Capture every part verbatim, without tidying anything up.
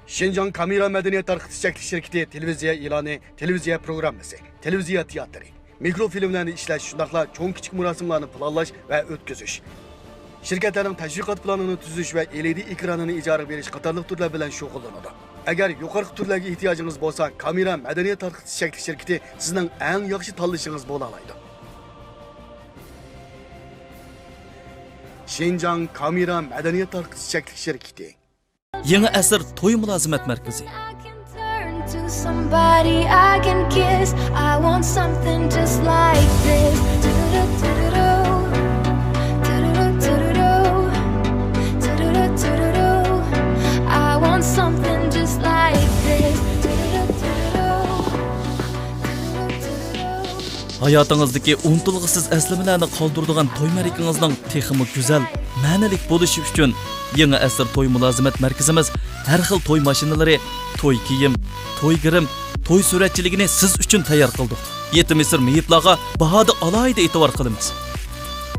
شىنجاڭ كامېرا مەدەنىيەت تارقىتىش چەكلىك شىركىتى تېلېۋىزىيە ئېلانى، تېلېۋىزىيە پروگراممىسى، تېلېۋىزىيە تىياتىرى، مىكروفىلىملەرنى ئىشلەش، شۇنداقلا چوڭ-كىچىك مۇراسىملارنى پىلانلاش ۋە ئۆتكۈزۈش. شىركەتلەرنىڭ تەشۋىقات پىلانىنى تۈزۈش ۋە ئېلئىدى ئېكرانىنى ئىجارىگە بېرىش قاتارلىق تۈرلەر بىلەن شۇغۇللىنىدۇ. ئەگەر يۇقىرىقى تۈرلەرگە ئېھتىياجىڭىز بولسا، كامېرا مەدەنىيەت تارقىتىش چەكلىك شىركىتى سىزنىڭ ئەڭ ياخشى تاللىشىڭىز بولالايدۇ. شىنجاڭ كامېرا مەدەنىيەت تارقىتىش چەكلىك شىركىتى. يېڭى ئەسىر توي مۇلازىمەت مەركىزى. I can turn to somebody I can kiss. I want something just like this. Do-do-do-do-do. Do-do-do-do-do. Do-do-do-do-do. I want something just like this. Do-do-do-do-do. ھاياتىڭىزدىكى ئۇنتۇلغۇسىز ئەسلىمىلەرنى قالدۇرىدىغان توي مەرىكىڭىزنىڭ تېخىمۇ گۈزەل، مەنىلىك بولۇشى ئۈچۈن يېڭى ئەسىر توي مۇلازىمەت مەركىزىمىز ھەر خىل توي ماشىنىلىرى، توي كىيىم، توي گىرىم، توي سۈرەتچىلىكىنى سىز ئۈچۈن تەييار قىلدۇق. يېتىم يېسىر مېيىپلارغا باھادا ئالاھىدە ئېتىبار قىلىمىز.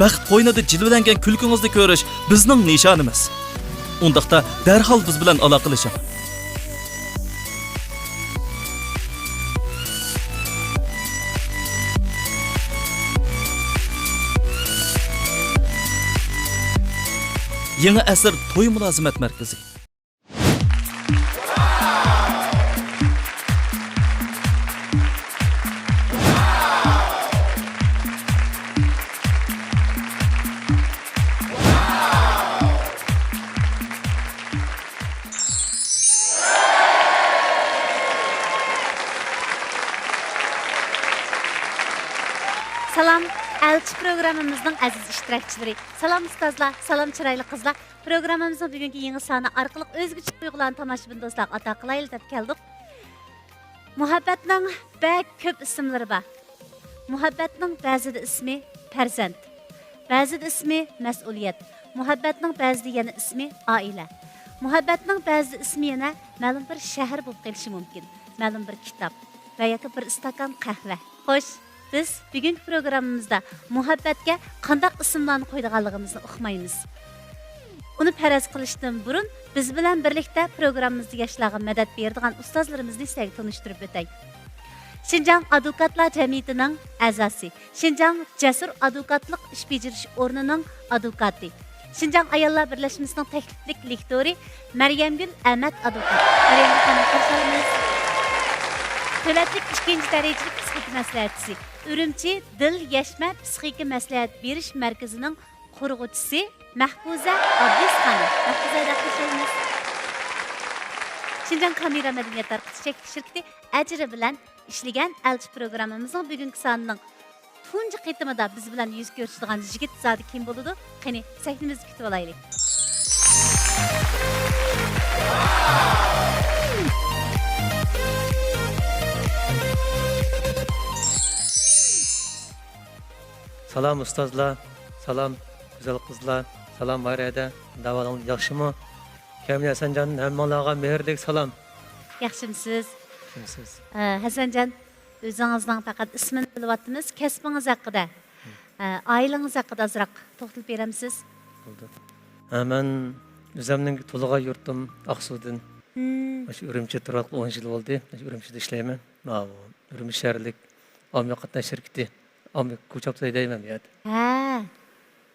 بەخت قوينىدا جىلۋىلەنگەن كۈلكىڭىزنى كۆرۈش بىزنىڭ نىشانىمىز. ئۇنداقتا دەرھال بىز بىلەن ئالاقىلىشىڭ. يېڭى ئەسىر توي مۇلازىمەت مەركىزى. سالام، ئەلچى پروگراممىمىزنىڭ ئەزىز ئىشتىراكچىلىرى. سالام ئۇستازلار، سالام چىرايلىق قىزلار. پروگراممىمىزنىڭ بۈگۈنكى يېڭى سانى ئارقىلىق ئۆزگىچە تۇيغۇلارنى تاماشىبىن دوستلارغا ئاتا قىلايلى دەپ كەلدۇق. مۇھەببەتنىڭ بەك كۆپ ئىسىملىرى بار. مۇھەببەتنىڭ بەزىدە ئىسمى پەرزەنت، بەزىدە ئىسمى مەسئۇلىيەت، مۇھەببەتنىڭ بەزىدە يەنە ئىسمى ئائىلە، مۇھەببەتنىڭ بەزىدە ئىسمى يەنە مەلۇم بىر شەھەر بولۇپ قېلىشى مۇمكىن، مەلۇم بىر كىتاب ۋە ياكى بىر ئىستاكان قەھۋە. خوش، بىز بۈگۈنكى پروگراممىمىزدا مۇھەببەتكە قانداق ئىسىملارنى قويىدىغانلىقىمىزنى ئۇقمايمىز. ئۇنى پەرەز قىلىشتىن بۇرۇن، بىز بىلەن بىرلىكتە پروگراممىمىزدا ياشلارغا مەدەت بېرىدىغان ئۇستازلىرىمىزنى سىلەرگە تونۇشتۇرۇپ ئۆتەي. شىنجاڭ ئادۋوكاتلار جەمئىيىتىنىڭ ئەزاسى، شىنجاڭ جەسۇر ئادۋوكاتلىق ئىش بېجىرىش ئورنىنىڭ ئادۋوكاتى، شىنجاڭ ئاياللار بىرلەشمىسىنىڭ تەكلىپلىك لېكتورى مەريەمگۈل ئەمەت ئادۋوكات. مەريەمگۈل خانىمنى قارشى ئالىمىز. دۆلەتلىك ئىككىنچى دەرىجىلىك پسىخىكا مەسلىھەتچىسى، ئۈرۈمچى دىل يەشمە پسىخىكا مەسلىھەت بېرىش مەركىزىنىڭ قۇرغۇچىسى مەھپۇزە ئابدىز خانىم. مەھپۇزە ھەيدەر، خوش كەلدىڭىز. شىنجاڭ كامېرا مەدەنىيەت تارقىتىش چەكلىك شىركىتى ئەجرى بىلەن ئىشلىگەن ئەلچى پروگراممىمىزنىڭ بۈگۈنكى سانىنىڭ تۇنجى قېتىمىدا بىز بىلەن يۈز كۆرۈشىدىغان يىگىت زادى كىم بولىدۇ؟ قېنى، سەھنىمىزدە كۈتۈۋالايلى. سالام ئۇستازلار، سالام گۈزەل قىزلار، سالام ۋايرەدە، ئەھۋالىڭلار ياخشىمۇ؟ كامىل ھەسەنجان، ھەممىڭلارغا مېھىردىلىك سالام. ياخشىمسىز؟ ياخشىمسىز؟ ئە، ھەسەنجان، ئۆزىڭىزنىڭ پەقەت ئىسمىنى بىلىۋاتىمىز، كەسپىڭىز ھەققىدە، ئە، ئائىلىڭىز ھەققىدە ئازراق توختىلىپ بېرەمسىز؟ بولدى. ھە، مەن ئۆزۈمنىڭ تۇغۇلغان يۇرتۇم ئاقسۇدىن. مم. مۇشۇ ئۈرۈمچىدە تۇرۇۋاتقىلى ئون يىل بولدى. مۇشۇ ئۈرۈمچىدە ئىشلەيمەن. ماۋۇ ئۈرۈمچى شەھەرلىك ئاممىۋى قاتناش شىركىتى. ئاممىۋى كوچاپساي دەيمەن بۇ يەردە. ھە.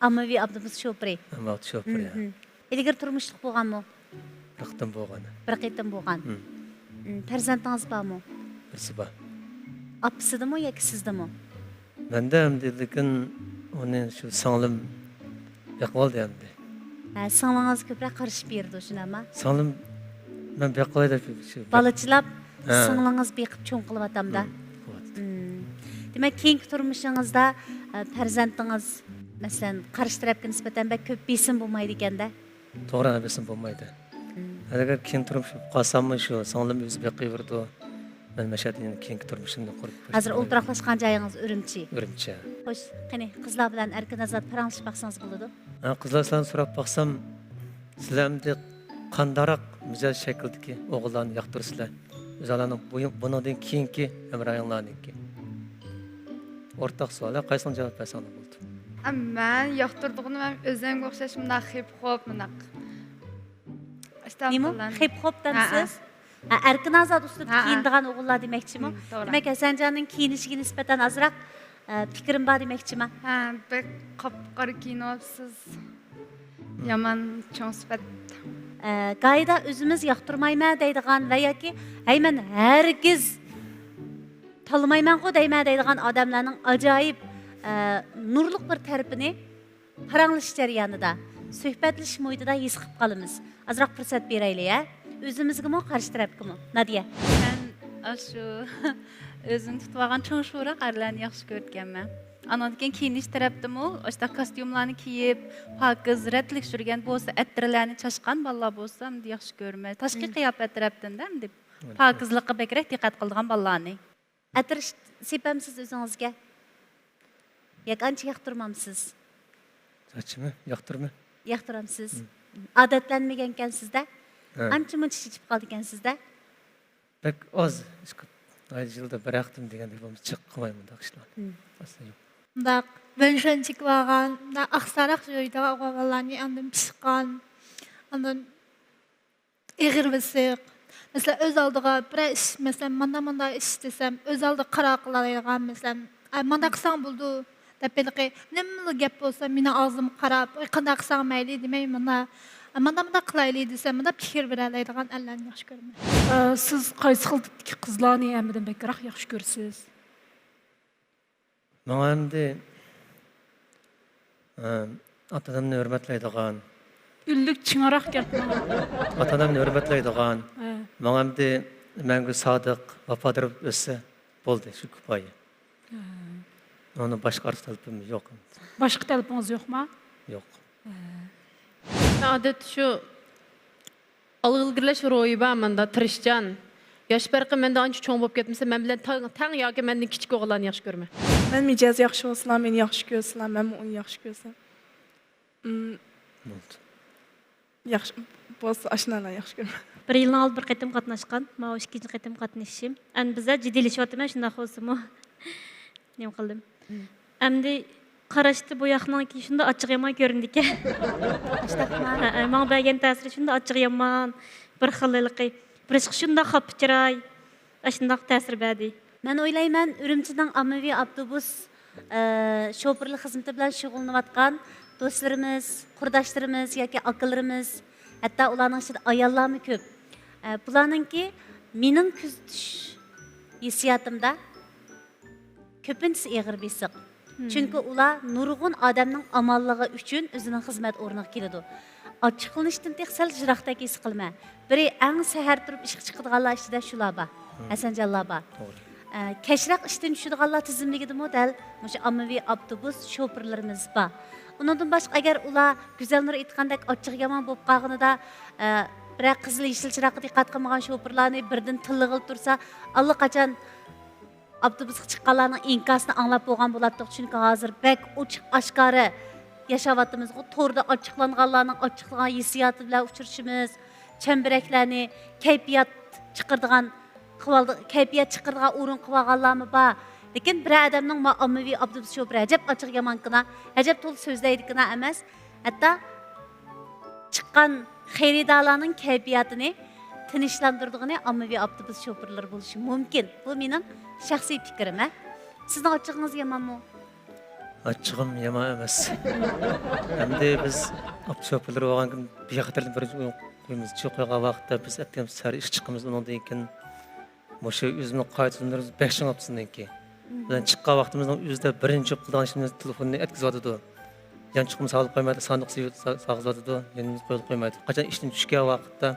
ئاممىۋى ئاپتوبۇس شوپۇرى. ئاممىۋى ئاپتوبۇس شوپۇرى، ھە. مم. ئىلگىرى تۇرمۇشلۇق بولغانمۇ؟ بىر قېتىم بولغان. بىر قېتىم بولغان. مم. مم، پەرزەنتىڭىز بارمۇ؟ بىرسى بار. ئاپىسىدىمۇ ياكى سىزدىمۇ؟ مەندە ئەمدى، لېكىن ئۇنى شۇ سىڭلىم بېقىۋالدى ئەمدى. ھە، سىڭلىڭىز كۆپرەك قارىشىپ بېرىدۇ، شۇنداقمۇ؟ سىڭلىم مەن بېقىۋالاي دەپ شۇ بېق- بالىچىلاپ ھە. سىڭلىڭىز بېقىپ چوڭ قىلىۋاتامدا. مم، قىلىۋاتىدۇ. مم. دېمەك، كېيىنكى تۇرمۇشىڭىزدا، ئە، پەرزەنتىڭىز، مەسىلەن، قارشى تەرەپكە نىسبەتەن بەك كۆپ بېسىم بولمايدىكەن-دە. توغرا، بېسىم بولمايدۇ. مم. ئەگەر كېيىن تۇرمۇش بولۇپ قالساممۇ، شۇ سىڭلىم ئۆزى بېقىۋېرىدۇ. مەن مەشەدە يەنە كېيىنكى تۇرمۇشۇمنى قۇرۇپ. ھازىر ئولتۇراقلاشقان جايىڭىز ئۈرۈمچى. ئۈرۈمچى. خوش، قېنى، قىزلار بىلەن ئەركىن ئازاد پاراڭلىشىپ باقسىڭىز بولىدۇ. ھە، قىزلار سىلەرنى سوراپ باقسام، سىلەر ئەمدى قانداقراق مىجەز شەكلىدىكى ئوغۇللارنى ياقتۇرىسىلەر؟ ئۆزۈڭلارنىڭ بۇ-، بۇنىڭدىن كېيىنكى ھەمراھىڭلارنىڭكى. ئورتاق سوئال، قايسىڭ جاۋاب بەرسەڭلار بولىدۇ. ئە، مەن ياقتۇرىدىغىنىم ھەم ئۆزۈمگە ئوخشاش مۇنداق خىپ خوپ، مۇنداق. نېمە؟ خىپ خوپ دەمسىز؟ ھە، ئەركىن ئازاد ئۇسلۇبتا كىيىنىدىغان ئوغۇللار دېمەكچىمۇ؟ دېمەك، ھەسەنجاننىڭ كىيىنىشىگە نىسبەتەن ئازراق، ئە، پىكرىم بار دېمەكچىما؟ ھە، بەك قاپقارا كىيىنىۋاپسىز. يامان چوڭ سۈپەت. ئە، گاھىدا ئۆزىمىز ياقتۇرمايمەن دەيدىغان ۋە ياكى، ھەي، مەن ھەرگىز تاللىمايمەنغۇ دەيمەن دەيدىغان ئادەملەرنىڭ ئاجايىپ، ئە، نۇرلۇق بىر تەرىپىنى پاراڭلىشىش جەريانىدا، سۆھبەتلىشىش مۇھىتىدا ھېس قىلىپ قالىمىز. ئازراق پۇرسەت بېرەيلى، ھە؟ ئۆزىمىزگىمۇ، قارشى تەرەپكىمۇ. نادىيە. مەن ئاشۇ ئۆزۈم تۇتۇۋالغان چوڭ شورا ئەرلەرنى ياخشى كۆرىدىكەنمەن. ئانىڭدىن كېيىن كىيىنىش تەرەپتىمۇ ئاشۇنداق كاستيۇملارنى كىيىپ، پاكىز، رەتلىك يۈرگەن بولسا، ئەتىرلەرنى چاچقان بالىلار بولسا، ئەمدى ياخشى كۆرىمەن. تاشقى قىياپەت تەرەپتىن-دە، ئەمدى پاكىزلىققا بەكرەك دىققەت قىلىدىغان بالىلارنى. ئەتىر سېپەمسىز ئۆزىڭىزگە؟ ياكى ئانچە ياقتۇرمامسىز؟ چاچنى ياقتۇرىمەن. ياقتۇرامسىز؟ ئادەتلەنمىگەنكەنسىز-دە؟ ھە. ئانچە-مۇنچە چېچىپ قالىدىكەنسىز-دە؟ بەك ئاز، يىلدا بىر ھەقتىم دېگەندەك بولمىسا چىق قىلمايمەن مۇنداق ئىشلارنى. ئاستا يوق. مۇنداق ۋېنشەن چېكىۋالغان، مۇنداق ئاقساراق يۇيىدىغان ئوغۇل بالىلارنى ئاندىن پىشقان، ئاندىن ئېغىر بېسىق. مەسىلەن، ئۆز ئالدىغا بىرەر ئىش، مەسىلەن، مانداق، مانداق ئىش دېسەم، ئۆز ئالدىغا قارار قىلالايدىغان، مەسىلەن، ئە، مانداق قىلساڭ بولىدۇ دەپ ھېلىقى نېمىلا گەپ بولسا، مېنىڭ ئاغزىمغا قاراپ، ئاي، قانداق قىلساڭ مەيلى دېمەي، مانا، مانداق، مانداق قىلايلى دېسەم، مانداق پىكىر بېرەلەيدىغان ئەرلەرنى ياخشى كۆرىمەن. ئە، سىز قايسى خىل تىپتىكى قىزلارنى ھەممىدىن بەكرەك ياخشى كۆرىسىز؟ ماڭا ئەمدى، ئە، ئاتا-ئانامنى ھۆرمەتلەيدىغان. ئۈنلۈك چىڭراق گەپ ماڭا. ئاتا-ئانامنى ھۆرمەتلەيدىغان. ھە. ماڭا ئەمدى مەڭگۈ سادىق، ۋاپادار بولۇپ ئۆتسە بولدى، شۇ كۇپايە. ھە. ئۇنىڭدىن باشقا ئارتۇق تەلىپىم يوق. باشقا تەلىپىڭىز يوقما؟ يوق. ھە. ئادەتتە شۇ ئالغا ئىلگىرىلەش روھى بار، ماندا تىرىشچان. ياش پەرقى مەندە ئانچە چوڭ بولۇپ كەتمىسە، مەن بىلەن تەڭ، تەڭ ياكى مەندىن كىچىك ئوغۇللارنى ياخشى كۆرىمەن. مەن مىجەزى ياخشى بولسىلا، مېنى ياخشى كۆرسىلا، مەنمۇ ئۇنى ياخشى كۆرسەم. ئىم، بولدى. ياخشى بولسا، ئاشۇنداقلارنى ياخشى كۆرىمەن. بىر يىلنىڭ ئالدىدا بىر قېتىم قاتناشقان، ماۋۇ ئىككىنچى قېتىم قاتنىشىشىم. ئەمدى بىزلەر جىددىيلىشىۋاتىمەن، شۇنداق بولسىمۇ. نېمە قىلدىم؟ ئەمدى قاراشتا بۇ ياقنىڭكى شۇنداق ئاچچىقى يامان كۆرۈندىكەن. ھەئە، ماڭا بەرگەن تەسىرى شۇنداق ئاچچىقى يامان، بىر خىل ھېلىقى، بىر شۇنداق خاپا چىراي، ئاشۇنداق تەسىر بەردى. مەن ئويلايمەن، ئۈرۈمچىنىڭ ئاممىۋى ئاپتوبۇس، ئە، شوپۇرلۇق خىزمىتى بىلەن شۇغۇللىنىۋاتقان دوستلىرىمىز، قۇرداشلىرىمىز ياكى ئاكىلىرىمىز، ھەتتا ئۇلارنىڭ ئىچىدە ئاياللارمۇ كۆپ. ئە، بۇلارنىڭكى مېنىڭ كۆزىتىش ھېسسىياتىمدا، كۆپىنچىسى ئېغىر بېسىق. چۈنكى ئۇلار نۇرغۇن ئادەمنىڭ ئامانلىقى ئۈچۈن ئۆزىنىڭ خىزمەت ئورنىغا كېلىدۇ. ئاچچىقلىنىشتىن تېخى سەل يىراقتەك ھېس قىلىمەن. بىرى، ئەڭ سەھەر تۇرۇپ ئىشقا چىقىدىغانلار ئىچىدە شۇلار بار. ھەسەنجانلار بار. توغرا. ئە، كەچرەك ئىشتىن چۈشىدىغانلار تىزىملىكىدىمۇ دەل مۇشۇ ئاممىۋى ئاپتوبۇس شوپۇرلىرىمىز بار. ئۇنىڭدىن باشقا، ئەگەر ئۇلار گۈزەلنۇر ئېيتقاندەك ئاچچىقى يامان بولۇپ قالغىنىدا، ئە، بىرەر قىزىل يېشىل چىراغقا دىققەت قىلمىغان شوپۇرلارنى بىردىن تىللىغىلى تۇرسا، ئاللىقاچان ئاپتوبۇسقا چىققانلارنىڭ ئىنكاسىنى ئاڭلاپ بولغان بولاتتۇق، چۈنكى ھازىر بەك ئوچۇق ئاشكارا ياشاۋاتىمىزغۇ، توردا ئاچچىقلانغانلارنىڭ ئاچچىقلانغان ھېسسىياتى بىلەن ئۇچرىشىمىز، چەمبىرەكلەرنى، كەيپىيات چىقىرىدىغان قىلىۋالدى، كەيپىيات چىقىرىدىغان ئورۇن قىلىۋالغانلارمۇ بار. لېكىن بىرەر ئادەمنىڭ ما ئاممىۋى ئاپتوبۇس شوپۇرى ئەجەب ئاچچىقى يامانكىنا، ئەجەب تولا سۆزلەيدىكىنا ئەمەس، ھەتتا چىققان خېرىدارلارنىڭ كەيپىياتىنى تىنچلاندۇرىدىغىنى ئاممىۋى ئاپتوبۇس شوپۇرلىرى بولۇشى مۇمكىن. بۇ مېنىڭ شەخسىي پىكرىم، ھە. سىزنىڭ ئاچچىقىڭىز يامانمۇ؟ ئاچچىقىم يامان ئەمەس. ئەمدى بىز ئاپتوبۇس شوپۇرلىرى بولغاندىكىن بىخەتەرلىك بىرىنچى ئورۇنغا قويىمىز. چۈشۈپ قويغان ۋاقىتتا بىز ئەتىگەن سەھەر ئىشقا چىقىمىز، ئۇنىڭدىن كېيىن مۇشۇ ئۆزىمىزنىڭ قائىدە تۈزۈملىرىمىز بەك چىڭ ئاپتىسىنىڭكى. بىلەن چىققان ۋاقتىمىزنىڭ ئۆزىدە بىرىنچى قىلىدىغان ئىشىمىز تېلېفوننى ئەتكۈزۈۋاتىدۇ. يانچۇقىمىز ساغلىپ قويمايدۇ، ساندۇق سا-، ساغىزىۋاتىدۇ، يېنىمىزغا قويۇلۇپ قويمايدۇ. قاچان ئىشتىن چۈشكەن ۋاقىتتا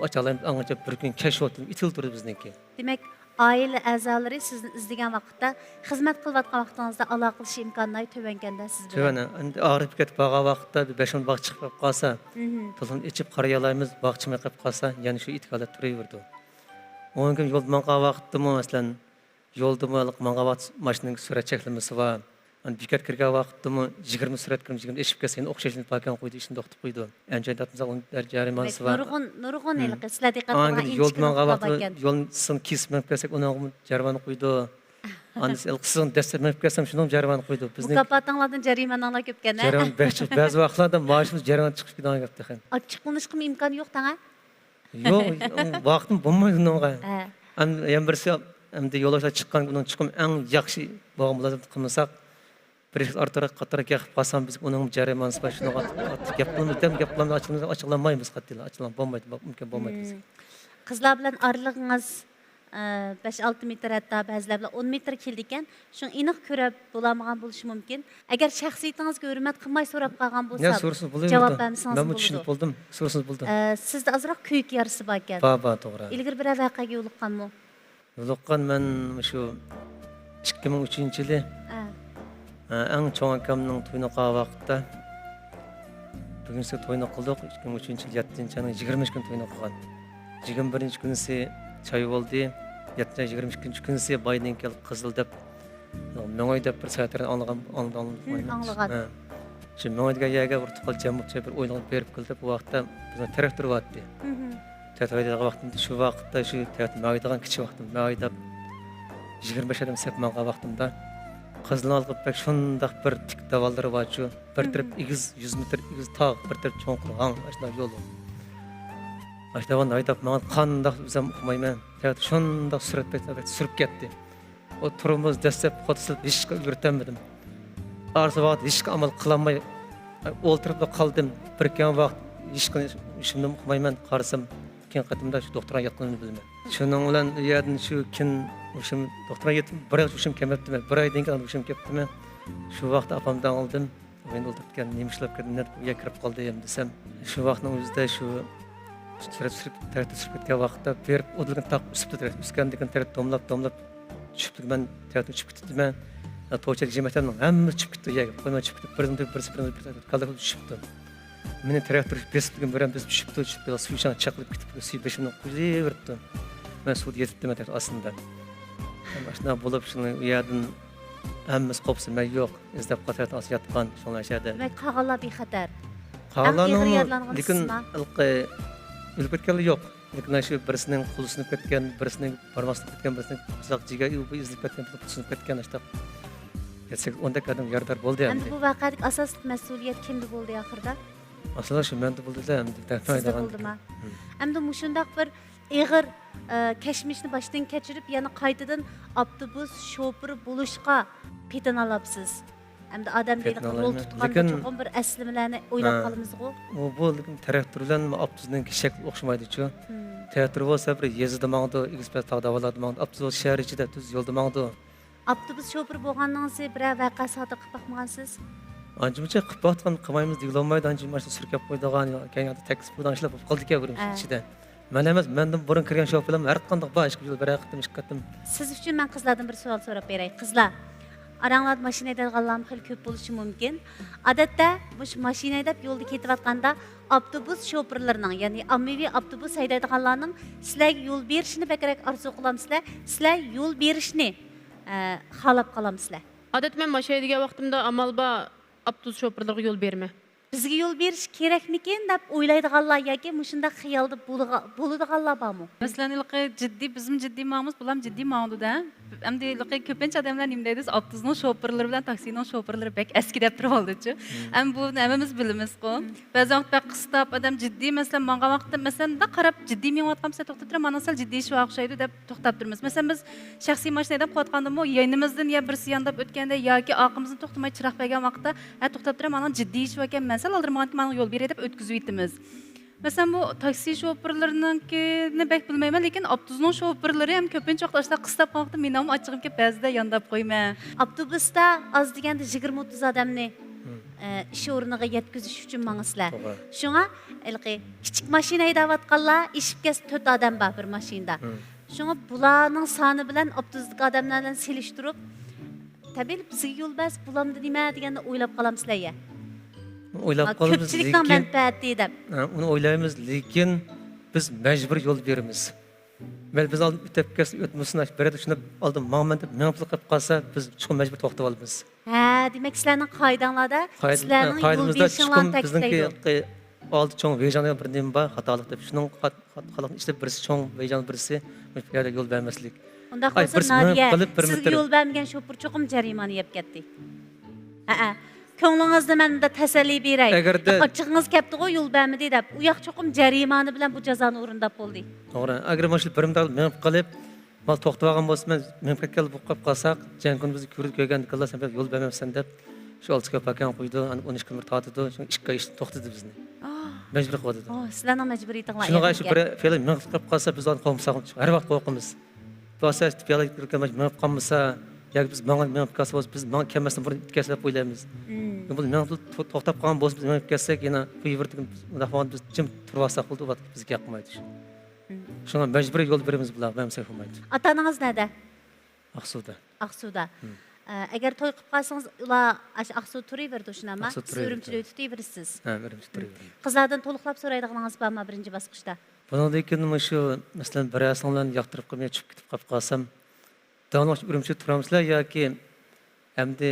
ئاچالايمىز، ئاڭغىچە بىر كۈن كەچ ۋاقتىدا ئېتىلىپ تۇرىدۇ بىزنىڭكى. دېمەك، ئائىلە ئەزالىرى سىزنى ئىزدىگەن ۋاقىتتا، خىزمەت قىلىۋاتقان ۋاقتىڭىزدا ئالاقىلىشىش ئىمكانى ناھايىتى تۆۋەن ئىكەن-دە سىز بىلەن. تۆۋەن. ئەمدى ئاغرىپ كېتىپ بارغان ۋاقىتتا بىر بەش-ئون باغچە چىقىپ قالسا، تېلېفون ئېچىپ قارايالايمىز، باغچىمۇ قېلىپ قالسا، يەنە شۇ ئېتىكالەت تۇرۇۋېرىدۇ. ئۇنىڭ كېيىن يولدا ماڭغان ۋاقىتتىمۇ، مەسىلەن، يولدىمۇ ھېلىقى ماڭغان ۋاقىت ماشىنىنىڭ سۈرئەت چەكلىمىسى بار. ئەمدى بېكەتكە كىرگەن ۋاقىتتىمۇ يىگىرمە سۈرئەتكە كىرىپ، يىگىرمە ئېشىپ كەتسە، يەنە ئوخشاش يېنىپ باركەن قويىدۇ، ئىشىنى توختىتىپ قويىدۇ. ئەنجان تارتمىسا ئۇنىڭ جەرىمانىسى بار. نۇرغۇن، نۇرغۇن ھېلىقى سىلەر دىققەت قىلغان ئىنچىكە يولدا ماڭغان ۋاقىتتا يولنى سىزنىڭ كېسىپ مېڭىپ كەتسەك، ئۇنىڭغىمۇ جەرىمانە قويىدۇ. ئاندىن ھېلىقى سىزنىڭ دەسسەپ مېڭىپ كەتسەم، شۇنىڭغىمۇ جەرىمانە قويىدۇ. بىزنىڭ مۇكاپاتىڭلاردىن جەرىمانەڭلار كۆپكەن-ھە؟ جەرىمانە بەك جىق. بەزى ۋاقىتلاردا مائاشىمىز جەرىمانە چىقىپ كېتىدىغان گەپ تېخى. ئاچچىقلىنىشقىمۇ ئىمكان يوق تەڭ-ھە؟ يوق، ۋاقتىم بولمايدۇ ئۇنىڭغا. ھە. ئەم-، يەنە بىرسى، ئەمدى يولداشلار چىققان كۈنى چىقىم ئەڭ ياخشى بولغان مۇلازىمەت قىلمىساق، بىر ئارتۇق قاتتىقراق گەپ قىلىپ قالسام، بىز ئۇنىڭ جەرىمانىسى بار، شۇنىڭغا قاتتىق گەپ قىلىمىز، دەم گەپ قىلالماي، ئاچىقلىنىمىز، ئاچىقلانمايمىز قەتئىيلا، ئاچىقلان بولمايدۇ، مۇمكىن بولمايدۇ بىزگە. قىزلار بىلەن ئارىلىقىڭىز، ئە، بەش ئالتە مېتىر، ھەتتا بەزىلەر بىلەن ئون مېتىر كېلىدىكەن. شۇڭا ئېنىق كۆرۈپ بولالمىغان بولۇشى مۇمكىن. ئەگەر شەخسىيىتىڭىزگە ھۆرمەت قىلماي سوراپ قالغان بولسام، يا، سورىسىڭىز بولىۋېرىدۇ. جاۋاب بەرمىسىڭىز مەنمۇ بولىدۇ. چۈشىنىپ بولدۇم. سورىسىڭىز بولىدۇ. ئە، سىزدە ئازراق كۆيۈك يارىسى باركەن. بار، بار، توغرا. ئىلگىرى بىرەر ۋەقەگە يولۇققانمۇ؟ يولۇققان مەن مۇشۇ ئىككى مىڭ ئۈچىنچى يىلى، ئە. ئە، ئەڭ چوڭ ئاكامنىڭ تويىنى قىلغان ۋاقىتتا، بۈگۈنسى توينى قىلدۇق، ئىككى مىڭ ئۈچىنچى يىل يەتتىنچى ئاينىڭ يىگىرمە ئىككىنچى كۈنى توينى قىلغان. يىگىرمە بىرىنچى كۈنىسى چاي بولدى، يەتتىنچى ئاي يىگىرمە ئىككىنچى كۈنىسى باينىڭكى قىزىل دەپ، مۆڭەي دەپ بىر ساياھەتلەرنى ئاڭلىغان، ئاڭلىدىڭلارمۇ؟ ھىم، ئاڭلىغان. ھە. شۇ مۆڭەي دېگەن يەرگە بىر تۇغقان جەم بولۇپ، بىر ئويۇنغا بېرىپ كېلىپ، ئۇ ۋاقىتتا بىزنىڭ تىراكتور بار ئىدى. ھىم. تىراكتور ھەيدەيدىغان ۋاقتىمدا، شۇ ۋاقىتتا شۇ تىراكتور مەڭگۈدەك كىچىك ۋاقتىم، مەڭگۈدەپ يىگىرمە بەش ئادەم سېلىپ ماڭغان ۋاقتىمدا، قىزىلنىڭ ئالدىغا بەك شۇنداق بىر تىك داۋانلىرى بارچۇ، بىر تەرەپ ئېگىز، يۈز مېتىر ئېگىز تاغ، بىر تەرەپ چوڭقۇر ھاڭ، ئاشۇنداق يول. ئاشۇ داۋاننى ھەيدەپ ماڭغان قانداق ئۆزۈم ئۇقمايمەن. تىراكتور شۇنداق سۈرئەت بىلەن سۈرۈپ كەتتى. ئۇ تورمۇز دەسسەپ، قوتۇسۇپ ھېچقا ئۈلگۈرتەلمىدىم. ئارىسى ۋاقىت ھېچقا ئامال قىلالماي ئولتۇرۇپلا قالدىم. بىر كەم ۋاقىت ھېچقا ھېچنېمە ئۇقمايمەن، قارىسام كېيىن قېتىمدا شۇ دوختۇرخانىغا ياتقىنىمنى بىلىمەن. شۇنىڭ بىلەن ئۇ يەردىن شۇ كېيىن ھوشۇم، دوختۇرخانىغا يېتىپ بىر ئاي ھوشۇم كەلمەپتىمەن. بىر ئايدىن كېيىن ھوشۇم كەپتىمەن. شۇ ۋاقىتتا ئاپامدىن ئاڭلىدىم. ۋېن ئولتۇرۇپ كەتكەن، نېمە ئىش بولۇپ كەتتى، نېمە بۇ يەرگە كىرىپ قالدى دېسەم، شۇ ۋاقىتنىڭ ئۆزىدە شۇ تەرەت سۈرۈپ، تەرەت سۈرۈپ كەتكەن ۋاقىتتا بېرىپ ئۇدۇلغىنى تاق ئۈسۈپتۇ، تەرەت ئۈسكەندىن كېيىن تەرەت دوملاپ، دوملاپ چۈشۈپتۇ. مەن تەرەتتىن چۈشۈپ كېتىپتىمەن. توچەك يېمەكلەرنىڭ ھەممىسى چۈشۈپ كېتىپتۇ يەرگە. قويماي چۈشۈپ كېتىپتۇ. بىرسىدىن بىر، بىرسى، بىرسى، بىرسى، كاللىغا چۈشۈپتۇ. مېنى تىراكتور بېسىپ تۇرغان بىرەم بېسىپ چۈشۈپتۇ. چۈشۈپ سۇ ئىچىڭ چاقلىپ كېتىپتۇ. سۇ بېشىمنى قۇيۇۋېرىپتۇ. مەن سۇدا يېتىپتىمەن تەرەت ئاستىندا. ئاشۇنداق بولۇپ، شۇنى ئۇ يەردىن ھەممىسى قوپسا، مەن يوق. ئىزدەپ قالسا تەرەت ئاستىدا ياتقان، شۇڭلار ئىچەردە. دېمەك، قالغانلار بىخەتەر. قالغانلارنىڭ ئېغىر يارىلانغىنى لېكىن سىزما؟ ھېلىقى ئۆلۈپ كەتكەنلەر يوق. لېكىن شۇ بىرسىنىڭ قولى سىنىپ كەتكەن، بىرسىنىڭ بارماق سىنىپ كەتكەن، بىرسىنىڭ قورساق جىگەر ئۇ بۇ ئېزىلىپ كەتكەن، پۇتى سىنىپ كەتكەن، ئاشۇنداق يەتتە سەككىز ئون دەك ئادەم يارىدار بولدى ئەمدى. ئەمدى بۇ ۋەقەدىكى ئاساسلىق مەسئۇلىيەت كىمدە بولدى ئاخىرىدا؟ ئاساسلىق شۇ مەندە بولدى-دە ئەمدى، دەپ سىزدە بولدىما؟ ئەمدى مۇشۇنداق بىر ئېغىر، ئە، كەچمىشنى باشتىن كەچۈرۈپ، يەنە قايتىدىن ئاپتوبۇس شوپۇرى بولۇشقا پېتىنالاپسىز. ئەمدى ئادەم دېيىلىغان يول تۇتقاندا لېكىن چوقۇم بىر ئەسلىمىلەرنى ئويلاپ ھە. قالىمىزغۇ. ئۇ، بۇ لېكىن تىراكتور بىلەن ئاپتوبۇسنىڭكى شەكلى ئوخشىمايدۇچۇ. مم. تىراكتور بولسا بىر يېزىدا ماڭىدۇ، ئېگىز پەس تاغ داۋانلاردا ماڭىدۇ. ئاپتوبۇس بولسا شەھەر ئىچىدە تۈز يولدا ماڭىدۇ. ئاپتوبۇس شوپۇرى بولغانلىقىڭىزنى بىرەر ۋەقە سادىر قىلىپ باقمىغانسىز؟ ئانچە-مۇنچە قىلىپ باقتىم، قىلمايمىز دېگىلى بولمايدۇ. ئانچە ماشىنا سۈركەپ قويىدىغان، كەينىدە تەكلىپ قىلىدىغان ئىشلار بولۇپ قالىدىكەن ئۈرۈمچى ھە. ئىچىدە. مەن ئەمەس، مەندىن بۇرۇن كىرگەن شوپۇرلارمۇ ھەر قانداق بار، ئىككى يىل بىرەر قېتىم، ئىككى قېتىم. سىز ئۈچۈن مەن قىزلاردىن بىر سوئال سوراپ بېرەي. قىزلار، ئاراڭلاردا ماشىنا ھەيدەيدىغانلارمۇ خېلى كۆپ بولۇشى مۇمكىن. ئادەتتە مۇشۇ ماشىنا ھەيدەپ يولدا كېتىۋاتقاندا ئاپتوبۇس شوپۇرلىرىنىڭ، يەنى ئاممىۋى ئاپتوبۇس ھەيدەيدىغانلارنىڭ سىلەرگە يول بېرىشىنى بەكرەك ئارزۇ قىلامسىلەر؟ سىلەر يول بېرىشنى، ئە، خالاپ قالامسىلەر؟ ئادەتتە مەن ماشىنا ھەيدىگەن ۋاقتىمدا ئامال بار ئاپتوبۇس شوپۇرلىرىغا يول بېرىمەن. بىزگە يول بېرىش كېرەكمىكىن دەپ ئويلايدىغانلار ياكى مۇشۇنداق خىيالدا بولىدىغا-، بولىدىغانلار بارمۇ؟ مەسىلەن، ھېلىقى جىددىي، بىزمۇ جىددىي ماڭىمىز، بۇلارمۇ جىددىي ماڭىدۇ-دە. ئەمدى ھېلىقى كۆپىنچە ئادەملەر نېمە دەيدۇ دېسە، ئاپتوبۇسنىڭ شوپۇرلىرى بىلەن تاكسىنىڭ شوپۇرلىرى بەك ئەسكى دەپ تۇرۇۋالىدۇچۇ. مم. ئەمما بۇنى ھەممىمىز بىلىمىزغۇ. مم. بەزى ۋاقىت بەك قىستاپ، ئادەم جىددىي، مەسىلەن، ماڭغان ۋاقىتتا، مەسىلەن، مۇنداق قاراپ جىددىي مېڭىۋاتقان بولسا، توختاپ تۇرۇپ، مانا سەل جىددىي ئىش بار ئوخشايدۇ دەپ توختاپ تۇرىمىز. مەسىلەن، بىز شەخسىي ماشىنا ھەيدەپ قېلىۋاتقاندىمۇ، يېنىمىزدىن يا بىرسى يانداپ ئۆتكەندە ياكى ئارقىمىزدىن توختىماي چىراغ بەرگەن ۋاقىتتا، ھە، توختاپ تۇرۇڭ، مانىڭ جىددىي ئىشى باركەن، مەن سەل ئالدىراپ ماڭغانكىن، مانىڭغا يول بېرەي دەپ ئۆتكۈزۈۋېتىمىز. مەسىلەن، بۇ تاكسى شوپۇرلىرىنىڭكىنى بەك بىلمەيمەن، لېكىن ئاپتوبۇسنىڭ شوپۇرلىرى ھەم كۆپىنچە ۋاقىت ئاشۇنداق قىستاپ قالغان ۋاقىتتا مېنىڭمۇ ئاچچىقىم كېلىپ، بەزىدە يانداپ قويىمەن. ئاپتوبۇستا ئاز دېگەندە يىگىرمە ئوتتۇز ئادەمنى، مم. ئە، ئىش ئورنىغا يەتكۈزۈش ئۈچۈن ماڭىسىلەر. توغرا. شۇڭا ھېلىقى كىچىك ماشىنا ھەيدەۋاتقانلار ئېشىپ كەتسە تۆت ئادەم بار بىر ماشىنىدا. مم. شۇڭا بۇلارنىڭ سانى بىلەن ئاپتوبۇستىكى ئادەملەر بىلەن سېلىشتۇرۇپ، تەبىئىي بىزگە يول بەرسە بۇلامدا نېمە دېگەندە ئويلاپ قالامسىلەر يا؟ ئويلاپ ھا، قالىمىز، كۆپچىلىكنىڭ لېكىن مەنپەئەتى دەپ. ھە، ئۇنى ئويلايمىز، لېكىن بىز مەجبۇر يول بېرىمىز. مەيلى بىز ئالدىن ئۆتۈپ كەتسە ئۆتمىسۇن، بىر يەردە شۇنداق ئالدىن ماڭىمەن دەپ مېڭىپلا قېلىپ قالسا، بىز چوقۇم مەجبۇر توختىتىۋالىمىز. ھە، دېمەك، سىلەرنىڭ قائىدەڭلاردا قائىدە-، سىلەرنىڭ يول قائىدىمىزدا بېرىشىڭلارنى چوقۇم بىزنىڭكى تەكىتلەيدۇ. ئالدى چوڭ ۋېيجاڭ دېگەن بىر نېمە بار، خاتالىق دەپ. شۇنىڭ خات-، خات-، خاتالىقنى ئىشلەپ بىرسى چوڭ ۋېيجاڭ بىرسى مۇشۇ يەردە يول بەرمەسلىك. ئۇنداق ئاي، بولسا، بىرسى مەن نادىيە، قىلىپ بىر سىزگە مېتىر يول بەرمىگەن شوپۇر چوقۇم جەرىمانە يەپ كەتتى. ھەئە. كۆڭلىڭىزنى مەن مۇنداق تەسەللى بېرەي. ئەگەردە ئاچچىقىڭىز كەپتىغۇ، يول بەرمىدى دەپ. ئۇ ياق چوقۇم جەرىمانە بىلەن بۇ جازانى ئورۇنداپ بولدى. توغرا. ئەگەر مانا شۇ بىر مىنۇت مېڭىپ قېلىپ، مانا توختىۋالغان بولسا، مەن مېڭىپ كەتكەن بولۇپ قالساق، جەڭكۈن بىزنى كۆرۈپ كۆرگەندىكىنلا، سەن بىر يول بەرمەپسەن دەپ، شۇ ئالتە كىلو پاكەڭ قويىدۇ، ئاندىن ئون ئىككى كىلومېتىر تارتىدۇ، شۇ ئىككى ئاي ئىچىدە توختىتىدۇ بىزنى. مەجبۇرىي قىلىۋاتىدۇ. ئو، سىلەرنىڭ مەجبۇرىيىتىڭلار شۇنىڭغا شۇ ئەمەسكەن. بىر پىيادە مېڭىپ قېلىپ قالسا، بىز ئۇنى قومساق، ھەر ۋاقىت قورقىمىز. بولسا پىيادە مېڭىپ قالمىسا، ياكى بىز ماڭا مېڭىپ كەلسە بولسا، بىز ماڭا كەلمەستىن بۇرۇن ئۆتكەچ دەپ ئويلايمىز. مم. بۇ مېڭىپ تو-، توختاپ قالغان بولسا، بىز مېڭىپ كەتسەك، يەنە بۇ يەردىكى ئۇنداق بولغاندا بىز جىم تۇرۇۋالساق بولدى، ئۇ ۋاقىت بىزگە ياقمايدۇ شۇ. مم. شۇڭا مەجبۇرىي يول بېرىمىز بۇلارغا، بەرمىسەك بولمايدۇ. ئاتا-ئانىڭىز نەدە؟ ئاقسۇدا. ئاقسۇدا. مم. ئە، ئەگەر توي قىلىپ قالسىڭىز، ئۇلار ئاشۇ ئاقسۇدا تۇرۇۋېرىدۇ، شۇنداقمۇ؟ ئاقسۇدا سىز تۇرۇۋېرىدۇ. ئۈرۈمچىدە ئۆي تۇتۇۋېرىسىز. ھە، ئۈرۈمچىدە مم. تۇرۇۋېرىدۇ. قىزلاردىن تولۇقلاپ سورايدىغىنىڭىز بارمۇ بىرىنچى باسقۇچتا؟ بۇنىڭدىن كېيىن مۇشۇ، مەسىلەن، بىرەرسىڭلارنى ياقتۇرۇپ قويماي چۈشۈپ كېتىپ قاپ قالسام، داۋاملىق ئۈرۈمچىدە تۇرامسىلەر ياكى ئەمدى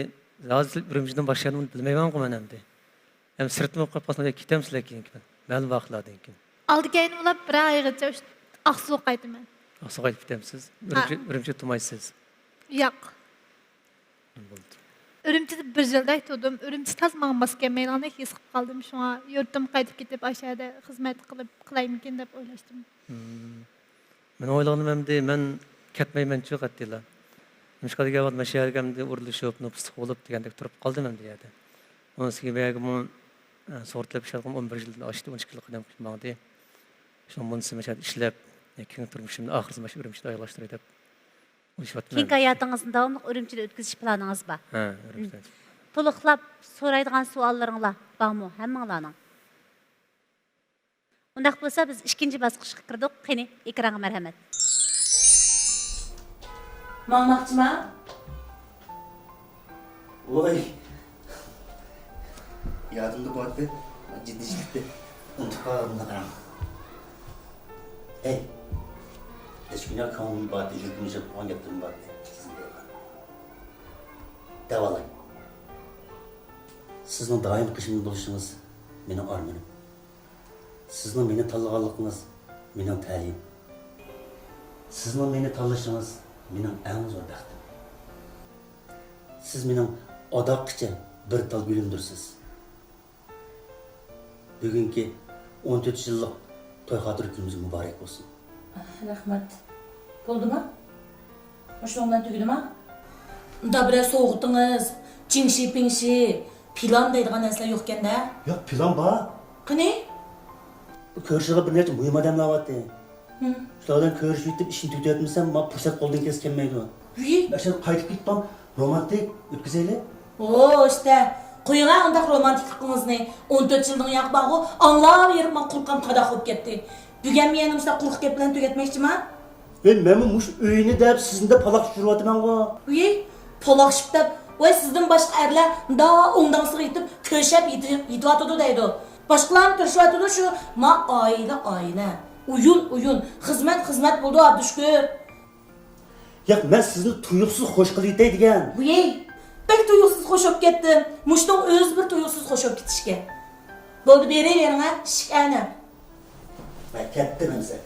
ھازىر سىلەر ئۈرۈمچىدىن باشقا يەردىن بىلمەيمەنغۇ مەن ئەمدى. ئەمدى سىرتتا بولۇپ قاپ قالسام ياكى كېتەمسىلەر كېيىن مەلۇم ۋاقىتلاردىن كېيىن. ئالدى كەينى بولاپ بىر ئايغىچە ئاقسۇغا قايتىمەن. ئاقسۇغا قايتىپ كېتەمسىز؟ ھە. ئۈرۈمچى، ئۈرۈمچىدە تۇرمايسىز؟ ياق. بولدى. ئۈرۈمچىدە بىر يىلدەك تۇردۇم. ئۈرۈمچى تازا ماڭا ماس كەلمەيدىغاندەك ھېس قىلىپ قالدىم. شۇڭا يۇرتۇمغا قايتىپ كېتىپ، ئاشۇ يەردە خىزمەت قىلىپ قىلايمىكىن دەپ ئويلاشتىم. مم. مېنىڭ ئويلىغىنىم ئەمدى مەن كەتمەيمەنچۇ قەتئىيلا. نېمىشقا دېگەن ۋاقىت مەن شۇ يەرگە ئەمدى ئورۇنلىشىپ، نوپۇسلۇق بولۇپ دېگەندەك تۇرۇپ قالدىم ئەمدى يەردە. ئۇنىڭ ئۈستىگە بۇ يەرگىمۇ، ئە، سۇغۇرتىلەپ ئىشلەتكەن ئون بىر يىلدىن ئاشتى، ئون ئىككى يىلغا قەدەم قىلىپ ماڭدى. شۇڭا بۇنىسى مەن شۇ يەردە ئىشلەپ، كېيىنكى تۇرمۇشۇمنى ئاخىرسى مانا شۇ ئۈرۈمچىدە ئاياغلاشتۇراي دەپ ئويلىشىۋاتىمەن. كېيىنكى ھاياتىڭىزنى داۋاملىق ئۈرۈمچىدە ئۆتكۈزۈش پىلانىڭىز بار؟ ھە، ئۈرۈمچىدە. مم. تولۇقلاپ سورايدىغان سوئاللىرىڭلار بارمۇ ھەممىڭلارنىڭ؟ ئۇنداق بولسا، بىز ئىككىنچى باسقۇچقا كىردۇق. قېنى، ئېكرانغا مەرھەمەت. ماڭماقچىما؟ ۋاي. يادىمدا بارتى. جىددىي ئىشلىتتى. ئۇنتۇپ قالغىنىمنى قاراڭ. ھەي. نەچچە كۈنلەر كۆڭلۈم بارتى، يۈرىكىمنى يېرىپ قويغان گەپلىرىم بارتى. سىزگە بولغان. دەۋالاي. سىزنىڭ دائىم قېشىمدا بولۇشىڭىز مېنىڭ ئارمىنىم. سىزنىڭ مېنى تاللىغانلىقىڭىز مېنىڭ تەلىيىم. سىزنىڭ مېنى تاللىشىڭىز مېنىڭ ئەڭ زور بەختىم. سىز مېنىڭ ئاداققىچە بىر تال گۈلۈمدۈرسىز. بۈگۈنكى ئون تۆت يىللىق توي خاتىرە كۈنىمىز مۇبارەك بولسۇن. رەھمەت. بولدىمۇ؟ مۇشۇنىڭ بىلەن تۈگىدىما؟ مۇنداق بىرەر سوۋغىتىڭىز، چىڭشى پىڭشى، پىلان دەيدىغان نەرسىلەر يوقكەن-دە؟ ياق، پىلان بار. قېنى؟ كۆرۈشىدىغان بىر نەچچە مۇھىم ئادەملەر بارتى. ھىم. شۇلار بىلەن كۆرۈشۈۋېتىپ، ئىشنى تۈگىتىۋەتمىسەم، ماڭا پۇرسەت قولدىن كەلسە كەلمەيدۇ. ۋىي. ئاشۇ قايتىپ كېتىپ، رومانتىك ئۆتكۈزەيلى. ئوو، ئىشتە. قويۇڭا ئۇنداق رومانتىكلىقىڭىزنى. ئون تۆت يىلدىن ياقى بارغۇ، ئاڭلاپ يېرىپ ماڭا قۇرۇقام قاداق بولۇپ كەتتى. بۈگۈنمۇ يەنە مۇشۇنداق قۇرۇق گەپ بىلەن تۈگەتمەكچىما؟ ھەي، مەنمۇ مۇشۇ ئۆينى دەپ، سىزنى دەپ پالاقشىپ يۈرۈۋاتىمەنغۇ. ۋىي، پالاقشىپ دەپ، ۋاي، سىزدىن باشقا ئەرلەر مۇنداق ئوڭداڭسىغا يېتىپ، كۆشەپ يېتى-، يېتىۋاتىدۇ دەيدۇ. باشقىلارمۇ تىرىشىۋاتىدۇ شۇ، ما ئائىلە، ئائىلە. ئويۇن، ئويۇن. خىزمەت، خىزمەت بولىدۇ، ئابدۇشۈكۈر. ياق، مەن سىزنى تۇيۇقسىز خوش قىلىۋېتەي دېگەن. ۋىي، بەك تۇيۇقسىز خوش بولۇپ كەتتىم. مۇشۇنىڭ ئۆزى بىر تۇيۇقسىز خوش بولۇپ كېتىشكەن. بولدى، بېرىۋېرىڭە، ئىشىك ئەنە. مەن كەتتىم ئەمىسە.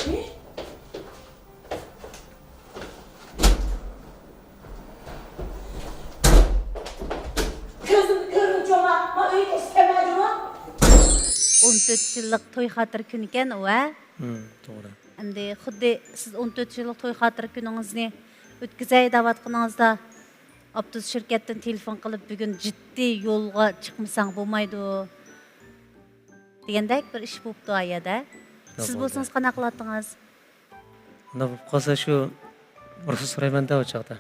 ۋىي. كۆزۈمنى كۆرۈڭ جۇما، ما ئۆيگە ئىشىك كەلمەي جۇما. ئون تۆت يىللىق توي خاتىرە كۈنىكەن ئۇ، ھە؟ ھىم، توغرا. ئەمدى خۇددى سىز ئون تۆت يىللىق توي خاتىرە كۈنىڭىزنى ئۆتكۈزەي دەۋاتقىنىڭىزدا، ئاپتوبۇس شىركەتتىن تېلېفون قىلىپ، بۈگۈن جىددىي يولغا چىقمىساڭ بولمايدۇ دېگەندەك بىر ئىش بوپتۇ ئا يەردە. سىز بولسىڭىز قانداق قىلاتتىڭىز؟ ئۇنداق بولۇپ قالسا، شۇ رۇخسەت سورايمەن-دە ئۇ چاغدا.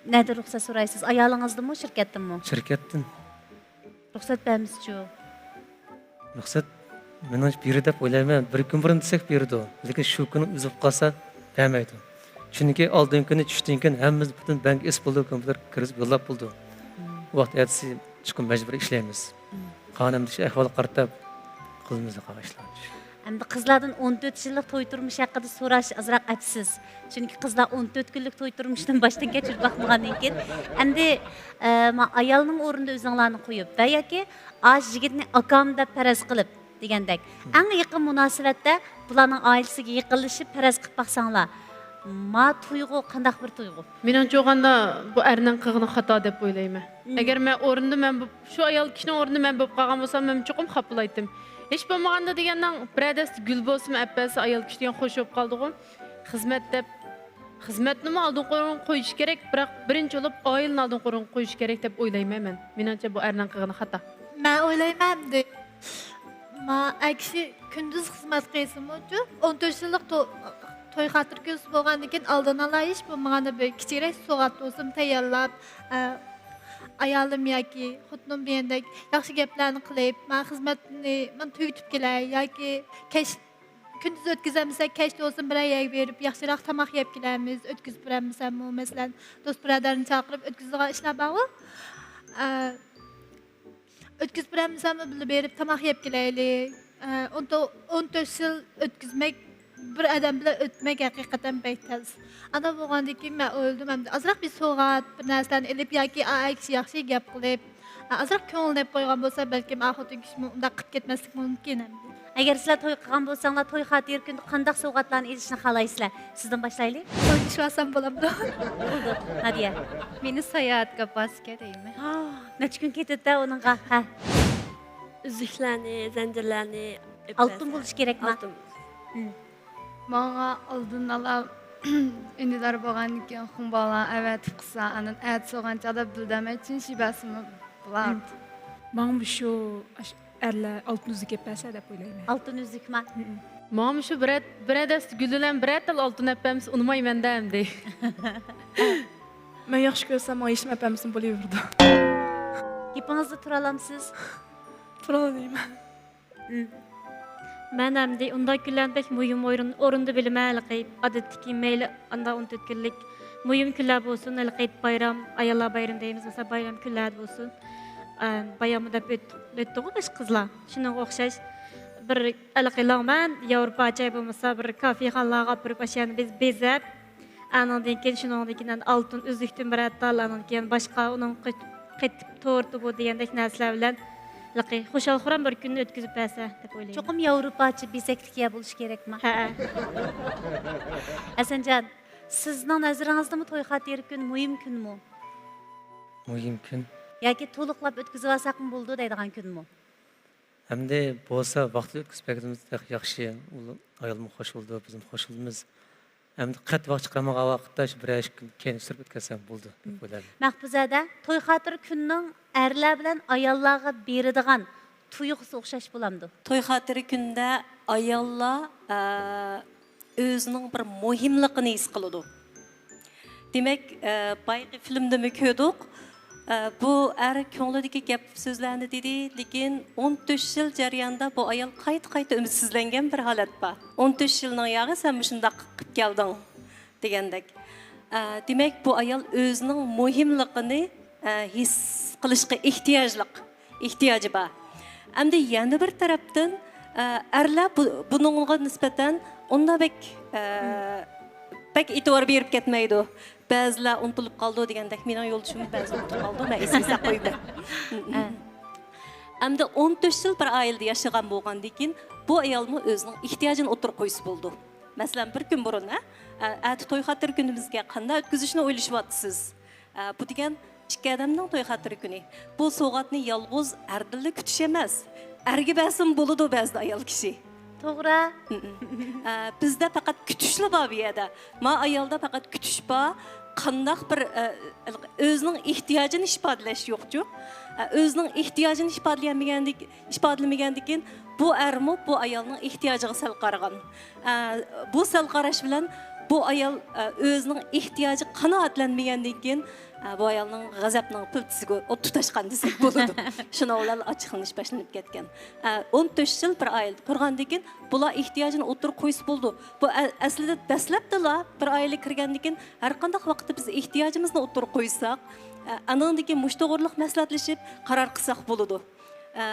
نەدە رۇخسەت سورايسىز؟ ئايالىڭىزدىنمۇ، شىركەتتىنمۇ؟ شىركەتتىن. رۇخسەت بەرمىسىچۇ؟ رۇخسەت مېنىڭچە بېرىدۇ دەپ ئويلايمەن. بىر كۈن بۇرۇن دېسەك بېرىدۇ. لېكىن شۇ كۈنى ئۈزۈپ قالسا بەرمەيدۇ. چۈنكى ئالدىنقى كۈنى چۈشتىن كېيىن ھەممىمىز پۈتۈن بانكا ئېسىپ بولىدۇ، كومپيۇتېر كىرگۈزۈپ يوللاپ بولىدۇ. ۋاقىت ئەتىسى چوقۇم مەجبۇرىي ئىشلەيمىز. قانۇن ئەمدى شۇ ئەھۋالغا قارىتىپ قىلىمىز قالغان ئىشلارنى. ئەمدى قىزلاردىن ئون تۆت يىللىق توي تۇرمۇشى ھەققىدە سوراش ئازراق ئەپسىز. چۈنكى قىزلار ئون تۆت كۈنلۈك توي تۇرمۇشىدىن باشتىن كەچۈرۈپ باقمىغاندىن كېيىن. ئەمدى، ئە، ما-، ئايالنىڭ ئورنىدا ئۆزۈڭلارنى قويۇپ ۋە ياكى ئاش يىگىتنى ئاكام دەپ پەرەز قىلىپ دېگەندەك، ئەڭ يېقىن مۇناسىۋەتتە بۇلارنىڭ ئائىلىسىگە يېقىنلىشىپ پەرەز قىلىپ باقساڭلار. ما تۇيغۇ قانداق بىر تۇيغۇ؟ مېنىڭچە ئويلىغاندا، بۇ ئەرنىڭ قىلغىنى خاتا دەپ ئويلايمەن. مم. ئەگەر مەن ئورنىدا مەن بولۇپ، شۇ ئايال كىشىنىڭ ئورنىدا مەن بولۇپ قالغان بولسام، مەن چوقۇم خاپىلايتتىم. ھېچ بولمىغاندا دېگەننىڭ بىرەر دەستە گۈل بولسىمۇ ئەپ بەرسە، ئايال كىشى دېگەن خوش بولۇپ قالىدىغۇ. خىزمەت دەپ، خىزمەتنىمۇ ئالدىنقى ئورۇنغا قويۇش كېرەك، بىراق بىرىنچى بولۇپ ئائىلىنى ئالدىنقى ئورۇنغا قويۇش كېرەك دەپ ئويلايمەن مەن. مېنىڭچە بۇ ئەرنىڭ قىلغىنى خاتا. مەن ئويلايمەن ئەمدى. ما ئەر كىشى كۈندۈز خىزمەت قىلسىمۇچۇ، ئون تۆت يىللىق تو-، توي خاتىرە كۈنى بولغاندىن كېيىن ئالدىنئالا ھېچ بولمىغاندا بىر كىچىكرەك سوۋغات بولسىمۇ تەييارلاپ، ئە، ئايالىم ياكى خوتۇنۇم دېگەندەك ياخشى گەپلەرنى قىلىپ، مەن خىزمەتنى مەن تۈگىتىپ كېلەي ياكى كەچ، كۈندۈز ئۆتكۈزەلمىسەك كەچتە بولسۇن بىرەر يەرگە بېرىپ ياخشىراق تاماق يەپ كېلەرمىز، ئۆتكۈزۈپ بېرەلمىسەممۇ، مەسىلەن، دوست بۇرادەرنى چاقىرىپ ئۆتكۈزىدىغان ئىشلار بارغۇ. ئە، ئۆتكۈزۈپ بېرەلمىسەممۇ بىللە بېرىپ تاماق يەپ كېلەيلى. ئە، ئون تۆ-، ئون تۆت يىل ئۆتكۈزمەك، بىر ئادەم بىلەن ئۆتمەك ھەقىقەتەن بەك تەس. ئانداق بولغاندىن كېيىن مەن ئويلىدىم، ئەمدى ئازراق بىر سوۋغات، بىر نەرسىلەرنى ئېلىپ ياكى ئا، ئەر كىشى ياخشى گەپ قىلىپ، ئا، ئازراق كۆڭۈل دەپ قويغان بولسا، بەلكىم ئا خوتۇن كىشىمۇ ئۇنداق قىلىپ كەتمەسلىكى مۇمكىن ئەمدى. ئەگەر سىلەر توي قىلغان بولساڭلار، توي خاتىرە كۈنىدە قانداق سوۋغاتلارنى ئېلىشنى خالايسىلەر؟ سىزدىن باشلايلى. ئوينىشىۋالسام بولامدۇ؟ بولىدۇ. نادىيە. مېنى ساياھەتكە ئاپارسىكە دەيمەن. ھا، نەچچە كۈن كېتىدۇ ئۇنىڭغا. ھە. ئۈزۈكلەرنى، زەنجىرلەرنى ئېلىپ ئالتۇن بولۇشى كېرەكما؟ ئالتۇن. مم. ماڭا ئالدىن ئالا ئۈندىدار بولغاندىن كېيىن خۇڭباۋلا ئەۋەتىپ قىلسا، ئاندىن ئەتىسى بولغان چاغدا بىلدەرمەي چىن شىباسىمۇ بولار. مم. ماڭا مۇشۇ ئاش-، ئەرلەر ئالتۇن ئۈزۈك ئېلىپ بەرسە دەپ ئويلايمەن. ئالتۇن ئۈزۈكما؟ مم. ماڭا مۇشۇ بىرەر، بىرەر دەستە گۈل بىلەن بىرەر تال ئالتۇن ئەپ بەرمىسە ئۇنىمايمەن-دە ئەمدى. مەن ياخشى كۆرسەم، ماڭا ھېچنېمە ئەپ بەرمىسىمۇ بولۇۋېرىدۇ. گېپىڭىزدە تۇرالامسىز؟ تۇرالايمەن. مم. مەن ئەمدى ئۇنداق كۈنلەرنى بەك مۇھىم ئورۇن-، ئورۇندا بىلىمەن، ھېلىقى ئادەتتىكى مەيلى ئانداق ئون تۆت كۈنلۈك مۇھىم كۈنلەر بولسۇن، ھېلىقى بايرام، ئاياللار بايرىمى دەيمىز، مەسىلەن، بايرام كۈنلەردە بولسۇن، ئە، باياممۇ دەپ ئۆت-، ئۆتتىغۇ باشقا قىزلار. شۇنىڭغا ئوخشاش بىر ھېلىقى لاڭمەن ياۋروپاچە بولمىسا، بىر كافېخانىلارغا ئاپىرىپ، ئاشۇ يەرنى بېز-، بېزەپ، ئانىڭدىن كېيىن، شۇنىڭدىن كېيىن ئالتۇن ئۈزۈكتىن بىرەر تال، ئانىڭدىن كېيىن باشقا ئۇنىڭ قېت-، قېتىپ تورتى بۇ دېگەندەك نەرسىلەر بىلەن ھېلىقى خۇشال-خۇرام بىر كۈننى ئۆتكۈزۈپ بەرسە دەپ ئويلايمەن. چوقۇم ياۋروپاچە بېزەكلىك يەر بولۇشى كېرەكما؟ ھەئە. ھەسەنجان، سىزنىڭ نەزىرىڭىزدىمۇ توي خاتىرە كۈن مۇھىم كۈنمۇ؟ مۇھىم كۈن. ياكى تولۇقلاپ ئۆتكۈزۈۋالساقمۇ بولىدۇ دەيدىغان كۈنمۇ؟ ئەمدى بولسا ۋاقتىدا ئۆتكۈزۈپ بەرگىنىمىز تېخى ياخشى. ئۇ ئايالمۇ خوش بولىدۇ، بىزمۇ خوش بولىمىز. ئەمدى قەتئىي ۋاقىت چىقارمىغان ۋاقىتتا شۇ بىرەر ئىككى كۈن كەينىگە سۈرۈپ ئۆتكۈزسەم بولىدۇ دەپ ئويلايمەن. مەھپۇزەدە، توي خاتىرە كۈننىڭ ئەرلەر بىلەن ئاياللارغا بېرىدىغان تۇيغۇسى ئوخشاش بولامدۇ؟ توي خاتىرە كۈنىدە ئاياللار، ئە، ئۆزىنىڭ بىر مۇھىملىقىنى ھېس قىلىدۇ. دېمەك، ئە، بايىقى فىلىمدىمۇ كۆردۇق. ئە، بۇ ئەر كۆڭلىدىكى گەپ سۆزلەرنى دېدى، لېكىن ئون تۆت يىل جەريانىدا بۇ ئايال قايتا-قايتا ئۈمىدسىزلەنگەن بىر ھالەت بار. «ئون تۆت يىلنىڭ ياغى سەن مۇشۇنداق قىلىپ كەلدىڭ» دېگەندەك. ئە، دېمەك، بۇ ئايال ئۆزىنىڭ مۇھىملىقىنى، ئە، ھېس قىلىشقا ئېھتىياجلىق. ئېھتىياجى بار. ئەمدى يەنە بىر تەرەپتىن، ئە، ئەرلەر بۇ، بۇنىڭغا نىسبەتەن ئۇنداق بەك، ئە، بەك ئېتىبار بېرىپ كەتمەيدۇ. بەزىلەر ئۇنتۇلۇپ قالىدۇ دېگەندەك، مېنىڭ يولدىشىممۇ بەزىدە ئۇنتۇلۇپ قالىدۇ، مەن ئېسىگە ساقلايمەن. ئەمدى ئون تۆت يىل بىر ئائىلىدە ياشىغان بولغاندىن كېيىن، بۇ ئايالمۇ ئۆزىنىڭ ئېھتىياجىنى ئوتتۇرىغا قويسا بولىدۇ. مەسىلەن، بىر كۈن بۇرۇن، ھە، ئە، ئەتە توي خاتىرە كۈنىمىزگە قانداق ئۆتكۈزۈشنى ئويلىشىۋاتىسىز؟ ئە، بۇ دېگەن ئىككى ئادەمنىڭ توي خاتىرە كۈنى. بۇ سوۋغاتنى يالغۇز ئەردىنلا كۈتۈش ئەمەس، ئەرگە بەرسىمۇ بولىدۇ بەزىدە ئايال كىشى. توغرا. ئە، بىزدە پەقەت كۈتۈشلا بار بۇ يەردە. ما ئايالدا پەقەت كۈتۈش بار، قانداق بىر، ئە، ئۆزىنىڭ ئېھتىياجىنى ئىپادىلەش يوقچۇ. ئە، ئۆزىنىڭ ئېھتىياجىنى ئىپادىلىيەلمىگەندىك-، ئىپادىلىمىگەندىكىن، بۇ ئەرمۇ بۇ ئايالنىڭ ئېھتىياجىغا سەل قارىغان. ئە، بۇ سەل قاراش بىلەن بۇ ئايال، ئە، ئۆزىنىڭ ئېھتىياجى قانائەتلەنمىگەندىن كېيىن، ئە، بۇ ئايالنىڭ غەزەپنىڭ پىلتىسىگە ئوت تۇتاشقان دېسەك بولىدۇ. شۇنىڭ بىلەن ئاچچىقلىنىش باشلىنىپ كەتكەن. ئە، ئون تۆت يىل بىر ئائىلىدە تۇرغاندىن كېيىن بۇلار ئېھتىياجىنى ئوتتۇرىغا قويسا بولىدۇ. بۇ ئە-، ئەسلىدە دەسلەپتىلا بىر ئائىلىگە كىرگەندىن كېيىن ھەر قانداق ۋاقىتتا بىز ئېھتىياجىمىزنى ئوتتۇرىغا قويساق، ئە، ئانىڭدىن كېيىن مۇشۇ توغرىلىق مەسلىھەتلىشىپ قارار قىلساق بولىدۇ. ئە،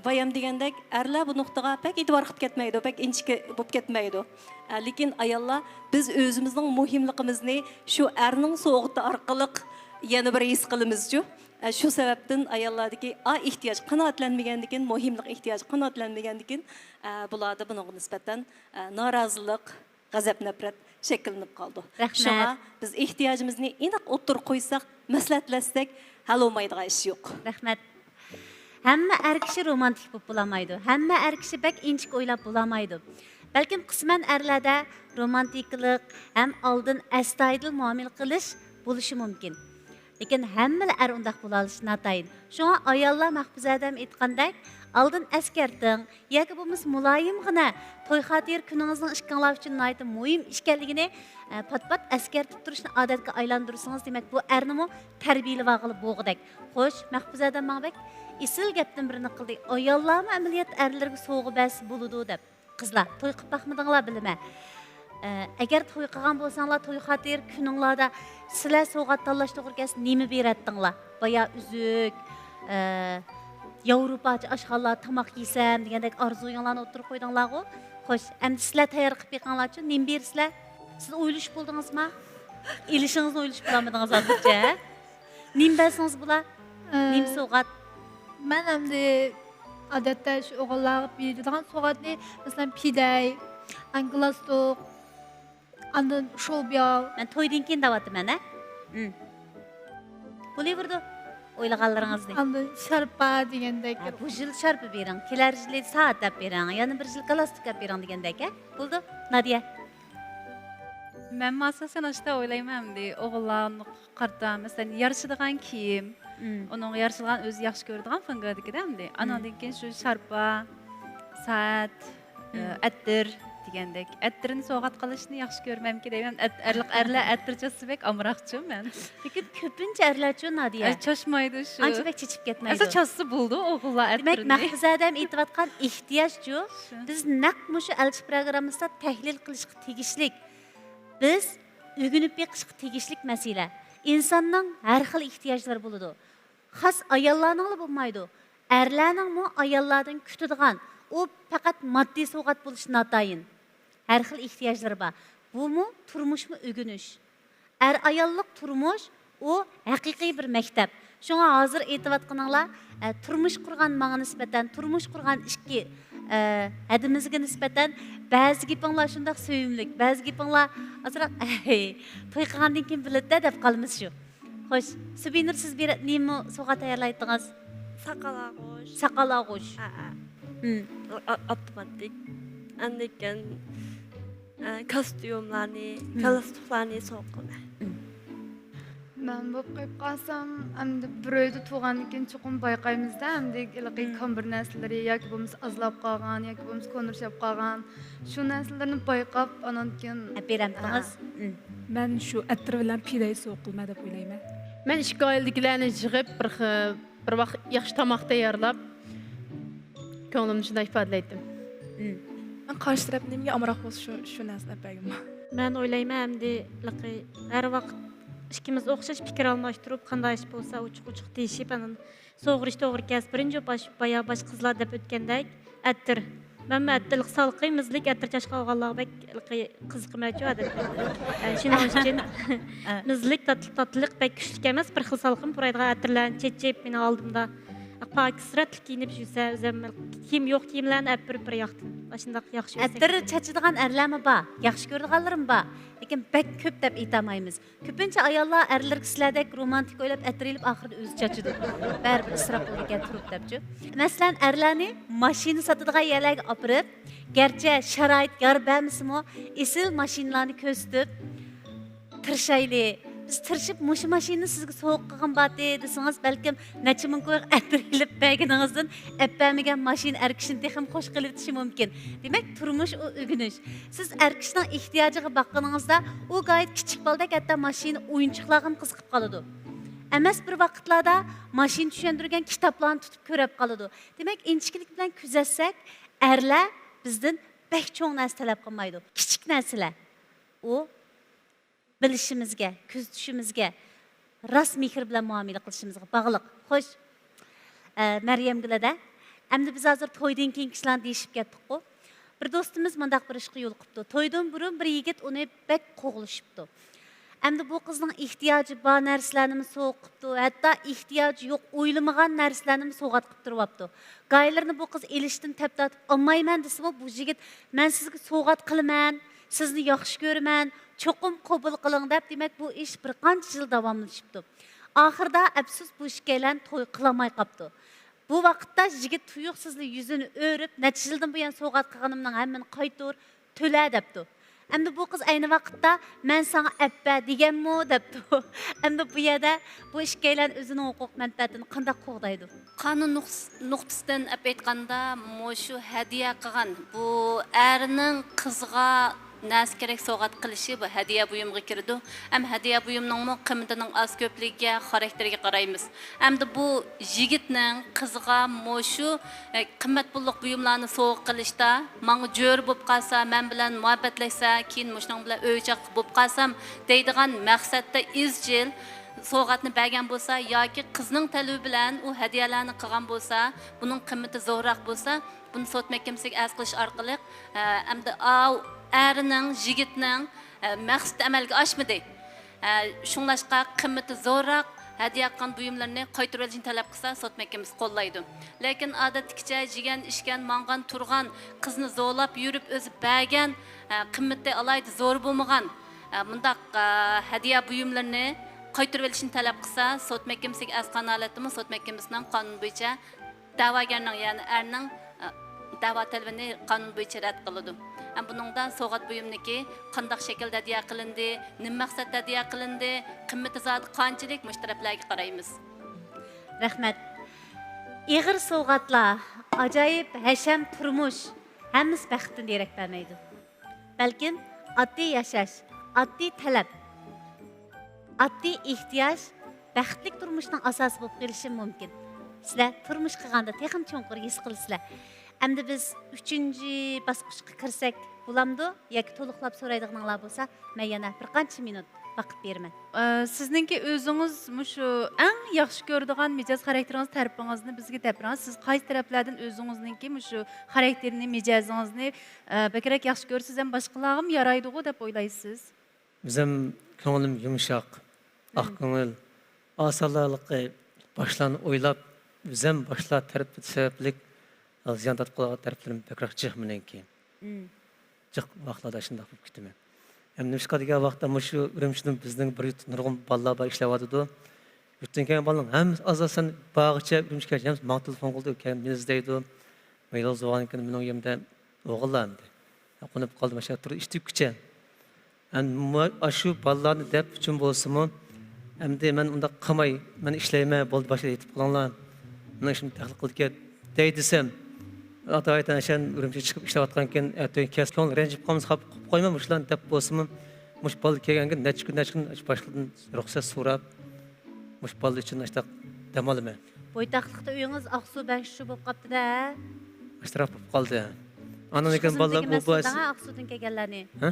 بايام دېگەندەك، ئەرلەر بۇ نۇقتىغا بەك ئېتىبار قىلىپ كەتمەيدۇ، بەك ئىنچىكە بولۇپ كەتمەيدۇ. ئە، لېكىن ئاياللار بىز ئۆزىمىزنىڭ مۇھىملىقىمىزنى شۇ ئەرنىڭ سوۋغىتى ئارقىلىق يەنە بىر ھېس قىلىمىزچۇ. ئە، شۇ سەۋەبتىن ئاياللاردىكى ئا ئېھتىياج قانائەتلەنمىگەندىكىن، مۇھىملىق ئېھتىياجى قانائەتلەنمىگەندىكىن، ئە، بۇلاردا بۇنىڭغا نىسبەتەن، ئە، نارازىلىق، غەزەپ-نەپرەت شەكىللىنىپ قالىدۇ. رەھمەت. شۇڭا بىز ئېھتىياجىمىزنى ئېنىق ئوتتۇرىغا قويساق، مەسلىھەتلەشسەك، ھەل بولمايدىغان ئىش يوق. رەھمەت. ھەممە ئەر كىشى رومانتىك بولۇپ بولالمايدۇ. ھەممە ئەر كىشى بەك ئىنچىكە ئويلاپ بولالمايدۇ. بەلكىم قىسمەن ئەرلەردە رومانتىكىلىق ھەم ئالدىن ئەستايىدىل مۇئامىلە قىلىش بولۇشى مۇمكىن. لېكىن ھەممىلا ئەر ئۇنداق بولالىشى ناتايىن. شۇڭا ئاياللار مەھپۇزە ئادەم ئېيتقاندەك، ئالدىن ئەسكەرتىڭ ياكى بولمىسا مۇلايىمغىنە توي خاتىرە كۈنىڭىزنىڭ ئىككىڭلار ئۈچۈن ناھايىتى مۇھىم ئىكەنلىكىنى، ئە، پات-پات ئەسكەرتىپ تۇرۇشنى ئادەتكە ئايلاندۇرسىڭىز، دېمەك، بۇ ئەرنىمۇ تەربىيەلىۋالغىلى بولغۇدەك. خوش، مەھپۇزە ئادەم ماڭا بەك ئېسىل گەپتىن بىرنى قىلدى. ئاياللارمۇ ئەمەلىيەتتە ئەرلىرىگە سوۋغا بەرسە بولىدۇ دەپ. قىزلار، توي قىلىپ باقمىدىڭلار بىلىمەن. ئە، ئەگەر توي قىلغان بولساڭلار، توي خاتىرە كۈنۈڭلاردا سىلەر سوۋغات تاللاش توغرا كەلسە، نېمە بېرەتتىڭلار؟ بايا ئۈزۈك، ئە، ياۋروپاچە ئاشخانىلاردا تاماق يېسەم دېگەندەك ئارزۇيۇڭلارنى ئوتتۇرىغا قويدۇڭلارغۇ. خوش، ئەمدى سىلەر تەييار قىلىپ بېقىڭلارچۇ، نېمە بېرىسىلەر؟ سىز ئويلىشىپ بولدىڭىزما؟ ئېلىشىڭىزنى ئويلىشىپ بولالمىدىڭىز ھازىرچە، ھە؟ نېمە بەرسىڭىز بولا؟ ئە، نېمە سوۋغات؟ مەن ئەمدى ئادەتتە شۇ ئوغۇللارغا بېرىدىغان سوۋغاتنى، مەسىلەن، پىدەي، ئاندىن گالستۇك، ئاندىن شوۋبياۋ. مەن تويدىن كېيىن دەۋاتىمەن، ھە؟ ھىم. بولۇۋېرىدۇ ئويلىغانلىرىڭىزنى. ئاندىن شارپا دېگەندەك. ھە، بۇ يىل شارپا بېرىڭ، كېلەر يىلى سائەت ئەپ بېرىڭ، يەنە بىر يىل گالستۇك ئەپ بېرىڭ دېگەندەك، ھە؟ بولدى، نادىيە. مەنمۇ ئاساسەن ئاشتا ئويلايمەن ئەمدى، ئوغۇللارنى قارىتا، مەسىلەن، يارىشىدىغان كىيىم، مم. ئۇنىڭغا يارىشىدىغان ئۆزى ياخشى كۆرىدىغان فېڭگېدىكىدە ئەمدى. مم. ئانىڭدىن كېيىن شۇ شارپا، سائەت، مم. ئە، ئەتىر دېگەندەك. ئەتىرنى سوۋغات قىلىشنى ياخشى كۆرمەمكى دەيمەن. ئەت-، ئەرلىق-، ئەرلەر ئەتىر چاچسا بەك ئامراقچۇ مەن. لېكىن كۆپىنچە ئەرلەرچۇ، نادىيە؟ ئە، چاچمايدۇ شۇ. ئانچە بەك چېچىپ كەتمەيدۇ. ئەسلى چاچسا بولىدۇ ئوغۇللار ئەتىرنى. دېمەك، مەھپۇزە ئادەم ئېيتىۋاتقان ئېھتىياجچۇ. شۇ. بىز نەق مۇشۇ ئەلچى پروگراممىسىدا تەھلىل قىلىشقا تېگىشلىك. بىز ئۆگىنىپ بېقىشقا تېگىشلىك مەسىلە. ئىنساننىڭ ھەر خىل ئېھتىياجلىرى بولىدۇ. خاس ئاياللارنىڭلا بولمايدۇ. ئەرلەرنىڭمۇ ئاياللاردىن كۈتىدىغان، ئۇ پەقەت ماددىي سوۋغات بولۇشى ناتايىن. ھەر خىل ئېھتىياجلىرى بار. بۇمۇ تۇرمۇشمۇ ئۆگىنىش. ئەر-ئاياللىق تۇرمۇش، ئۇ ھەقىقىي بىر مەكتەپ. شۇڭا ھازىر ئېيتىۋاتقىنىڭلار، ئە، تۇرمۇش قۇرغان ماڭا نىسبەتەن، تۇرمۇش قۇرغان ئىككى، ئە، ھەدىمىزگە نىسبەتەن بەزى گېپىڭلار شۇنداق سۆيۈملۈك، بەزى گېپىڭلار ئازراق، توي قىلغاندىن كېيىن بىلىدىدە دەپ قالىمىز شۇ. خوش، سۇبىنۇر، سىز بىر نېمە سوۋغا تەييارلايتتىڭىز؟ ساقال ئاغۇش. ساقال ئاغۇش. ھە، ھە. ھىم. ئا-، ئاپتوماتىك. ئاندىن كېيىن، ئە، كاستيۇملارنى، ھىم. گالستۇكلارنى سوۋغا قىلىمەن. ھىم. مەن بولۇپ قېلىپ قالسام، ئەمدى بىر ئۆيدە تۇرغاندىن كېيىن چوقۇم بايقايمىزدا، ئەمدى ھېلىقى ھىم. كامبىر نەرسىلىرى ياكى بولمىسا ئازلاپ قالغان، ياكى بولماسا كونىرشاپ قالغان، شۇ نەرسىلەرنى بايقاپ، ئانان كېيىن، ئەپ بېرەمتىڭىز؟ ھە. ھىم. مەن شۇ ئەتىر بىلەن پىدەي سوۋغا قىلىمەن دەپ ئويلايمەن. مەن ئىككى ئائىلىدىكىلەرنى يىغىپ، بىر خىل بىر ۋاق ياخشى تاماق تەييارلاپ، كۆڭلۈمنى شۇنداق ئىپادىلەيتتىم. مم. مەن قارشى تەرەپ نېمىگە ئامراق بولسا، شۇ، شۇ نەرسىنى ئەپ بەرگىنىمۇ. مەن ئويلايمەن، ئەمدى ھېلىقى ھەر ۋاقىت ئىككىمىز ئوخشاش پىكىر ئالماشتۇرۇپ، قانداق ئىش بولسا ئوچۇق-ئوچۇق دېيىشىپ، ئاندىن سوغۇرۇش توغرا كەلسە، بىرىنچى باش-، بايا باشقا قىزلار دەپ ئۆتكەندەك، ئەتىر. مەنمۇ ئەتىر ھېلىقى سالقىن، مۇزلىك ئەتىر چاچقان ئالغانلارغا بەك ھېلىقى قىزىقىمەنچۇ ئادەتتە. ئە، شۇنىڭ ئۈچۈن مۇزلىك تاتلىق، تاتلىق بەك كۈچلۈك ئەمەس، بىر خىل سالقىن پۇرايدىغان ئەتىرلەرنى چېچىپ، مېنىڭ ئالدىمدا پاكىز سۈرەتلىك كىيىنىپ يۈرسە، ئۆزۈم كىيىم يوق كىيىملەرنى ئەپ بېرىپ بىر ياقتىن. ئاشۇنداق ياخشى ئەتىر چاچىدىغان ئەرلەرمۇ بار، ياخشى كۆرىدىغانلىرىمۇ بار. لېكىن بەك كۆپ دەپ ئېيتالمايمىز. كۆپىنچە ئاياللار ئەرلىرىگە سىلەردەك رومانتىك ئويلاپ ئەتىر ئېلىپ، ئاخىرىدا ئۆزى چاچىدۇ. بەرىبىر ئىسراپ بولىدىكەن تۇرۇپ دەپچۇ. مەسىلەن، ئەرلەرنى ماشىنا ساتىدىغان يەرلەرگە ئاپىرىپ، گەرچە شارائىت يار بەرمىسىمۇ، ئېسىل ماشىنىلارنى كۆرسىتىپ، تىرىشايلى. بىز تىرىشىپ مۇشۇ ماشىنىنى سىزگە سوۋغا قىلغىن باتى دېسىڭىز، بەلكىم نەچچە مىڭ كويغا ئەتىر ئېلىپ بەرگىنىڭىزدىن ئەپ بەرمىگەن ماشىنا ئەر كىشىنى تېخىمۇ خوش قىلىۋېتىشى مۇمكىن. دېمەك، تۇرمۇش ئۇ ئۆگىنىش. سىز ئەر كىشىنىڭ ئېھتىياجىغا باققىنىڭىزدا، ئۇ غايەت كىچىك بالىدەك ھەتتا ماشىنا ئويۇنچۇقلارغىمۇ قىزىقىپ قالىدۇ. ئەمەس بىر ۋاقىتلاردا ماشىنا چۈشەندۈرگەن كىتابلارنى تۇتۇپ كۆرۈپ قالىدۇ. دېمەك، ئىنچىكىلىك بىلەن كۆزەتسەك، ئەرلەر بىزدىن بەك چوڭ نەرسە تەلەپ قىلمايدۇ. كىچىك نەرسىلەر. ئۇ بىلىشىمىزگە، كۆزىتىشىمىزگە، راست مېھىر بىلەن مۇئامىلە قىلىشىمىزغا باغلىق. خوش، ئە، مەريەمگۈل ھەدە. ئەمدى بىز ھازىر تويدىن كېيىنكى ئىشلارنى دېيىشىپ كەتتۇققۇ. بىر دوستىمىز مۇنداق بىر ئىشقا يولۇقۇپتۇ. تويدىن بۇرۇن بىر يىگىت ئۇنى بەك قوغلىشىپتۇ. ئەمدى بۇ قىزنىڭ ئېھتىياجى بار نەرسىلەرنىمۇ سوۋغا قىپتۇ، ھەتتا ئېھتىياجى يوق، ئويلىمىغان نەرسىلەرنىمۇ سوۋغات قىپ تۇرۇۋاپتۇ. گايلىرىنى بۇ قىز ئېلىشتىن تەپ تارتىپ ئالمايمەن دېسىمۇ، بۇ يىگىت، مەن سىزگە سوۋغات قىلىمەن، سىزنى ياخشى كۆرىمەن، چوقۇم قوبۇل قىلىڭ دەپ، دېمەك، بۇ ئىش بىر قانچە يىل داۋاملىشىپتۇ. ئاخىرىدا، ئەپسۇس، بۇ ئىككىيلەن توي قىلالماي قاپتۇ. بۇ ۋاقىتتا يىگىت تۇيۇقسىزلا يۈزىنى ئۆرۈپ، نەچچە يىلدىن بۇيان سوۋغات قىلغىنىمنىڭ ھەممىنى قايتۇر، تۆلە دەپتۇ. ئەمدى بۇ قىز ئەينى ۋاقىتتا، مەن ساڭا ئەپبە دېگەنمۇ دەپتۇ. ئەمدى بۇ يەردە بۇ ئىككىيلەن ئۆزىنىڭ ھوقۇق مەنپەئەتىنى قانداق قوغدايدۇ؟ قانۇن نۇقس-، نۇقتىسىدىن ئەپ ئېيتقاندا، مۇشۇ ھەدىيە قىلغان، بۇ ئەرنىڭ قىزغا نەرسە كېرەك سوۋغات قىلىشى بۇ ھەدىيە بۇيۇمغا كىرىدۇ. ھەم ھەدىيە بۇيۇمنىڭمۇ قىممىتىنىڭ ئاز كۆپلۈكىگە، خاراكتېرىگە قارايمىز. ئەمدى بۇ يىگىتنىڭ قىزغا مۇشۇ، ئە، قىممەت پۇللۇق بۇيۇملارنى سوۋغا قىلىشتا، ماڭا جۆرە بولۇپ قالسا، مەن بىلەن مۇھەببەتلەشسە، كېيىن مۇشۇنىڭ بىلەن ئۆي-ئوچاق بولۇپ قالسام دەيدىغان مەقسەتتە ئىزچىل سوۋغاتنى بەرگەن بولسا ياكى قىزنىڭ تەلىپى بىلەن ئۇ ھەدىيەلەرنى قىلغان بولسا، بۇنىڭ قىممىتى زورراق بولسا، بۇنى سوت مەھكىمىسىگە ئەرز قىلىش ئارقىلىق، ئە، ئەمدى ئاۋۇ ئەرنىڭ، يىگىتنىڭ، ئە، مەقسىتى ئەمەلگە ئاشمىدى. ئە، شۇڭلاشقا قىممىتى زورراق ھەدىيە قىلغان بۇيۇملىرىنى قايتۇرۇۋېلىشنى تەلەپ قىلسا، سوت مەھكىمىسى قوللايدۇ. لېكىن ئادەتتىكىچە يېگەن، ئىچكەن، ماڭغان، تۇرغان، قىزنى زورلاپ يۈرۈپ ئۆزى بەرگەن، ئە، قىممىتى ئالاھىدە زور بولمىغان، ئە، مۇنداق، ئە، ھەدىيە بۇيۇملىرىنى قايتۇرۇۋېلىشنى تەلەپ قىلسا، سوت مەھكىمىسىگە ئەرز قىلغان ھالەتتىمۇ سوت مەھكىمىسىنىڭ قانۇن بويىچە دەۋاگەرنىڭ، يەنى ئەرنىڭ، ئە، دەۋا تەلىپىنى قانۇن بويىچە رەت قىلىدۇ. ھەم بۇنىڭدا سوۋغات بۇيۇمنىكى قانداق شەكىلدە ھەدىيە قىلىندى، نېمە مەقسەتتە ھەدىيە قىلىندى، قىممىتى زادى قانچىلىك، مۇشۇ تەرەپلەرگە قارايمىز. رەھمەت. ئېغىر سوۋغاتلار، ئاجايىپ ھەشەم تۇرمۇش، ھەممىسى بەختتىن دېرەك بەرمەيدۇ. بەلكىم ئاددىي ياشاش، ئاددىي تەلەپ، ئاددىي ئېھتىياج بەختلىك تۇرمۇشنىڭ ئاساسى بولۇپ قېلىشى مۇمكىن. سىلەر تۇرمۇش قىلغاندا تېخىمۇ چوڭقۇر ھېس قىلىسىلەر. ئەمدى بىز ئۈچىنچى باسقۇچقا كىرسەك بولامدۇ ياكى تولۇقلاپ سورايدىغىنىڭلار بولسا، مەن يەنە بىر قانچە مىنۇت ۋاقىت بېرىمەن. ئە، سىزنىڭكى ئۆزىڭىز مۇشۇ ئەڭ ياخشى كۆرىدىغان مىجەز خاراكتېرىڭىز، تەرىپىڭىزنى بىزگە دەپ بېرىڭ. سىز قايسى تەرەپلەردىن ئۆزىڭىزنىڭكى مۇشۇ خاراكتېرىنى، مىجەزىڭىزنى، ئە، بەكرەك ياخشى كۆرىسىز ھەم باشقىلارغىمۇ يارايدىغۇ دەپ ئويلايسىز؟ ئۆزۈم كۆڭلۈم يۇمشاق، ئاق كۆڭۈل، ئاسانلارلىقى باشلارنى ئويلاپ، ئۆزۈم باشلار تەرىپى سەۋەبلىك زىيان تارتقان تەرەپلىرىم بەكرەك جىق مېنىڭكى. جىق ۋاقىتلاردا شۇنداق بولۇپ كېتىمەن. ھەم نېمىشقا دېگەن ۋاقىتتا مۇشۇ ئۈرۈمچىدىن بىزنىڭ بىر يۇرت نۇرغۇن بالىلار بار، ئىشلەۋاتىدۇ. يۇرتتىن كەلگەن بالىنىڭ ھەممىسى ئاز-ئاز سان بارغىچە ئۈرۈمچىگە كەلگەن ھەممىسى ماڭا تېلېفون قىلىدۇ، كەلگەن مېنى ئىزدەيدۇ. مەن يالغۇز بولغاندىن كېيىن مېنىڭ ئۆيۈمدە ئوغۇللار ئەمدى قونۇپ قالدى، ماشۇ تۇرۇپ ئىشتىككىچە. ئەمدى مۇ-، ئاشۇ بالىلارنى دەپ ئۈچۈن بولسىمۇ، ئەمدى مەن ئۇنداق قىلماي، مەن ئىشلەيمەن، بولدى، باشقا يېتىپ قالىڭلار، مېنىڭ ئىشىمنى تەخلىق قىلىدىكەن دەي دېسەم، ئاتايىتەن ئەشەن ئۈرۈمچىگە چىقىپ ئىشلەۋاتقانكەن، ئەتىگەن كەلسە كۆڭلى رەنجىپ قالمىسا خاپا قىلىپ قويماي، مۇشۇلارنى دەپ بولسىمۇ، مۇشۇ بالا كەلگەنكىن نەچچە كۈن، نەچچە كۈن باشقىدىن رۇخسەت سوراپ، مۇشۇ بالا ئۈچۈن ئاشۇنداق دەم ئالىمەن. بويتاقلىقتا ئۆيىڭىز ئاقسۇ بەشسۇ بولۇپ قاپتۇ-دە. ئاشۇنداق بولۇپ قالدى. ئاندىن كېيىن بالىلار مەسئۇل دەڭە، ئاقسۇدىن كەلگەنلەرنى. ھە؟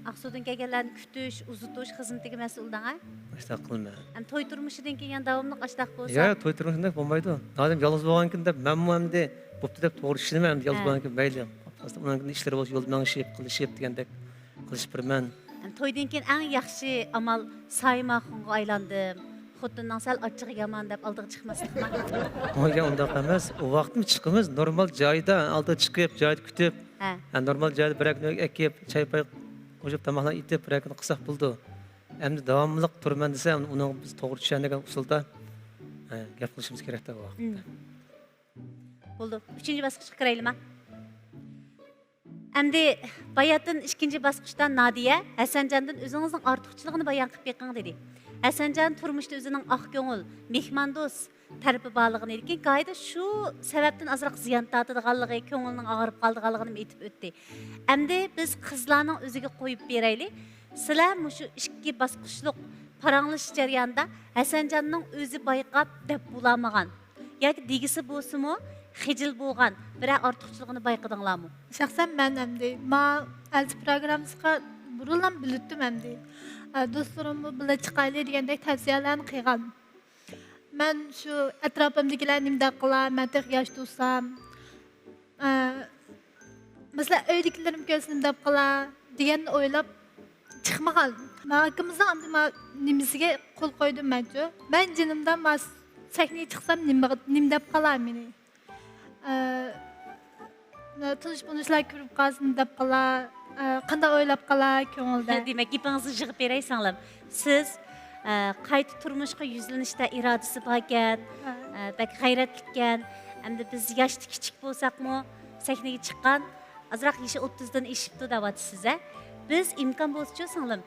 ئاقسۇدىن كەلگەنلەرنى كۈتۈش، ئۇزىتىش خىزمىتىگە مەسئۇل دەڭە. ئاشۇنداق قىلىمەن. ئەمدى توي تۇرمۇشىدىن كېيىن يەنە داۋاملىق ئاشۇنداق بولسا. ياق، توي تۇرمۇشىدا بولمايدۇ. ئادەم يالغۇز بولغانكىن دەپ مەنمۇ ئەمدى بوپتۇ دەپ توغرا چۈشىنىمەن، ئەمدى يالغۇز بولغانكىن مەيلى. ئۇنىڭ ئىشلىرى بولسا يولدا مېڭىشىپ، قىلىشىپ دېگەندەك قىلىشىپ بېرىمەن. تويدىن كېيىن ئەڭ ياخشى ئامال سايىم ئاخۇنغا ئايلاندىم، خوتۇننىڭ سەل ئاچچىقى يامان دەپ ئالدىغا چىقماسلىقما؟ ھوي، يا، ئۇنداق ئەمەس. ئۇ ۋاقىتمۇ چىقىمىز، نورمال جايدا ئالدىغا چىقىپ، جايدا كۈتۈپ، ھە. ھە، نورمال جايدا بىرەر كۈنى ئەكىپ، چاي-پاي قوشۇپ، تاماقلار ئېتىپ، بىرەر كۈنى قىلساق بولىدۇ. ئەمدى داۋاملىق تۇرىمەن دېسە، ئۇنىڭ بىز توغرا چۈشەنگەن ئۇسۇلدا، ھە، گەپ قىلىشىمىز كېرەكتە ئۇ ۋاقىتتا. بولدى. ئۈچىنچى باسقۇچقا كىرەيلىما؟ ئەمدى باياتىن ئىككىنچى باسقۇچتا نادىيە ھەسەنجاندىن ئۆزىڭىزنىڭ ئارتۇقچىلىقىنى بايان قىلىپ بېقىڭ دېدى. ھەسەنجان تۇرمۇشتا ئۆزىنىڭ ئاق كۆڭۈل، مېھماندوست تەرىپى بارلىقىنى، لېكىن گاھىدا شۇ سەۋەبتىن ئازراق زىيان تارتىدىغانلىقى، كۆڭلىنىڭ ئاغرىپ قالىدىغانلىقىنى ئېيتىپ ئۆتتى. ئەمدى بىز قىزلارنىڭ ئۆزىگە قويۇپ بېرەيلى. سىلەر مۇشۇ ئىككى باسقۇچلۇق پاراڭلىشىش جەريانىدا ھەسەنجاننىڭ ئۆزى بايقاپ دەپ بولالمىغان ياكى دېگۈسى بولسىمۇ خىجىل بولغان بىرەر ئارتۇقچىلىقىنى بايقىدىڭلارمۇ؟ شەخسەن مەن ئەمدى ما ئەلچى پروگراممىسىغا بۇرۇنلا بىلىتتىم ئەمدى. ئە، دوستلىرىممۇ بىللە چىقايلى دېگەندەك تەۋسىيەلەرنى قىلغان. مەن شۇ ئەتراپىمدىكىلەر نېمە دەپ قالا، مەن تېخى ياش تۇرسام، ئە، مەسىلەن، ئۆيدىكىلىرىم كۆرسە نېمە دەپ قالا دېگەننى ئويلاپ چىقمىغان. مانا ئاكىمىزنىڭ ئەمدى ما نېمىسىگە قول قويدۇم مەنچۇ. مەن جېنىمدا ما سەھنىگە چىقسام نېمە، نېمە دەپ قالا مېنى. ئە، تونۇش-مونۇشلار كۆرۈپ قالسا نېمە دەپ قالا. ئە، قانداق ئويلاپ قالا كۆڭۈلدە؟ دېمەك، گېپىڭىزنى يىغىپ بېرەي سىڭلىم. سىز، ئە، قايتا تۇرمۇشقا يۈزلىنىشتە ئىرادىسى باركەن، ھە. ئە، بەك غەيرەتلىككەن، ئەمدى بىز ياشتا كىچىك بولساقمۇ، سەھنىگە چىققان، ئازراق يېشى ئوتتۇزدىن ئېشىپتۇ دەۋاتىسىز، ھە. بىز ئىمكان بولسىچۇ سىڭلىم،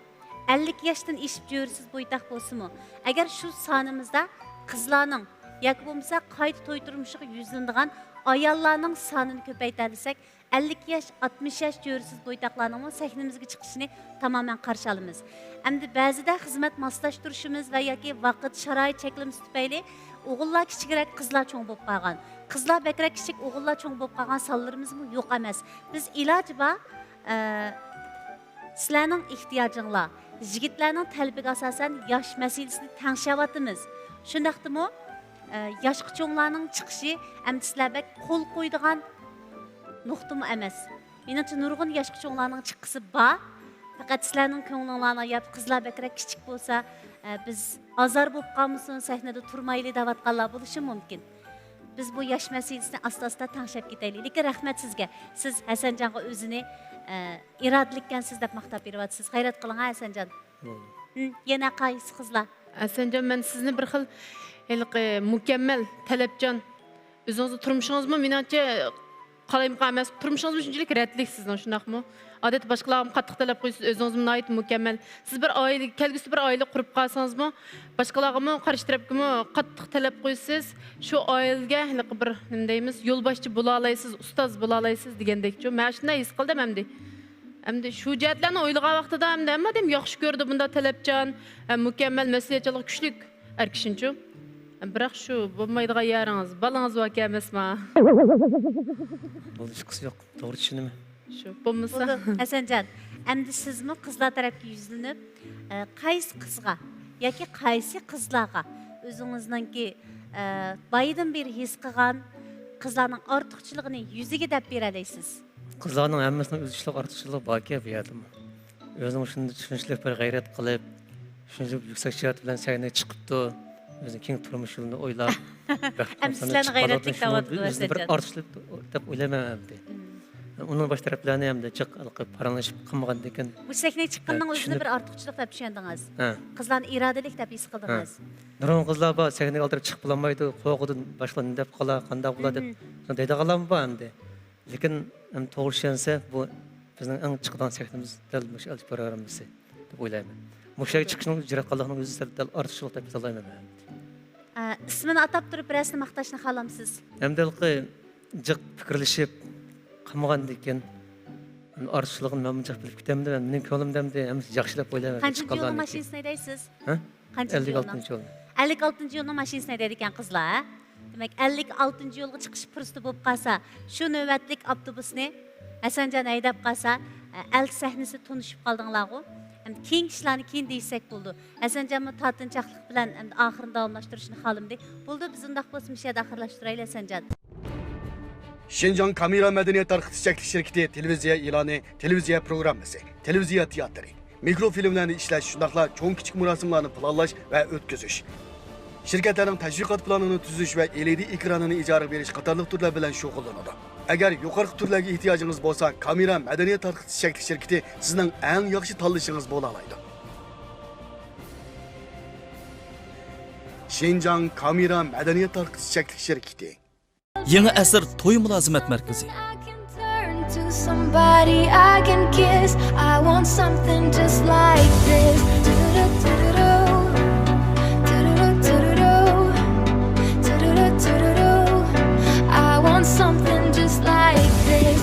ئەللىك ياشتىن ئېشىپ جۆرىسىز بويتاق بولسىمۇ، ئەگەر شۇ سانىمىزدا قىزلارنىڭ ياكى بولمىسا قايتا توي تۇرمۇشىغا يۈزلىنىدىغان ئاياللارنىڭ سانىنى كۆپەيتەلىسەك، ئەللىك ياش، ئاتمىش ياش جۆرىسىز بويتاقلارنىڭمۇ سەھنىمىزگە چىقىشىنى تامامەن قارشى ئالىمىز. ئەمدى بەزىدە خىزمەت ماسلاشتۇرۇشىمىز ۋە ياكى ۋاقىت، شارائىت چەكلىمىسى تۈپەيلى ئوغۇللار كىچىكرەك، قىزلار چوڭ بولۇپ قالغان. قىزلار بەكرەك كىچىك، ئوغۇللار چوڭ بولۇپ قالغان سانلىرىمىزمۇ يوق ئەمەس. بىز ئىلاجى بار، ئە، سىلەرنىڭ ئېھتىياجىڭلار، يىگىتلەرنىڭ تەلىپىگە ئاساسەن ياش مەسىلىسىنى تەڭشەۋاتىمىز. شۇنداقتىمۇ، ئە، ياشقا چوڭلارنىڭ چىقىشى ئەمدى سىلەر بەك قول قويىدىغان نۇقتىمۇ ئەمەس. مېنىڭچە، نۇرغۇن ياشقا چوڭلارنىڭ چىققۇسى بار. پەقەت سىلەرنىڭ كۆڭلۈڭلارنىڭ يا قىزلار بەكرەك كىچىك بولسا، ئە، بىز ئازار بولۇپ قالمىسۇن، سەھنىدە تۇرمايلى دەۋاتقانلار بولۇشى مۇمكىن. بىز بۇ ياش مەسىلىسىنى ئاستا-ئاستا تەڭشەپ كېتەيلى. لېكىن رەھمەت سىزگە. سىز ھەسەنجانغا ئۆزىنى، ئە، ئىرادىلىككەنسىز دەپ ماختاپ بېرىۋاتىسىز. غەيرەت قىلىڭ ھە، ھەسەنجان. بولدى. ھىم، يەنە قايسى قىزلار؟ ھەسەنجان، مەن سىزنى بىر خىل ھېلىقى مۇكەممەل، تەلەپچان، ئۆزىڭىزنىڭ تۇرمۇشىڭىزمۇ مېنىڭچە قالايمىقان ئەمەس، تۇرمۇشىڭىزمۇ شۇنچىلىك رەتلىك سىزنىڭ، شۇنداقمۇ؟ ئادەتتە باشقىلارغىمۇ قاتتىق تەلەپ قويىسىز، ئۆزىڭىزمۇ ناھايىتى مۇكەممەل. سىز بىر ئائىلە، كەلگۈسىدە بىر ئائىلە قۇرۇپ قالسىڭىزمۇ، باشقىلارغىمۇ، قارشى تەرەپكىمۇ قاتتىق تەلەپ قويىسىز. شۇ ئائىلىگە ھېلىقى بىر، نېمە دەيمىز، يولباشچى بولالايسىز، ئۇستاز بولالايسىز دېگەندەكچۇ. مەن شۇنداق ھېس قىلدىم ئەمدى. ئەمدى شۇ جەھەتلەرنى ئويلىغان ۋاقتىدا ئەمدى ھەممە ئادەم ياخشى كۆرىدۇ بۇنداق تەلەپچان، ھە، مۇكەممەل، مەسئۇلىيەتچانلىقى كۈچلۈك ئەر كىشىنىچۇ. بىراق شۇ بولمايدىغان يېرىڭىز، بالىڭىز باركەن ئەمەسما؟ بولدى، ھېچقىسى يوق. توغرا چۈشىنىمەن. شۇ، بولمىسا. بولدى، ھەسەنجان. ئەمدى سىزمۇ قىزلار تەرەپكە يۈزلىنىپ، ئە، قايسى قىزغا ياكى قايسى قىزلارغا ئۆزىڭىزنىڭكى، ئە، بايىدىن بېرى ھېس قىلغان قىزلارنىڭ ئارتۇقچىلىقىنى يۈزىگە دەپ بېرەلەيسىز؟ قىزلارنىڭ ھەممىسىنىڭ ئۆز ئىشلىق ئارتۇقچىلىقى باركەن بۇ يەردىمۇ. ئۆزىنىڭ شۇنداق شۇنچىلىك بىر غەيرەت قىلىپ، شۇنچىلىك يۈكسەك شىئار بىلەن سەھنىگە چىقىپتۇ. ئۆزىنىڭ كېيىنكى تۇرمۇش يولىنى ئويلاپ، بەخت ئەمدى سىلەرنى غەيرەتلىك دەۋاتىدۇ، شۇنىڭ ئۆزىنى بىر ئارتۇقچىلىق دەپ ئويلايمەن ئەمدى. مم. ئۇنىڭ باشقا تەرەپلەرنى ئەمدى جىق ھېلىقى پاراڭلىشىپ قىلمىغاندىكىن، مۇشۇ سەھنىگە چىققىنىڭ ئۆزىنى بىر ئارتۇقچىلىق دەپ چۈشەندىڭىز. ھە. قىزلارنى ئىرادىلىك دەپ ھېس قىلدىڭىز. ھە. نۇرغۇن قىزلار بار، سەھنىگە ئالدىراپ چىقىپ بولالمايدۇ، قورقىدۇ، باشقىلار نېمە دەپ قالا، قانداق بولا دەپ، مم، دەيدىغانلارمۇ بار ئەمدى. لېكىن، ئەمدى توغرا چۈشەنسە، بۇ بىزنىڭ ئەڭ چىقىدىغان سەھنىمىز دەل مۇشۇ ئەلچى پروگراممىسى دەپ ئويلايمەن. مۇشۇ يەرگە چىقىشنىڭ جۈرئەت قىلغانلىقنىڭ ئۆزى سەل دەل ئارتۇقچىلىق دەپ ئېيتالايمەن مەن. ئە، ئىسمىنى ئاتاپ تۇرۇپ بىرەرسىنى ماختاشنى خالامسىز؟ ئەمدى ھېلىقى جىق پىكىرلىشىپ قىلمىغاندىكىن، ئارتۇقچىلىقىنى مەنمۇ جىق بىلىپ كېتەمدىمەن. مېنىڭ كۆڭلۈمدە ئەمدى ھەممىسى ياخشى دەپ ئويلايمەن. قانچىنچى يىلنىڭ ماشىنىسىنى ھەيدەيسىز؟ ھە؟ قانچىنچى يىلنىڭ؟ ئەللىك ئالتىنچى يىلنىڭ. ئەللىك ئالتىنچى يولنىڭ ماشىنىسىنى ھەيدەيدىكەن قىزلار، ھە؟ دېمەك، ئەللىك ئالتىنچى يولغا چىقىش پۇرسىتى بولۇپ قالسا، شۇ نۆۋەتلىك ئاپتوبۇسنى ھەسەنجان ھەيدەپ قالسا، ئەلچى سەھنىسى تونۇشۇپ قالدىڭلارغۇ. ئەمدى كېيىنكى ئىشلارنى كېيىن دېيىشسەك بولىدۇ. ھەسەنجانمۇ تارتىنچاقلىق بىلەن ئەمدى ئاخىرىنى داۋاملاشتۇرۇشنى خالىمىدى. بولىدۇ، بىز ئۇنداق بولسا مۇشۇ يەردە ئاخىرلاشتۇرايلى، ھەسەنجان. شىنجاڭ كامېرا مەدەنىيەت تارقىتىش چەكلىك شىركىتى تېلېۋىزىيە ئېلانى، تېلېۋىزىيە پروگراممىسى، تېلېۋىزىيە تىياتىرى، مىكروفىلىملەرنى ئىشلەش، شۇنداقلا چوڭ كىچىك مۇراسىملارنى پىلانلاش ۋە ئۆتكۈزۈش، شىركەتلەرنىڭ تەشۋىقات پىلانىنى تۈزۈش ۋە ئېلئىدى ئېكرانىنى ئىجارىگە بېرىش قاتارلىق تۈرلەر بىلەن شۇغۇللىنىدۇ. ئەگەر يۇقىرىقى تۈرلەرگە ئېھتىياجىڭىز بولسا، كامېرا مەدەنىيەت تارقىتىش چەكلىك شىركىتى سىزنىڭ ئەڭ ياخشى تاللىشىڭىز بولالايدۇ. شىنجاڭ كامېرا مەدەنىيەت تارقىتىش چەكلىك شىركىتى. يېڭى ئەسىر توي مۇلازىمەت مەركىزى. I can turn to somebody I can kiss. I want something just like this. I want something just like this.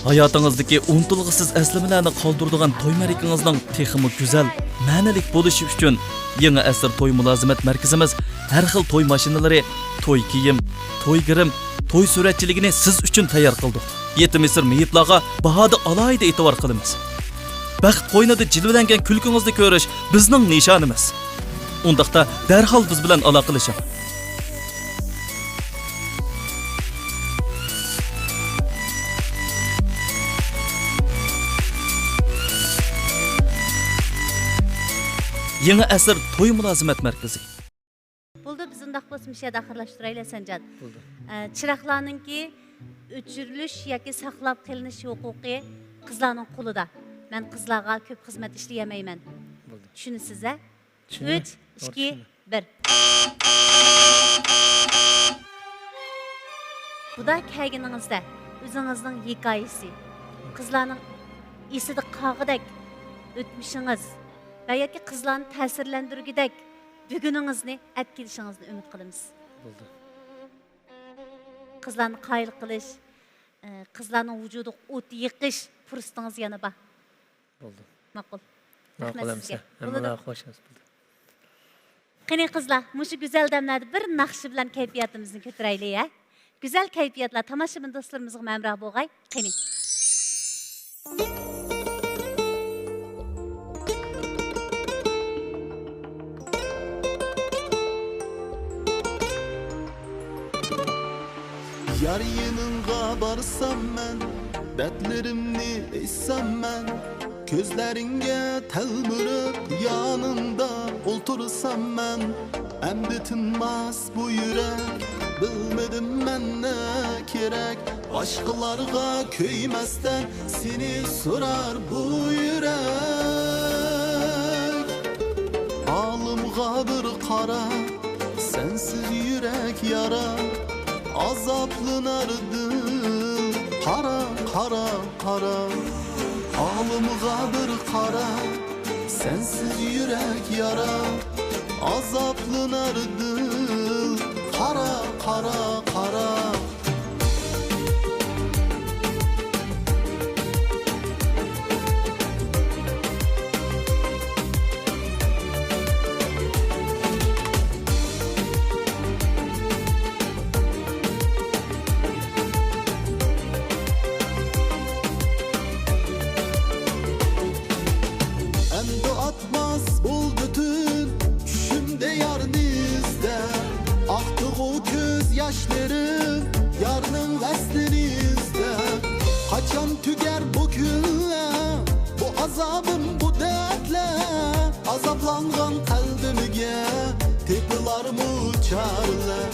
ھاياتىڭىزدىكى ئۇنتۇلغۇسىز ئەسلىمىلەرنى قالدۇرىدىغان توي مەرىكىڭىزنىڭ تېخىمۇ گۈزەل، مەنىلىك بولۇشى ئۈچۈن يېڭى ئەسىر توي مۇلازىمەت مەركىزىمىز ھەر خىل توي ماشىنىلىرى، توي كىيىم، توي گىرىم، توي سۈرەتچىلىكىنى سىز ئۈچۈن تەييار قىلدۇق. يېتىم يېسىر مېيىپلارغا باھادا ئالاھىدە ئېتىبار قىلىمىز. بەخت قوينىدا جىلۋىلەنگەن كۈلكىڭىزنى كۆرۈش بىزنىڭ نىشانىمىز. ئۇنداقتا دەرھال بىز بىلەن ئالاقىلىشىڭ. يېڭى ئەسىر توي مۇلازىمەت مەركىزى. بولدى، بىز ئۇنداق بولسا مۇشۇ يەردە ئاخىرلاشتۇرايلى، ھەسەنجان. بولدى. ئە، چىراغلارنىڭكى، ئۆچۈرۈلۈش ياكى ساقلاپ قېلىنىش ھوقۇقى قىزلارنىڭ قولىدا. مەن قىزلارغا كۆپ خىزمەت ئىشلىيەلمەيمەن. بولدى. چۈشىنىسىز-ە؟ چۈشىنىمەن. ئۈچ، توغرا ئىككى، چۈشىنىمەن. بىر. بۇدا كەلگىنىڭىزدە ئۆزىڭىزنىڭ ھېكايىسى، قىزلارنىڭ ئېسىدە قالغۇدەك ئۆتمۈشىڭىز ۋە ياكى قىزلارنى تەسىرلەندۈرگۈدەك بۈگۈنىڭىزنى ئەپ كېلىشىڭىزنى ئۈمىد قىلىمىز. بولدى. قىزلارنى قايىل قىلىش، ئە، قىزلارنىڭ ۋۇجۇدىغا ئوت يېقىش پۇرسىتىڭىز يەنە بار. بولدى. ماقۇل. ماقۇل رەھمەت ئەمىسە. سىزگە. بولىدۇ. ھەممىلەرگە خوش ئەمىسە بولدى. قېنى قىزلار، مۇشۇ گۈزەل دەملەردە بىر ناخشا بىلەن كەيپىياتىمىزنى كۆتۈرەيلى، ھە؟ گۈزەل كەيپىياتلار تاماشىبىن دوستلىرىمىزغىمۇ ھەمراھ بولغاي. قېنى. يار يېنىڭغا بارسام مەن، دەردلىرىمنى ئېيتسام مەن، كۆزلىرىڭگە تەلمۈرۈپ يانىڭدا ئولتۇرسام مەن، ئەمدى تىنماس بۇ يۈرەك، بىلمىدىم مەن نە كېرەك، باشقىلارغا كۆيمەستىن سېنى سورار بۇ يۈرەك. ھالىمغا بىر قارا، سەنسىز يۈرەك يارا، ئازابلىنار دىل. قارا، قارا، قارا، ھالىمغا بىر قارا، سەنسىز يۈرەك يارا، ئازابلىنار دىل. قارا، قارا، قارا. ئەمدى ئاتماس بولدى تۈن، چۈشۈمدە يارنى ئىزدەپ، ئاقتىغۇ كۆز ياشلىرىم يارنىڭ ۋەسلىنى ئىزدەپ. قاچان تۈگەر بۇ كۈنلەر، بۇ ئازابىم، بۇ دەردلەر؟ ئازابلانغان قەلبىمگە تېپىلارمۇ چارىلەر؟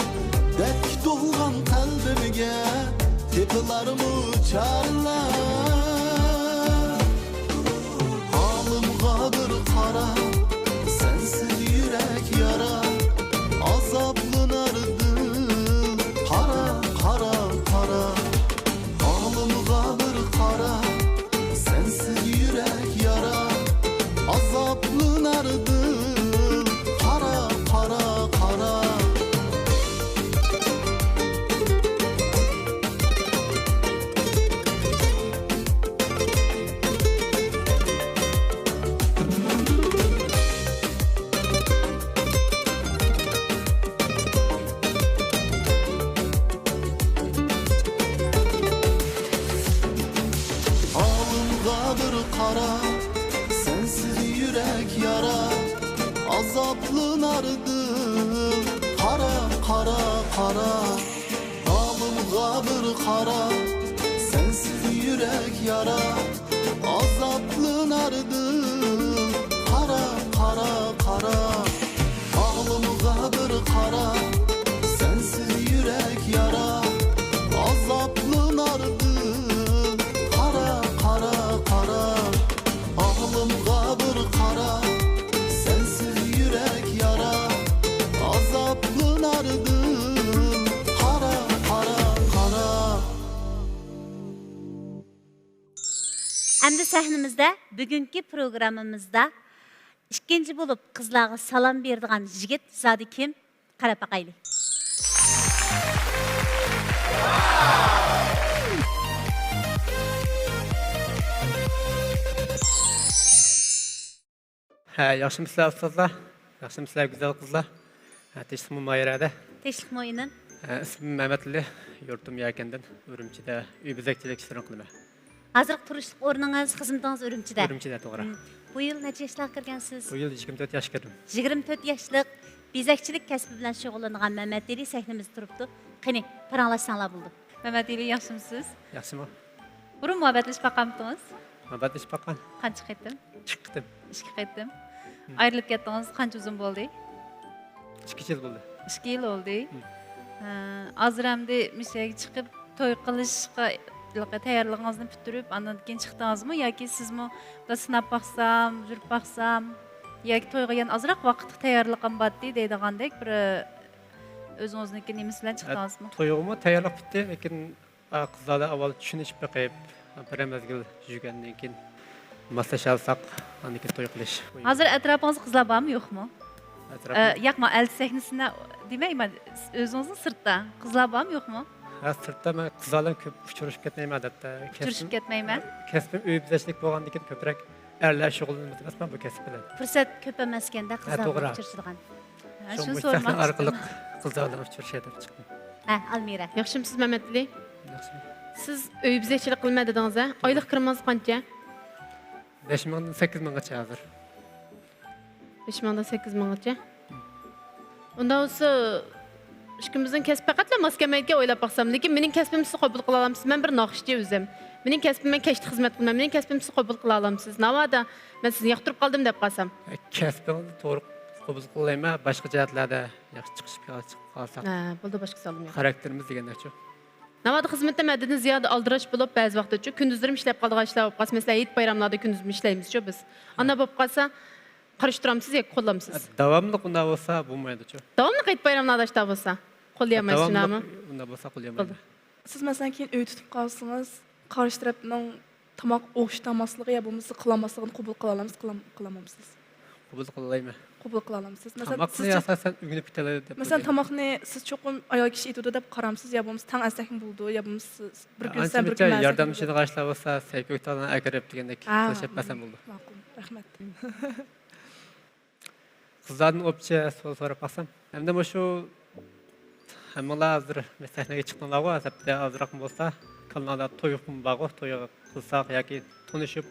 دەردكە تولغان قەلبىمگە تېپىلارمۇ چارىلەر؟ ھالىمغا بىر قارا، سەنسىز يۈرەك يارا، ئازابلىنار دىل. قارا، قارا، قارا، ھالىمغا بىر قارا، سەنسىز يۈرەك يارا، ئازابلىنار دىل. قارا، قارا، قارا. ھالىمغا بىر قارا، سەنسىز يۈرەك يارا، ئازابلىنار دىل. قارا، قارا، قارا، ھالىمغا بىر قارا، سەنسىز يۈرەك يارا، ئازابلىنار دىل. قارا، قارا، قارا، ھالىمغا بىر قارا، سەنسىز يۈرەك يارا، ئازابلىنار دىل. قارا، قارا، قارا، ھالىمغا بىر قارا، سەنسىز يۈرەك يارا، ئازابلىنار دىل. قارا، قارا، قارا. ئەمدى سەھنىمىزدە بۈگۈنكى پروگراممىمىزدا ئىككىنچى بولۇپ قىزلارغا سالام بېرىدىغان يىگىت زادى كىم؟ قاراپ باقايلى. ھە، ياخشىمۇسىلەر ئۇستازلار؟ ياخشىمۇسىلەر گۈزەل قىزلار؟ ھە، تىنچلىقمۇ ماھىرەدە؟ تىنچلىقمۇ ئىنىم. ھە، ئىسمىم مەمەتئېلى، يۇرتۇم يەكەندىن، ئۈرۈمچىدە ئۆي بېزەكچىلىك ئىشلىرىنى قىلىمەن. ھازىرقى تۇرۇشلۇق ئورنىڭىز، خىزمىتىڭىز ئۈرۈمچىدە؟ ئۈرۈمچىدە، توغرا. مم. بۇ يىل نەچچە ياشلارغا كىرگەنسىز؟ بۇ يىل يىگىرمە تۆت ياشقا كىردىم. يىگىرمە تۆت ياشلىق بېزەكچىلىك كەسپى بىلەن شۇغۇللىنىدىغان مەمەتئېلى سەھنىمىزدە تۇرۇپتۇ. قېنى، پاراڭلاشساڭلار بولىدۇ. مەمەتئېلى، ياخشىمۇسىز؟ ياخشىمۇ؟ بۇرۇن مۇھەببەتلىشىپ باققانمىدىڭىز؟ مۇھەببەتلىشىپ باققان. قانچە قېتىم؟ ئىككى قېتىم. ئىككى قېتىم. مم. ئايرىلىپ كەتتىڭىز، قانچە ئۇزۇن بولدى؟ ئىككى يىل بولدى. ئىككى يىل بولدى. مم. ھە، ھازىر ئەمدى مۇشۇ يەرگە چىقىپ، توي قىلىشقا تەييارلىقىڭىزنى پۈتتۈرۈپ، ئاندىن كېيىن چىقتىڭىزمۇ ياكى سىزمۇ بىر سىناپ باقسام، يۈرۈپ باقسام ياكى تويغا يەنە ئازراق ۋاقىتلىق تەييارلىقىم بارتتى دەيدىغاندەك بىر ئۆزىڭىزنىڭكى نېمىسى بىلەن چىقتىڭىزمۇ؟ تويغىمۇ تەييارلىق پۈتتى، لېكىن، ئا، قىزلار بىلەن ئاۋۋال چۈشىنىشىپ بېقىپ، بىرەر مەزگىل يۈرگەندىن كېيىن ماسلىشالساق، ئاندىن كېيىن توي قىلىش. ھازىر ئەتراپىڭىزدا قىزلار بارمۇ، يوقمۇ؟ ئەتراپىم- ئە، ياق، مەن ئەلچى سەھنىسىنى دېمەيمەن، ئۆزىڭىزنىڭ سىرتتا قىزلار بارمۇ، يوقمۇ؟ ھە، سىرتتا مەن قىزلار بىلەن كۆپ ئۇچرىشىپ كەتمەيمەن، ئادەتتە. ئۇچرىشىپ كەتمەيمەن. كەسپىم ئۆي بېزەكچىلىك بولغاندىن كېيىن كۆپرەك ئەرلەر شۇغۇللىنىدۇ ئەمەسمۇ بۇ كەسىپ بىلەن. پۇرسەت كۆپ ئەمەسكەندە قىزلار بىلەن ئۇچرىشىدىغان. ھە، شۇڭا شۇنى بۇ سورىماقچى سەھنە ئارقىلىق قىزلار بىلەن ئۇچرىشاي دەپ چىقتىم. ھە، ئالمىرا. ياخشىمۇسىز، مەمەتئېلى؟ ياخشى. سىز ئۆي بېزەكچىلىك قىلىمەن دېدىڭىز، ھە؟ ئايلىق كىرىمىڭىز قانچە؟ بەش مىڭدىن سەككىز مىڭغىچە ھازىر. بەش مىڭدىن سەككىز مىڭغىچە. ئۇنداق بولسا، ئىككىمىزنىڭ كەسپى پەقەتلا ماس كەلمەيدىكەن ئويلاپ باقسام. لېكىن مېنىڭ كەسپىمنى سىز قوبۇل قىلالامسىز؟ مەن بىر ناخشىچى ئۆزۈم. مېنىڭ كەسپىم، مەن كەشتە خىزمەت قىلىمەن. مېنىڭ كەسپىمنى سىز قوبۇل قىلالامسىز؟ ناۋادا مەن سىزنى ياقتۇرۇپ قالدىم دەپ قالسام. كەسپىڭىزنى توغرا قوبۇل قىلالايمەن، باشقا جەھەتلەردە ياخشى چىقىشىپ قالساق. ھە، بولدى، باشقا سوئالىم يوق. خاراكتېرىمىز دېگەندەكچۇ. ناۋادا خىزمەتتە مەدەنىي زىيادە ئالدىراش بولۇپ، بەزى ۋاقىتتا چۈ-، كۈندۈزلىرىمۇ ئىشلەپ قالىدىغان ئىشلار بولۇپ قالسا، مەسىلەن، ھېيت بايراملاردا كۈندۈزمۇ ئىشلەيمىزچۇ بىز. ئانداق بولۇپ قالسا، قارشى تۇرامسىز ياكى قوللامسىز؟ داۋاملىق ئۇنداق بولسا بولمايدۇچۇ. داۋاملىق ھېيت بايراملاردا ئىشتا بولسا، قوللىيالمايسىز، شۇنداقمۇ؟ داۋاملىق ئۇنداق بولسا قوللىيالمايمەن. بولدى. سىز، مەسىلەن، كېيىن ئۆي تۇتۇپ قالسىڭىز، قارشى تەرەپنىڭ تاماق ئوخشىتالماسلىقى يا بولمىسا قىلالماسلىقىنى قوبۇل قىلالامسىز، قىلام-، قىلالمامسىز؟ قوبۇل قىلالايمەن. قوبۇل قىلالامسىز. مەسىلەن، تاماقنى سىز ئاساسەن ئۆگىنىپ كېتەلەيدۇ دەپ مەسىلەن، ئويلايمەن. تاماقنى سىز چوقۇم ئايال كىشى ئېتىدۇ دەپ قارامسىز يا بولمىسا تەڭ ئەتسەكمۇ بولىدۇ يا بولمىسا سىز بىر كۈنسەن، بىر كۈنمەن ياردەملىشىدىغان ئىشلار بولسا سەي كۆكتالنى ئەكىرىپ دېگەندەك قىلىشىپ بەرسەم بولىدۇ. ماقۇل، رەھمەت. قىزلاردىن ئوپچە سوئال سوراپ باقسام. ئەمدى مۇشۇ ھەممىڭلار ھازىر سەھنىگە چىقتىڭلارغۇ، ھەپتە ئازراقمۇ بولسا، كاللاڭلاردا تويۇقمۇ بارغۇ، توي قىلساق ياكى تونۇشۇپ،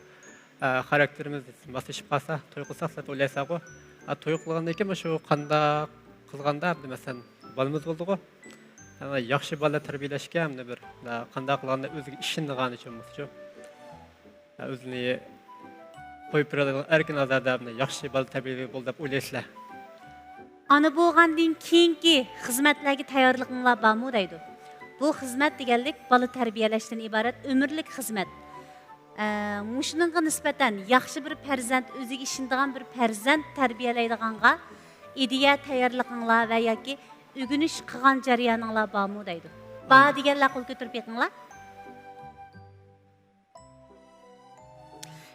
ئە، خاراكتېرىمىز ماسلىشىپ قالسا، توي قىلساق دەپ ئويلايسىلەرغۇ. ئە، توي قىلغاندىن كېيىن مۇشۇ قانداق قىلغاندا، ئەمدى مەسىلەن، بالىمىز بولدىغۇ. ئە، ياخشى بالا تەربىيەلەشكە ئەمدى بىر، ئە، قانداق قىلغاندا ئۆزىگە ئىشىنىدىغان ئۈچۈن بولسىچۇ. ئۆزىنى قويۇپ بېرىدىغان ئەركىن ئازادە ياخشى بالا تەربىيەلىگەن بولدى دەپ ئويلايسىلەر؟ ئانا بولغاندىن كېيىنكى خىزمەتلەرگە تەييارلىقىڭلار بارمۇ دەيدۇ. بۇ خىزمەت دېگەنلىك بالا تەربىيەلەشتىن ئىبارەت ئۆمۈرلۈك خىزمەت. ئە، مۇشۇنىڭغا نىسبەتەن ياخشى بىر پەرزەنت، ئۆزىگە ئىشىنىدىغان بىر پەرزەنت تەربىيەلەيدىغانغا ئىدىيە، تەييارلىقىڭلار ۋە ياكى ئۆگىنىش قىلغان جەريانىڭلار بارمۇ دەيدۇ. بار دېگەنلەر قول كۆتۈرۈپ بېقىڭلار.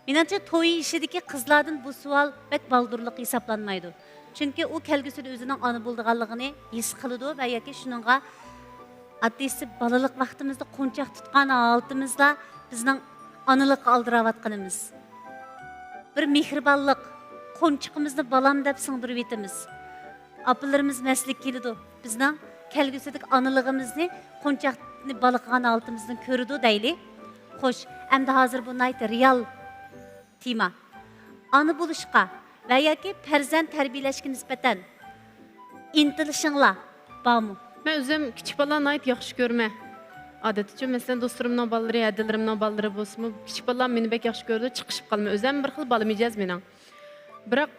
مېنىڭچە، توي ئىشىدىكى قىزلاردىن بۇ سوئال بەك بالدۇرلۇق ھېسابلانمايدۇ. چۈنكى ئۇ كەلگۈسىدە ئۆزىنىڭ ئانا بولىدىغانلىقىنى ھېس قىلىدۇ ۋە ياكى شۇنىڭغا ئاددىيسى بالىلىق ۋاقتىمىزدا قونچاق تۇتقان ھالىتىمىزلا بىزنىڭ ئانىلىققا ئالدىراۋاتقىنىمىز. بىر مېھرىبانلىق، قونچىقىمىزنى بالام دەپ سىڭدۈرۈۋېتىمىز. ئاپىلىرىمىز مەستلىك كېلىدۇ. بىزنىڭ كەلگۈسىدىكى ئانىلىقىمىزنى، قونچاقنى بالا قىلغان ھالىتىمىزدىن كۆرىدۇ دەيلى. خوش، ئەمدى ھازىر بۇ ناھايىتى رېئال تېما. ئانا بولۇشقا ۋە ياكى پەرزەنت تەربىيەلەشكە نىسبەتەن ئىنتىلىشىڭلار بارمۇ؟ مەن ئۆزۈم كىچىك بالىلارنى ناھايىتى ياخشى كۆرىمەن. ئادەتتىچۇ، مەسىلەن، دوستلىرىمنىڭ بالىلىرى، ھەدىلىرىمنىڭ بالىلىرى بولسىمۇ، كىچىك بالىلار مېنى بەك ياخشى كۆرىدۇ، چىقىشىپ قالىمەن. ئۆزۈم بىر خىل بالا مىجەز مېنىڭ. بىراق،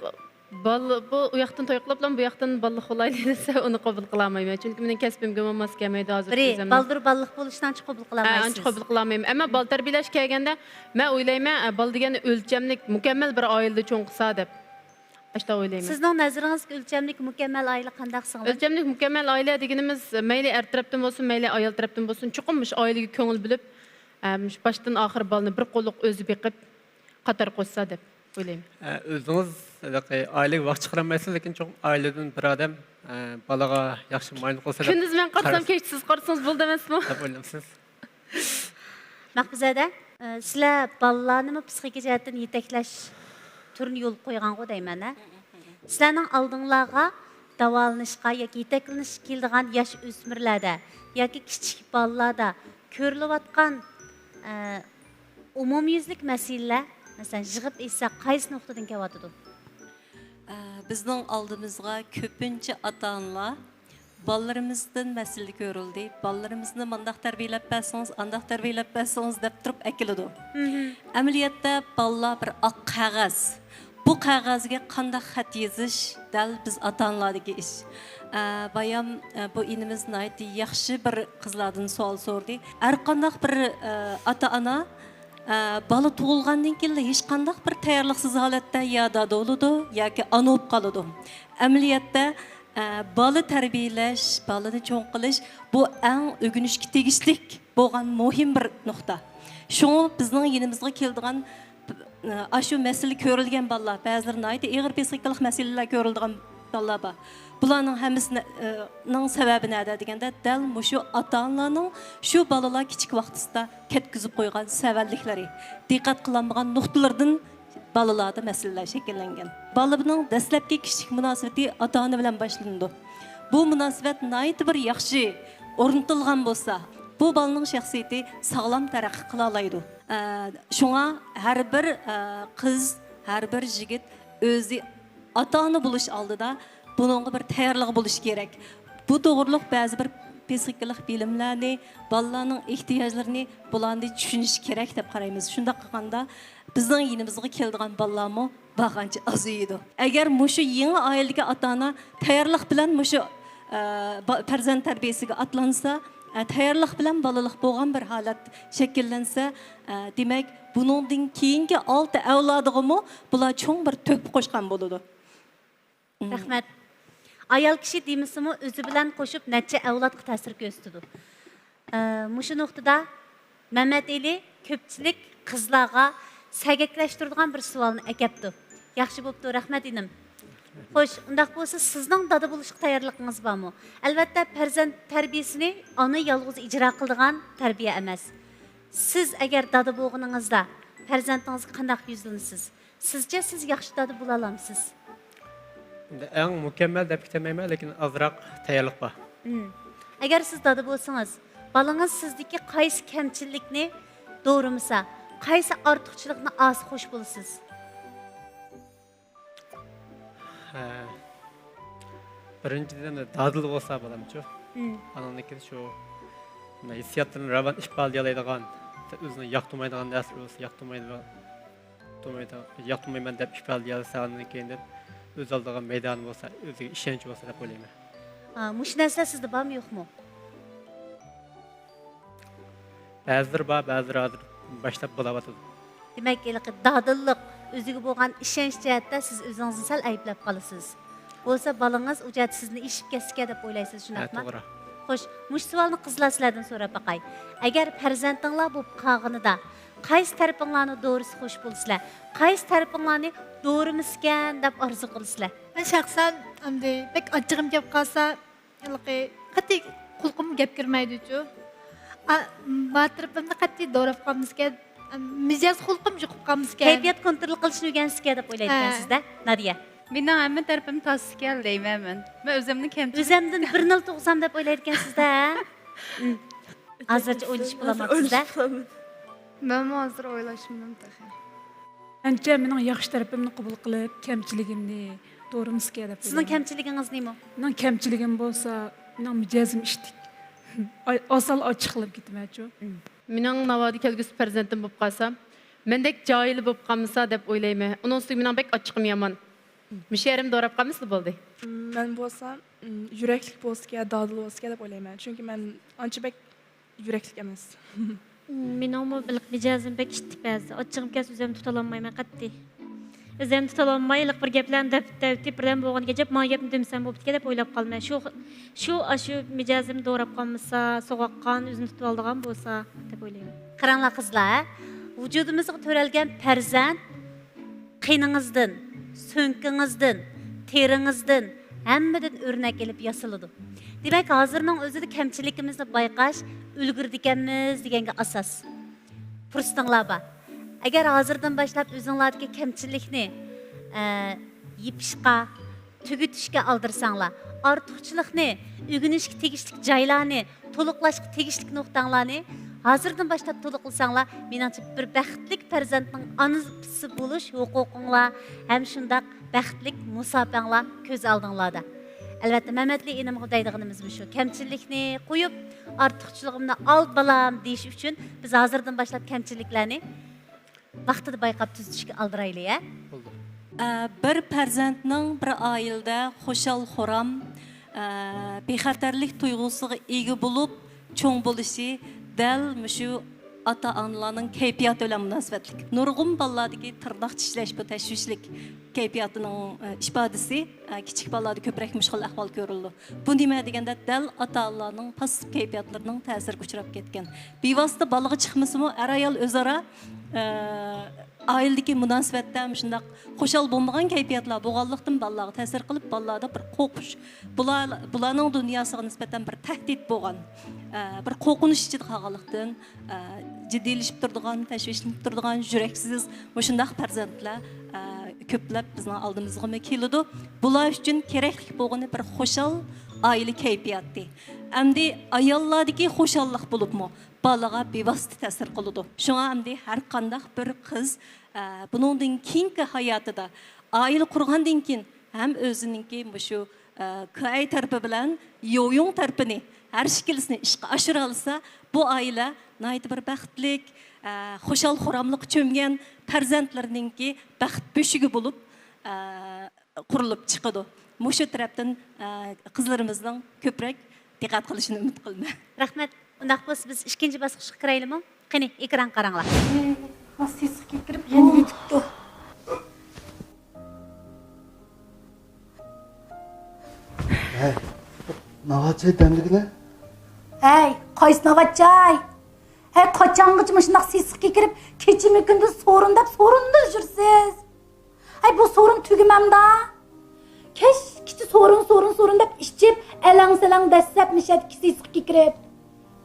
بالا، بۇ، ئۇ ياقتىن توي قىلىپلا، بۇ ياقتىن بالا قىلايلى دېسە، ئۇنى قوبۇل قىلالمايمەن. چۈنكى مېنىڭ كەسپىمگىمۇ ماس كەلمەيدۇ ھازىر. بىرى، ئۆزۈمنىڭ بالدۇر بالىلىق بولۇشنى ئانچە قوبۇل قىلالمايسىز. ھە، ئانچە قوبۇل قىلالمايمەن. ئەمما بالا تەربىيەلەشكە كەلگەندە، مەن ئويلايمەن، ئە، بالا دېگەن ئۆلچەملىك، مۇكەممەل بىر ئائىلىدە چوڭ قىلسا دەپ. ئاشۇنداق ئويلايمەن. سىزنىڭ نەزىرىڭىزدىكى ئۆلچەملىك مۇكەممەل ئائىلە قانداق سىڭلىم؟ ئۆلچەملىك مۇكەممەل ئائىلە دېگىنىمىز، مەيلى ئەر تەرەپتىن بولسۇن، مەيلى ئايال تەرەپتىن بولسۇن، چوقۇم مۇشۇ ئائىلىگە كۆڭۈل بۆلۈپ، ئە، مۇشۇ باشتىن ئاخىر بالىنى بىر قوللۇق ئۆزى بېقىپ، قاتار قوشسا دەپ ئويلايمەن. ئە، ئۆزىڭىز ھېلىقى ئائىلىگە ۋاقىت چىقىرالمايسىز، لېكىن چوقۇم ئائىلىدىن بىر ئادەم، ئە، بالىغا ياخشى مۇئامىلە قىلسا دەپ كۈندۈز مەن قارىسام، قاراش- كەچتە سىز قارىسىڭىز بولىدۇ ئەمەسمۇ؟ دەپ ئويلامسىز؟ مەقبۇزەدە، ئە، سىلەر بالىلارنىمۇ پسىخىكا جەھەتتىن يېتەكلەش تۈرىنى يولغا قويغانغۇ دەيمەن، ھە؟ سىلەرنىڭ ئالدىڭلارغا داۋالىنىشقا ياكى يېتەكلىنىشكە كېلىدىغان ياش ئۆسمۈرلەردە ياكى كىچىك بالىلاردا كۆرۈلۈۋاتقان، ئە، ئومۇميۈزلۈك مەسىلىلەر، مەسىلەن، يىغىپ ئېيتساق، قايسى نۇقتىدىن كېلىۋاتىدۇ؟ ئە، بىزنىڭ ئالدىمىزغا كۆپىنچە ئاتا-ئانىلار بالىلىرىمىزدىن مەسىلە كۆرۈلدى، بالىلىرىمىزنى مانداق تەربىيەلەپ بەرسىڭىز، ئانداق تەربىيەلەپ بەرسىڭىز دەپ تۇرۇپ ئەكېلىدۇ. مم. ئەمەلىيەتتە بالىلار بىر ئاق قەغەز. بۇ قەغەزگە قانداق خەت يېزىش دەل بىز ئاتا-ئانىلاردىكى ئىش. ئە، بايام، ئە، بۇ ئىنىمىز ناھايىتى ياخشى بىر قىزلاردىن سوئال سورىدى. ھەر قانداق بىر، ئە، ئاتا-ئانا، ئە، بالا تۇغۇلغاندىن كېيىنلا ھېچقانداق بىر تەييارلىقسىز ھالەتتە يا دادا بولىدۇ ياكى ئانا بولۇپ قالىدۇ. ئەمەلىيەتتە، ئە، بالا تەربىيەلەش، بالىنى چوڭ قىلىش، بۇ ئەڭ ئۆگىنىشكە تېگىشلىك بولغان مۇھىم بىر نۇقتا. شۇڭا بىزنىڭ يېنىمىزغا كېلىدىغان، ئە، ئاشۇ مەسىلە كۆرۈلگەن بالىلار، بەزىلىرى ناھايىتى ئېغىر پسىخىكىلىق مەسىلىلەر كۆرۈلىدىغان بالىلار بار. بۇلارنىڭ ھەممىسىنىڭ سەۋەبى نەدە دېگەندە، دەل مۇشۇ ئاتا-ئانىلارنىڭ شۇ بالىلار كىچىك ۋاقتىسىدا كەتكۈزۈپ قويغان سەۋەنلىكلىرى، دىققەت قىلالمىغان نۇقتىلىرىدىن بالىلاردا مەسىلىلەر شەكىللەنگەن. بالىنىڭ دەسلەپكى كىشىلىك مۇناسىۋىتى ئاتا-ئانا بىلەن باشلىنىدۇ. بۇ مۇناسىۋەت ناھايىتى بىر ياخشى ئورنىتىلغان بولسا، بۇ بالىنىڭ شەخسىيىتى ساغلام تەرەققىي قىلالايدۇ. ئە، شۇڭا ھەر بىر، ئە، قىز، ھەر بىر يىگىت ئۆزى ئاتا-ئانا بولۇش ئالدىدا بۇنىڭغا بىر تەييارلىق بولۇشى كېرەك. بۇ توغرۇلۇق بەزى بىر پسىخىكىلىق بىلىملەرنى، بالىلارنىڭ ئېھتىياجلىرىنى، بۇلارنى چۈشىنىشى كېرەك دەپ قارايمىز. شۇنداق قىلغاندا بىزنىڭ يېنىمىزغا كېلىدىغان بالىلارمۇ بارغانچە ئازىيىدۇ. ئەگەر مۇشۇ يېڭى ئائىلىدىكى ئاتا-ئانا تەييارلىق بىلەن مۇشۇ، ئە، با-، پەرزەنت تەربىيەسىگە ئاتلانسا، ئە، تەييارلىق بىلەن بالىلىق بولغان بىر ھالەت شەكىللەنسە، ئە، دېمەك، بۇنىڭدىن كېيىنكى ئالتە ئەۋلادىغىمۇ بۇلار چوڭ بىر تۆھپە قوشقان بولىدۇ. رەھمەت. ئايال كىشى دېمىسىمۇ، ئۆزى بىلەن قوشۇپ نەچچە ئەۋلادقا تەسىر كۆرسىتىدۇ. ئە، مۇشۇ نۇقتىدا مەمەت ئېلى كۆپچىلىك قىزلارغا سەگەكلەشتۈرىدىغان بىر سوئالنى ئەكەپتۇ. ياخشى بوپتۇ، رەھمەت ئىنىم. خوش، ئۇنداق بولسا سىزنىڭ دادا بولۇشقا تەييارلىقىڭىز بارمۇ؟ ئەلۋەتتە، پەرزەنت تەربىيەسىنى ئانا يالغۇز ئىجرا قىلىدىغان تەربىيە ئەمەس. سىز ئەگەر دادا بولغىنىڭىزدا پەرزەنتىڭىزگە قانداق يۈزلىنىسىز؟ سىزچە سىز ياخشى دادا بولالامسىز؟ ئەمدى ئەڭ مۇكەممەل دەپ كېتەلمەيمەن، لېكىن ئازراق تەييارلىق بار. مم. ئەگەر سىز دادا بولسىڭىز، بالىڭىز سىزدىكى قايسى كەمچىلىكنى دورىمىسا، قايسى ئارتۇقچىلىقنى ئالسا خوش بولىسىز؟ ھە. بىرىنچىدىن، دادىل بولسا بالامچۇ. مم. ئانىڭدىن كېيىن شۇ ھېسسىياتلىرىنى راۋان ئىپادىلىيەلەيدىغان، ئۆزىنى ياقتۇرمايدىغان نەرسىلەر بولسا، ياقتۇرمايدىغان، ياقتۇرمايدىغان، ياقتۇرمايمەن دەپ ئىپادىلىيەلىسە، ئاندىن كېيىن ئۆز ئالدىغا مەيدانى بولسا، ئۆزىگە ئىشەنچى بولسا دەپ ئويلايمەن. ھا، مۇشۇ نەرسىلەر سىزدە بارمۇ، يوقمۇ؟ بەزىلىرى بار، بەزىلىرى ھازىر باشلاپ بولاۋاتىدۇ. دېمەك، ھېلىقى دادىللىق، ئۆزىگە بولغان ئىشەنچ جەھەتتە سىز ئۆزىڭىزنى سەل ئەيىبلەپ قالىسىز. بولسا بالىڭىز ئۇ جەھەتتە سىزدىن ئېشىپ كەتسىكەن دەپ ئويلايسىز، ھە، شۇنداقمۇ؟ توغرا. خوش، مۇشۇ سوئالنى قىزلار سىلەردىن سوراپ باقاي. ئەگەر پەرزەنتىڭلار بولۇپ قالغىنىدا، قايسى تەرىپىڭلارنى دورىسا خوش بولىسىلەر؟ قايسى تەرىپىڭلارنى دورىمىسىكەن دەپ ئارزۇ قىلىسىلەر؟ مەن شەخسەن ئەمدى بەك ئاچچىقىم كەپ قالسا، ھېلىقى قەتئىي قۇلىقىمغا گەپ كىرمەيدۇچۇ. ئا، بار تەرىپىمنى قەتئىي دوراپ قالمىسىكەن، مىجەز خۇلقۇم يۇقۇپ قالمىسىكەن. كەيپىيات كونترول قىلىشنى ئۆگەنسىكەن دەپ ئويلايدىكەنسىز-دە، ھە. نادىيە. مېنىڭ ھەممە تەرىپىم تازىكەن دەيمەن مەن. مەن ئۆزۈمنى كەمچىل- ئۆزۈمدىن بىر نىل تۇغسام دەپ ئويلايدىكەنسىز-دە. ھازىرچە ئويلىشىپ بولالماپسىز-دە. مەنمۇ ھازىر ئويلاشمىدىم تېخى. مەنچە مېنىڭ ياخشى تەرىپىمنى قوبۇل قىلىپ، كەمچىلىكىمنى دورىمىسىكەن دەپ سىزنىڭ ئويلايمەن. كەمچىلىكىڭىز نېمە؟ مېنىڭ كەمچىلىكىم بولسا، مېنىڭ مىجەزىم ئىتتىك. ئاي-، ئاسان ئاچچىقلىنىپ كېتىمەنچۇ. مېنىڭ ناۋادا كەلگۈسى پەرزەنتىم بولۇپ قالسا، مەندەك جاھىل بولۇپ قالمىسا دەپ ئويلايمەن. ئۇنىڭ ئۈستىگە مېنىڭ بەك ئاچچىقىم يامان. مۇشۇ يېرىمنى دوراپ قالمىسىلا بولدى. مەن بولسا، مم، يۈرەكلىك بولسىكەن، دادىل بولسىكەن دەپ ئويلايمەن. چۈنكى مەن ئانچە بەك يۈرەكلىك ئەمەس. مېنىڭمۇ بىلىق مىجەزىم بەك ئىتتىك بەزىدە. ئاچچىقىم كەلسە ئۆزۈمنى تۇتالمايمەن قەتئىي. ئۆزۈمنى تۇتالماي ھېلىقى بىر گەپلەرنى دەپ، دەۋېتىپ، بىردەم بولغىنى كەچىپ، مانا گەپنى دېمىسەم بوپتىكەن دەپ ئويلاپ قالىمەن. شۇ، شۇ ئاشۇ مىجەزىم دوراپ قالمىسا، سوغۇققان ئۆزىنى تۇتۇۋالىدىغان بولسا دەپ ئويلايمەن. قاراڭلار قىزلار، ھە؟ ۋۇجۇدىمىزغا تۆرەلگەن پەرزەنت قېنىڭىزدىن، سۆڭىكىڭىزدىن، تېرىڭىزدىن، ھەممىدىن ئۆرنەك ئېلىپ ياسىلىدۇ. دېمەك، ھازىرنىڭ ئۆزىدە كەمچىلىكىمىزنى بايقاش، ئۈلگۈرىدىكەنمىز دېگەنگە ئاساس. پۇرسىتىڭلار بار. ئەگەر ھازىردىن باشلاپ ئۆزۈڭلاردىكى كەمچىلىكنى، ئە، يېپىشقا، تۈگىتىشكە ئالدىرىساڭلار، ئارتۇقچىلىقنى، ئۆگىنىشكە تېگىشلىك جايلارنى، تولۇقلاشقا تېگىشلىك نۇقتاڭلارنى ھازىردىن باشلاپ تولۇقلىساڭلار، مېنىڭچە بىر بەختلىك پەرزەنتنىڭ ئانىسى بولۇش ھوقۇقۇڭلار ھەم شۇنداق بەختلىك مۇساپەڭلار كۆز ئالدىڭلاردا. ئەلۋەتتە، مەمەتلى ئىنىمغا دەيدىغىنىمىز مۇشۇ، كەمچىلىكنى قويۇپ، ئارتۇقچىلىقىمنى ئال بالام دېيىش ئۈچۈن بىز ھازىردىن باشلاپ كەمچىلىكلەرنى ۋاقتىدا بايقاپ تۈزىتىشكە ئالدىرايلى، ھە؟ بولدى. ئە، بىر پەرزەنتنىڭ بىر ئائىلىدە خۇشال-خۇرام، ئە، بىخەتەرلىك تۇيغۇسىغا ئىگە بولۇپ چوڭ بولۇشى دەل مۇشۇ ئاتا-ئانىلارنىڭ كەيپىياتى بىلەن مۇناسىۋەتلىك. نۇرغۇن بالىلاردىكى تىرناق چىشلەش بۇ تەشۋىشلىك كەيپىياتىنىڭ، ئە، ئىپادىسى. ئە، كىچىك بالىلاردا كۆپرەك مۇشۇ خىل ئەھۋال كۆرۈلىدۇ. بۇ نېمە دېگەندە، دەل ئاتا-ئانىلارنىڭ پاسسىپ كەيپىياتلىرىنىڭ تەسىرىگە ئۇچراپ كەتكەن. بىۋاسىتە بالىغا چىقمىسىمۇ، ئەر-ئايال ئۆزئارا، ئە، ئائىلىدىكى مۇناسىۋەتتە مۇشۇنداق خۇشال بولمىغان كەيپىياتلار بولغانلىقتىن، بالىلارغا تەسىر قىلىپ، بالىلاردا بىر قورقۇش، بۇلار، بۇلارنىڭ دۇنياسىغا نىسبەتەن بىر تەھدىت بولغان، ئە، بىر قورقۇنچ ئىچىدە قالغانلىقتىن، ئە، جىددىيلىشىپ تۇرىدىغان، تەشۋىشلىنىپ تۇرىدىغان، يۈرەكسىز مۇشۇنداق پەرزەنتلەر، ئە، كۆپلەپ بىزنىڭ ئالدىمىزغىمۇ كېلىدۇ. بۇلار ئۈچۈن كېرەكلىك بولغىنى بىر خۇشال ئائىلە كەيپىياتى. ئەمدى ئاياللاردىكى خۇشاللىق بولۇپمۇ بالىغا بىۋاسىتە تەسىر قىلىدۇ. شۇڭا ئەمدى ھەر قانداق بىر قىز، ئە، بۇنىڭدىن كېيىنكى ھاياتىدا، ئائىلە قۇرغاندىن كېيىن ھەم ئۆزىنىڭكى مۇشۇ، ئە، كۈئەي تەرىپى بىلەن يويۇڭ تەرىپىنى، ھەر ئىككىلىسىنى ئىشقا ئاشۇرالىسا، بۇ ئائىلە ناھايىتى بىر بەختلىك، ئە، خۇشال-خۇراملىققا چۆمگەن پەرزەنتلىرىنىڭكى بەخت بۆشۈكى بولۇپ، ئە، قۇرۇلۇپ چىقىدۇ. مۇشۇ تەرەپتىن، ئە، قىزلىرىمىزنىڭ كۆپرەك دىققەت قىلىشىنى ئۈمىد قىلىمەن. رەھمەت. ئۇنداق بولسا بىز ئىككىنچى باسقۇچقا كىرەيلىمۇ؟ قېنى، ئېكرانغا قاراڭلار. ھە، سېسىقكە كىرىپ يەنە يېتىپتۇ. ھەي، ناۋاچاي دەملىگىنە. ھەي، قايسى ناۋاچاي؟ ھەي، قاچانغىچە مۇشۇنداق سېسىقكە كىرىپ، كېچىمۇ كۈندۈز سورۇن دەپ سورۇندا يۈرسىز؟ ھەي، بۇ سورۇن تۈگىمەمدا؟ كەچكىچە سورۇن، سورۇن، سورۇن دەپ ئىچىپ، ئەلەڭ-سەلەڭ دەسسەپ مىشەدىكى سېسىقكە كىرىپ.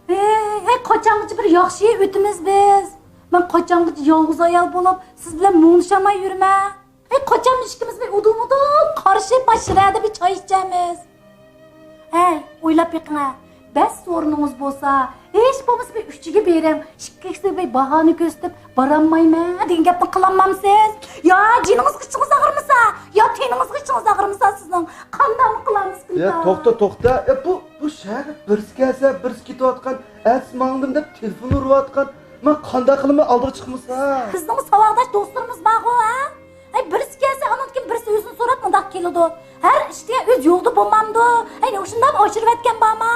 ھەي، ھەي، قاچانغىچە بىر ياخشى ئۆتىمىز بىز؟ مەن قاچانغىچە يالغۇز ئايال بولۇپ، سىز بىلەن مۇڭدىشالماي يۈرىمەن؟ ھەي، قاچان ئىككىمىز بىر ئۇدۇل-مۇدۇل قارىشىپ، مانا شۇ يەردە بىر چاي ئىچەرمىز؟ ھەي، ئويلاپ بېقىڭە. بەس سورۇنىڭىز بولسا، ھېچ بولمىسا بىر ئۈچىگە بېرىڭ، ئىككىسى بىر باھانە كۆرسىتىپ، بارالمايمەن دېگەن گەپنى قىلالمامسىز؟ يا جېنىڭىزغا ئىچىڭىز ئاغرىمىسا، يا تېنىڭىزغا ئىچىڭىز ئاغرىمىسا سىزنىڭ، قانداقمۇ قىلامسىز يا، كۈندە؟ توختا، توختا. يا، بۇ، بۇ شەھەردە بىرسى كەلسە، بىرسى كېتىۋاتقان، ئەتىسى ماڭدىم دەپ تېلېفون ئۇرۇۋاتقان. مەن قانداق قىلىمەن ئالدىغا چىقمىسا؟ بىزنىڭ ساۋاقداش دوستلىرىمىز بارغۇ، ھە؟ ئەي، بىرسى كەلسە، ئاندىن كېيىن بىرسى ئۆزىنى سوراپ مۇنداق كېلىدۇ. ھەر ئىشتىيە ئۆز يولىدا بولمامدۇ؟ ئەي، شۇنداقمۇ ئاشۇرۇۋەتكەن بارما؟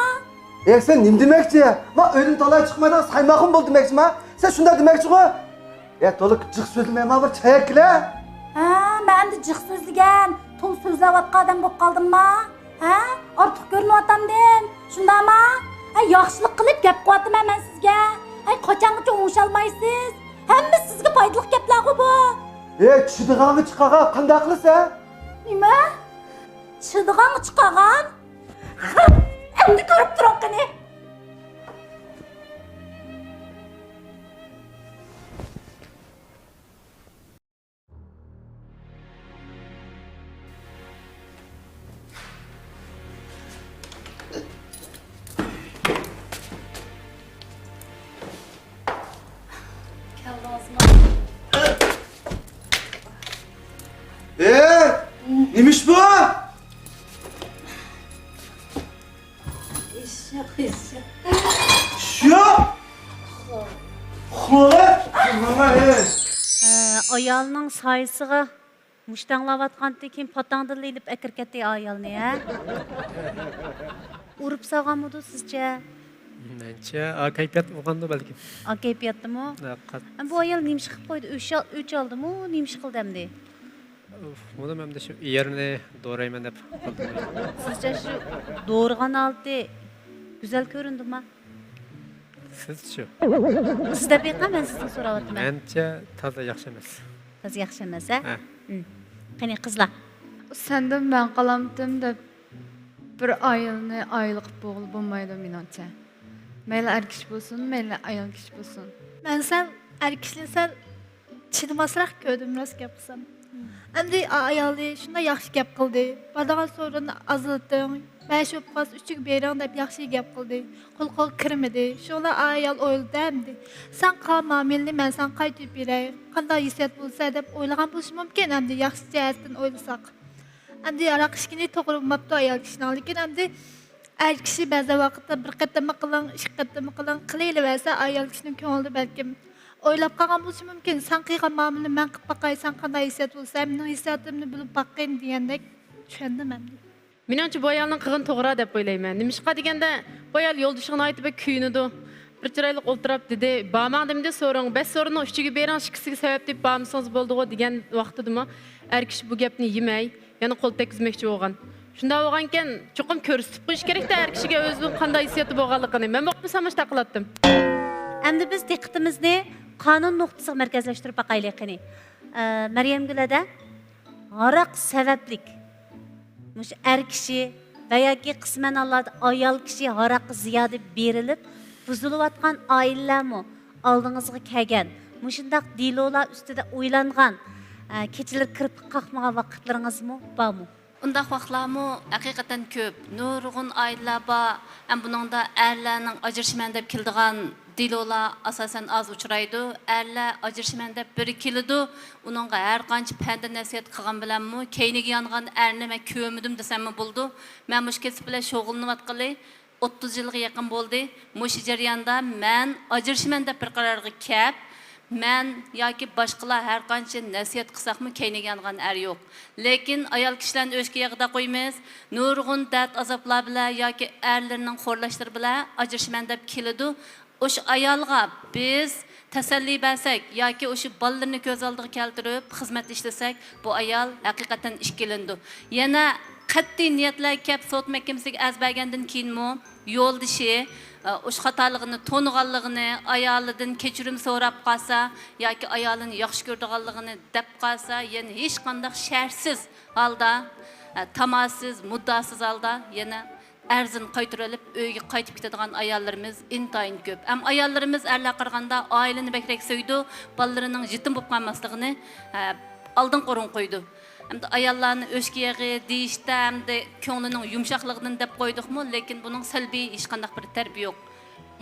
ئەي، سەن نېمە دېمەكچى؟ ما ئۆيدىن تالاي چىقمايدىغان سايماقۇم بول دېمەكچىما؟ سەن شۇنداق دېمەكچىغۇ؟ ئەي، تولا جىق سۆزلىمە، ما بىر چاي ئەكىلە. ھە، مەن ئەمدى جىق سۆزلىگەن، تولا سۆزلەۋاتقان ئادەم بولۇپ قالدىمما؟ ھە؟ ئارتۇق كۆرۈنۈۋاتامدىم، شۇنداقما؟ ھە، ياخشىلىق قىلىپ گەپ قىلىۋاتىمەن مەن سىزگە. ھەي، قاچانغىچە ئوڭشالمايسىز؟ ھەممىسى سىزگە پايدىلىق گەپلەرغۇ بۇ. ھەي، چىدىغانغا چىقارغان قانداق قىلىسەن؟ نېمە؟ چىدىغانغا چىقارغان؟ ئەمدى كۆرۈپ تۇرۇڭ قېنى. كەلدىڭىزمۇ؟ ئە، نېمە ئىش بۇ؟ ئىش يوق، ئىش يوق. ئىش يوق؟ خوش. ئە، ئايالنىڭ سايىسىغا مۇشتەڭلەۋاتقانتى، كېيىن پاتاڭدىنلا ئېلىپ ئەكىرىپ كەتتى ئايالنى، ھە؟ ئۇرۇپ سالغانمىدۇ سىزچە؟ مەنچە، ئا كەيپىيات بولغاندۇ بەلكىم. ئا كەيپىياتتىمۇ؟ ھە، قات- ئەم، بۇ ئايال نېمە ئىش قىلىپ قويدى؟ ئۆچ ئال-، ئۆچ ئالدىمۇ، نېمە ئىش قىلدى ئەمدى؟ ئۇف، بۇنىمۇ ئەمدى شۇ يەرنى دورايمەن دەپ قىلدىم. سىزچە شۇ دورىغان ھالىتى گۈزەل كۆرۈندىما؟ سىزچۇ؟ سىز دەپ بېقىڭ، مەن سىزدىن سوراۋاتىمەن. مەنچە تازا ياخشى ئەمەس. تازا ياخشى ئەمەس، ھە؟ ھە. ھىم. قېنى، قىزلار. سەندىن مەن قالامتىم دەپ بىر ئائىلىنى ئائىلە قىلىپ بولغىلى بولمايدۇ، مېنىڭچە. مەيلى ئەر كىشى بولسۇن، مەيلى ئايال كىشى بولسۇن. مەن سەل ئەر كىشىنى سەل چىدىماسراق كۆردۈم، راست گەپ قىلسام. ئەمدى ئا-، ئايالى شۇنداق ياخشى گەپ قىلدى. بارىدىغان سورۇننى ئازلىتىڭ، مەشۇ بولۇپ قالسا ئۈچىگە بېرىڭ دەپ ياخشى گەپ قىلدى. قول-قولغا كىرمىدى. شۇڭا ئايال ئويلىدى ئەمدى. سەن قىلغان مۇئامىلىنى مەن ساڭا قايتۇرۇپ بېرەي. قانداق ھېسسىيات بولسا دەپ ئويلىغان بولۇشى مۇمكىن ئەمدى ياخشى جەھەتتىن ئويلىساق. ئەمدى ھاراق ئىچكىنى توغرا بولماپتۇ ئايال كىشىنىڭ. لېكىن ئەمدى ئەر كىشى بەزى ۋاقىتتا بىر قېتىممۇ قىلىڭ، ئىككى قېتىممۇ قىلىڭ، قىلىۋېرسە ئايال كىشىنىڭ كۆڭلىدە بەلكىم ئويلاپ قالغان بولۇشى مۇمكىن، سەن قىلغان مۇئامىلىنى مەن قىلىپ باقاي، سەن قانداق ھېسسىيات بولسا، مەن مېنىڭ ھېسسىياتىمنى بىلىپ باققىن دېگەندەك چۈشەندىم ئەمدى. مېنىڭچە بۇ ئايالنىڭ قىلغىنى توغرا دەپ ئويلايمەن. نېمىشقا دېگەندە، بۇ ئايال يولدىشىغا ناھايىتى بەك كۆيۈنىدۇ. بىر چىرايلىق ئولتۇراپ دېدى، بارماڭ دېمىدى، سورىڭ، بەش سورۇننىڭ ئۈچىگە بېرىڭ، ئىككىسىگە سەۋەب تېپىپ بارمىسىڭىز بولدىغۇ دېگەن ۋاقتىدىمۇ ئەر كىشى بۇ گەپنى يېمەي، يەنە قول تەگكۈزمەكچى بولغان. شۇنداق بولغانىكەن، چوقۇم كۆرسىتىپ قويۇش كېرەكتە ئەر كىشىگە ئۆزىنىڭ قانداق ھېسسىياتى بولغانلىقىنى. مەن بولۇپمۇ ساماش تاقىلاتتىم. ئەمدى بىز دىققىتىمىزنى قانۇن نۇقتىسىغا مەركەزلەشتۈرۈپ باقايلى قېنى. ئە، مەريەمگۈل ھەدە، ھاراق سەۋەبلىك مۇشۇ ئەر كىشى ۋە ياكى قىسمەن ھاللاردا ئايال كىشى ھاراققا زىيادە بېرىلىپ بۇزۇلۇۋاتقان ئائىلىلەرمۇ ئالدىڭىزغا كەلگەن، مۇشۇنداق دېلولار ئۈستىدە ئويلانغان، ئە، كېچىلىرى كىرپىك قاقمىغان ۋاقىتلىرىڭىزمۇ بارمۇ؟ ئۇنداق ۋاقىتلارمۇ ھەقىقەتەن كۆپ. نۇرغۇن ئائىلىلەر بار. ھەم بۇنىڭدا ئەرلەرنىڭ ئاجرىشىمەن دەپ كېلىدىغان دېلولار ئاساسەن ئاز ئۇچرايدۇ. ئەرلەر ئاجرىشىمەن دەپ بىرى كېلىدۇ، ئۇنىڭغا ھەر قانچە پەندە نەسىھەت قىلغان بىلەنمۇ، كەينىگە يانغان ئەرنى مەن كۆرمىدىم دېسەممۇ بولىدۇ. مەن مۇشۇ كەسىپ بىلەن شۇغۇللىنىۋاتقىلى ئوتتۇز يىلغا يېقىن بولدى. مۇشۇ جەرياندا مەن ئاجرىشىمەن دەپ بىر قارارغا كەپ، مەن ياكى باشقىلار ھەر قانچە نەسىھەت قىلساقمۇ كەينىگە يانغان ئەر يوق. لېكىن ئايال كىشىلەرنى ئۆچكە يېغىدا قويىمىز. نۇرغۇن دەرد-ئازابلار بىلەن ياكى ئەرلىرىنىڭ خورلاشلىرى بىلەن ئاجرىشىمەن دەپ كېلىدۇ. ئوشۇ ئايالغا بىز تەسەللى بەرسەك ياكى ئوشۇ بالىلىرىنى كۆز ئالدىغا كەلتۈرۈپ خىزمەت ئىشلىسەك، بۇ ئايال ھەقىقەتەن ئىككىلىنىدۇ. يەنە قەتئىي نىيەتلەر كەپ سوت مەھكىمىسىگە ئەرز بەرگەندىن كېيىنمۇ يولدىشى، ئە، ئوشۇ خاتالىقىنى تونۇغانلىقىنى، ئايالىدىن كەچۈرۈم سوراپ قالسا ياكى ئايالىنى ياخشى كۆرىدىغانلىقىنى دەپ قالسا، يەنە ھېچقانداق شەرتسىز ھالدا، ئە، تاماسىز، مۇددىئاسىز ھالدا يەنە ئەرزىنى قايتۇرۇۋېلىپ، ئۆيىگە قايتىپ كېتىدىغان ئاياللىرىمىز ئىنتايىن كۆپ. ھەم ئاياللىرىمىز ئەرلەرگە قارىغاندا ئائىلىنى بەكرەك سۆيىدۇ، بالىلىرىنىڭ يېتىم بولۇپ قالماسلىقىنى، ئە، ئالدىنقى ئورۇنغا قويىدۇ. ئەمدى ئاياللارنى ئۆچكە يېغى دېيىشتە، ئەمدى كۆڭلىنىڭ يۇمشاقلىقىدىن دەپ قويدۇقمۇ، لېكىن بۇنىڭ سەلبىي ھېچقانداق بىر تەرىپى يوق.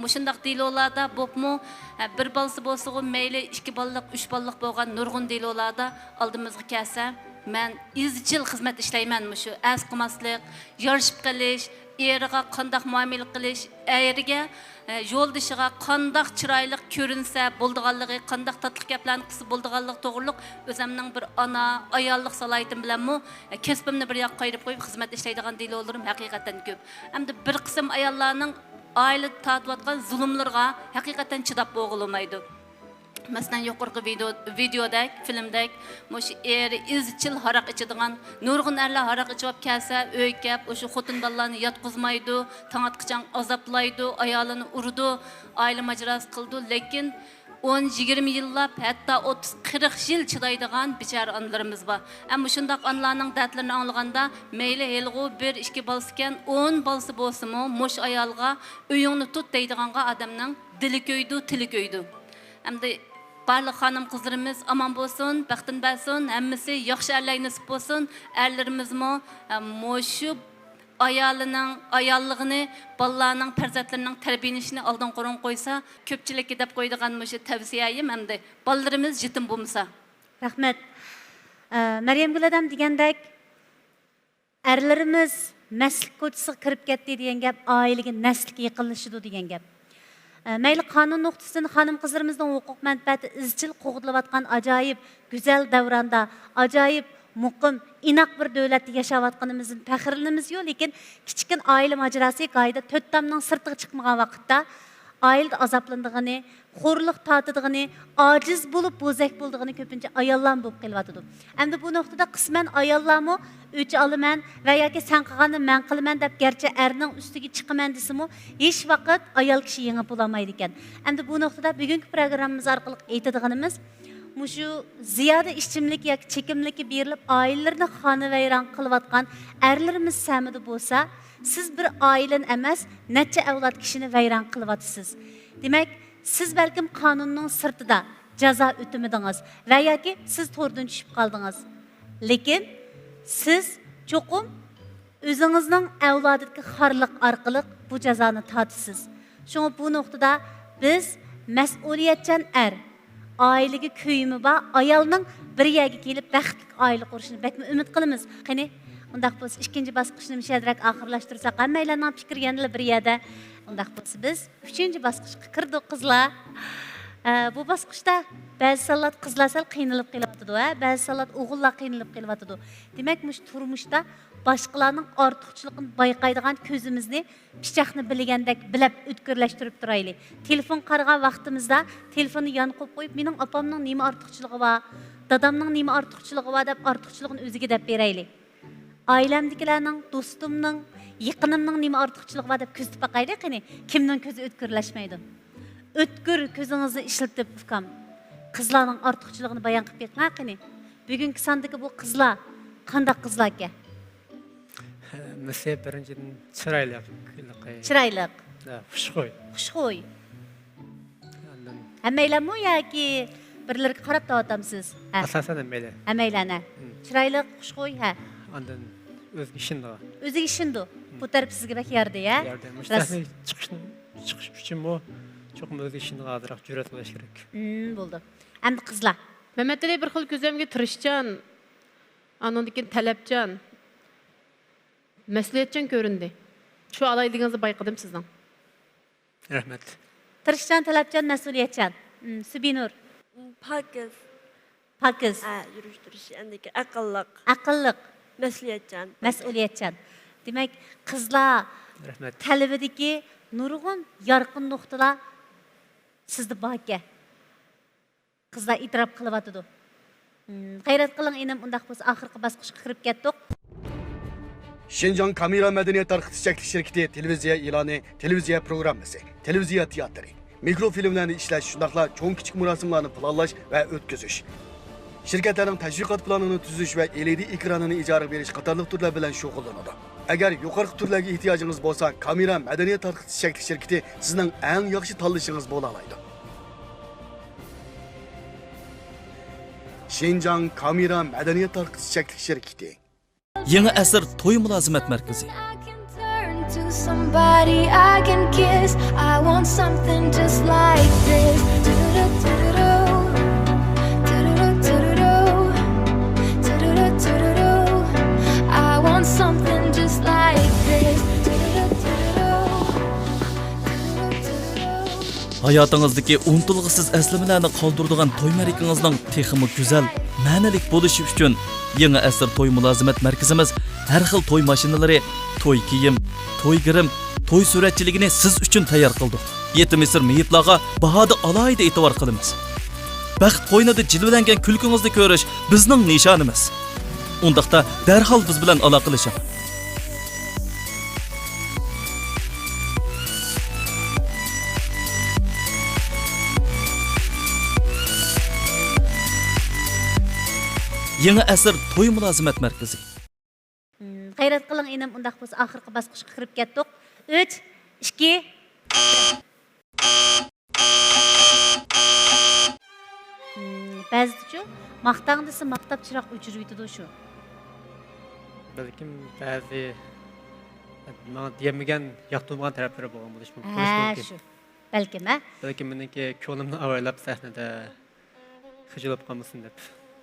مۇشۇنداق دېلولاردا بولۇپمۇ، ھە، بىر بالىسى بولسىغۇ مەيلى، ئىككى بالىلىق، ئۈچ بالىلىق بولغان نۇرغۇن دېلولاردا ئالدىمىزغا كەلسە، مەن ئىزچىل خىزمەت ئىشلەيمەن، مۇشۇ ئەرز قىلماسلىق، يارىشىپ قېلىش، ئېرىغا قانداق مۇئامىلە قىلىش، ئەرگە، ئە، يولدىشىغا قانداق چىرايلىق كۆرۈنسە بولىدىغانلىقى، قانداق تاتلىق گەپلەرنى قىلسا بولىدىغانلىقى توغرۇلۇق ئۆزۈمنىڭ بىر ئانا، ئاياللىق سالاھىيىتىم بىلەنمۇ، ئە، كەسپىمنى بىر ياققا قايرىپ قويۇپ خىزمەت ئىشلەيدىغان دېلولىرىم ھەقىقەتەن كۆپ. ئەمدى بىر قىسىم ئاياللارنىڭ ئائىلىدە تارتىۋاتقان زۇلۇملىرىغا ھەقىقەتەن چىداپ بولغىلى بولمايدۇ. مەسىلەن، يۇقىرىقى ۋىدېو، ۋىدېودەك، فىلىمدەك، مۇشۇ ئېرى ئىزچىل ھاراق ئىچىدىغان، نۇرغۇن ئەرلەر ھاراق ئىچىۋاپ كەلسە، ئۆيگە كەپ، ئۇشۇ خوتۇن بالىلارنى ياتقۇزمايدۇ، تاڭ ئاتقىچە ئازابلايدۇ، ئايالىنى ئۇرىدۇ، ئائىلە ماجىراسى قىلىدۇ. لېكىن ئون، يىگىرمە يىللاپ، ھەتتا ئوتتۇز، قىرىق يىل چىدايدىغان بىچارە ئانىلىرىمىز بار. ئەمما شۇنداق ئانىلارنىڭ دەردلىرىنى ئاڭلىغاندا، مەيلى ھېلىغۇ بىر، ئىككى بالىسىكەن، ئون بالىسى بولسىمۇ، مۇشۇ ئايالغا «ئۆيۈڭنى تۇت» دەيدىغانغا ئادەمنىڭ دىلى كۆيىدۇ، تىلى كۆيىدۇ. ئەمدى بارلىق خانىم-قىزلىرىمىز ئامان بولسۇن، بەختىنى بەرسۇن، ھەممىسى ياخشى ئەرلەرگە نېسىپ بولسۇن. ئەرلىرىمىزمۇ، ئە، مۇشۇ ئايالىنىڭ ئاياللىقىنى، بالىلارنىڭ، پەرزەنتلىرىنىڭ تەربىيەلىنىشىنى ئالدىنقى ئورۇنغا قويسا، كۆپچىلىككە دەپ قويىدىغان مۇشۇ تەۋسىيەيىم ئەمدى، بالىلىرىمىز يېتىم بولمىسا. رەھمەت. ئە، مەريەمگۈل ھەدەم دېگەندەك، ئەرلىرىمىز مەستلىك كوچىسىغا كىرىپ كەتتى دېگەن گەپ ئائىلىگە نەسلىك يېقىنلىشىدۇ دېگەن گەپ. ئە، مەيلى قانۇن نۇقتىسىدىن خانىم-قىزلىرىمىزنىڭ ھوقۇق مەنپەئەتى ئىزچىل قوغدىلىۋاتقان ئاجايىپ گۈزەل دەۋراندا، ئاجايىپ مۇقىم، ئىناق بىر دۆلەتتە ياشاۋاتقىنىمىزدىن پەخىرلىنىمىزيۇ، لېكىن كىچىككىنە ئائىلە ماجىراسى گاھىدا تۆت تامنىڭ سىرتىغا چىقمىغان ۋاقىتتا، ئائىلىدە ئازابلىنىدىغىنى، خورلۇق تارتىدىغىنى، ئاجىز بولۇپ بوزەك بولىدىغىنى كۆپىنچە ئاياللارمۇ بولۇپ قېلىۋاتىدۇ. ئەمدى بۇ نۇقتىدا قىسمەن ئاياللارمۇ ئۆچ ئالىمەن ۋە ياكى سەن قىلغاننى مەن قىلىمەن دەپ گەرچە ئەرنىڭ ئۈستىگە چىقىمەن دېسىمۇ، ھېچ ۋاقىت ئايال كىشى يېڭىپ بولالمايدىكەن. ئەمدى بۇ نۇقتىدا بۈگۈنكى پروگراممىمىز ئارقىلىق ئېيتىدىغىنىمىز، مۇشۇ زىيادە ئىچىملىك ياكى چېكىملىككە بېرىلىپ، ئائىلىلىرىنى خانىۋەيران قىلىۋاتقان ئەرلىرىمىز سەمىدە بولسا، سىز بىر ئائىلىنى ئەمەس، نەچچە ئەۋلاد كىشىنى ۋەيران قىلىۋاتىسىز. دېمەك، سىز بەلكىم قانۇننىڭ سىرتىدا جازا ئۆتىمىدىڭىز ۋە ياكى سىز توردىن چۈشۈپ قالدىڭىز. لېكىن سىز چوقۇم ئۆزىڭىزنىڭ ئەۋلادىدىكى خارلىق ئارقىلىق بۇ جازانى تارتىسىز. شۇڭا بۇ نۇقتىدا بىز مەسئۇلىيەتچان ئەر، ئائىلىگە كۆيۈمى بار ئايالنىڭ بىر يەرگە كېلىپ بەختلىك ئائىلە قۇرۇشىنى بەكمۇ ئۈمىد قىلىمىز. قېنى، ئۇنداق بولسا ئىككىنچى باسقۇچنى مۇشۇ يەردىرەك ئاخىرلاشتۇرساق، ھەممەيلەننىڭ پىكرى يەنىلا بىر يەردە. ئۇنداق بولسا بىز ئۈچىنچى باسقۇچقا كىردۇق، قىزلار. ئە، بۇ باسقۇچتا بەزى سانلاردا قىزلار سەل قىينىلىپ قېلىۋاتىدۇ، ھە، بەزى سانلاردا ئوغۇللار قىينىلىپ قېلىۋاتىدۇ. دېمەك، مۇشۇ تۇرمۇشتا باشقىلارنىڭ ئارتۇقچىلىقىنى بايقايدىغان كۆزىمىزنى پىچاقنى بىلگەندەك بىلەپ ئۆتكۈرلەشتۈرۈپ تۇرايلى. تېلېفون قارىغان ۋاقتىمىزدا تېلېفوننى يان قويۇپ قويۇپ، مېنىڭ ئاپامنىڭ نېمە ئارتۇقچىلىقى بار، دادامنىڭ نېمە ئارتۇقچىلىقى بار دەپ ئارتۇقچىلىقىنى ئۆزىگە دەپ بېرەيلى. ئائىلەمدىكىلەرنىڭ، دوستۇمنىڭ، يېقىنىمنىڭ نېمە ئارتۇقچىلىقى بار دەپ كۆزىتىپ باقايلى قېنى، كىمنىڭ كۆزى ئۆتكۈرلەشمەيدۇ؟ ئۆتكۈر كۆزىڭىزنى ئىشلىتىپ، ئۇكام، قىزلارنىڭ ئارتۇقچىلىقىنى بايان قىلىپ بېقىڭ قېنى. بۈگۈنكى ساندىكى بۇ قىزلار قانداق قىزلاركەن؟ مىسى بىرىنچىدىن چىرايلىق، ھېلىقى. چىرايلىق. ھە، خۇشخۇي. خۇشخۇي. ئاندىن ھەممەيلەنمۇ ياكى بىرلىرىگە قاراپ تاۋاتامسىز؟ ھە. ئاساسەن ھەممەيلەن. ھەممەيلەن، ھە. مم. چىرايلىق، خۇشخۇي، ھە. ئاندىن ئۆزىگە ئىشىنىدىغان. ئۆزىگە ئىشىنىدۇ. مم. بۇ تەرەپ سىزگە بەك يارىدى، ھە؟ ياردى. مۇشۇ راست. سەھنىگە چىقىشنى، چىقىش ئۈچۈنمۇ چوقۇم ئۆزىگە ئىشىنىدىغان، ئازراق جۈرئەت بولۇش كېرەك. مم، بولدى. ئەمدى قىزلار. مەمەتئېلى بىر خىل كۆزۈمگە تىرىشچان، ئانىڭدىن كېيىن تەلەپچان، مەسئۇلىيەتچان كۆرۈندى. شۇ ئالاھىدىلىكىڭىزنى بايقىدىم سىزنىڭ. رەھمەت. تىرىشچان، تەلەپچان، مەسئۇلىيەتچان. مم، سۈبىنۇر. پاكىز. پاكىز. ھە، يۈرۈش تۇرۇشى، ئەندىكى ئەقىللىق. ئەقىللىق. مەسئۇلىيەتچان. مەسئۇلىيەتچان. دېمەك، قىزلار رەھمەت. قەلبىدىكى نۇرغۇن يارقىن نۇقتىلار سىزدە باركەن. قىزلار ئېتىراپ قىلىۋاتىدۇ. مم، غەيرەت قىلىڭ ئىنىم، ئۇنداق بولسا ئاخىرقى باسقۇچقا كىرىپ كەتتۇق. شىنجاڭ كامېرا مەدەنىيەت تارقىتىش چەكلىك شىركىتى تېلېۋىزىيە ئېلانى، تېلېۋىزىيە پروگراممىسى، تېلېۋىزىيە تىياتىرى، مىكروفىلىملەرنى ئىشلەش، شۇنداقلا چوڭ كىچىك مۇراسىملارنى پىلانلاش ۋە ئۆتكۈزۈش، شىركەتلەرنىڭ تەشۋىقات پىلانىنى تۈزۈش ۋە ئېلئىدى ئېكرانىنى ئىجارىگە بېرىش قاتارلىق تۈرلەر بىلەن شۇغۇللىنىدۇ. ئەگەر يۇقىرىقى تۈرلەرگە ئېھتىياجىڭىز بولسا، كامېرا مەدەنىيەت تارقىتىش چەكلىك شىركىتى سىزنىڭ ئەڭ ياخشى تاللىشىڭىز بولالايدۇ. شىنجاڭ كامېرا مەدەنىيەت تارقىتىش چەكلىك شىركىتى. يېڭى ئەسىر توي مۇلازىمەت مەركىزى. I can turn to somebody I can kiss. I want something just like this. Do-do-do-do-do. Do-do-do-do-do. Do-do-do-do-do. I want something just like this. Do-do-do-do-do. ھاياتىڭىزدىكى ئۇنتۇلغۇسىز ئەسلىمىلەرنى قالدۇرىدىغان توي مەرىكىڭىزنىڭ تېخىمۇ گۈزەل، مەنىلىك بولۇشى ئۈچۈن، يېڭى ئەسىر توي مۇلازىمەت مەركىزىمىز ھەر خىل توي ماشىنىلىرى، توي كىيىم، توي گىرىم، توي سۈرەتچىلىكىنى سىز ئۈچۈن تەييار قىلدۇق. يېتىم يېسىر مېيىپلارغا باھادا ئالاھىدە ئېتىبار قىلىمىز. بەخت قوينىدا جىلۋىلەنگەن كۈلكىڭىزنى كۆرۈش بىزنىڭ نىشانىمىز. ئۇنداقتا دەرھال بىز بىلەن ئالاقىلىشىڭ. يېڭى ئەسىر توي مۇلازىمەت مەركىزى. مم، غەيرەت قىلىڭ ئىنىم، ئۇنداق بولسا ئاخىرقى باسقۇچقا كىرىپ كەتتۇق. ئۈچ، ئىككى. مم، بەزىدىچۇ، ماختاڭ دېسە ماختاپ چىراغ ئۆچۈرۈۋېتىدۇ شۇ. بەلكىم بەزى ماڭا دېيەلمىگەن، ياقتۇرمىغان تەرەپلىرى بولغان بولۇشى مۇمكىن. ھە، شۇ. بەلكىم، ھە؟ بەلكىم مېنىڭكى كۆڭلۈمنى ئاۋايلاپ سەھنىدە خىجىل بولۇپ قالمىسۇن دەپ.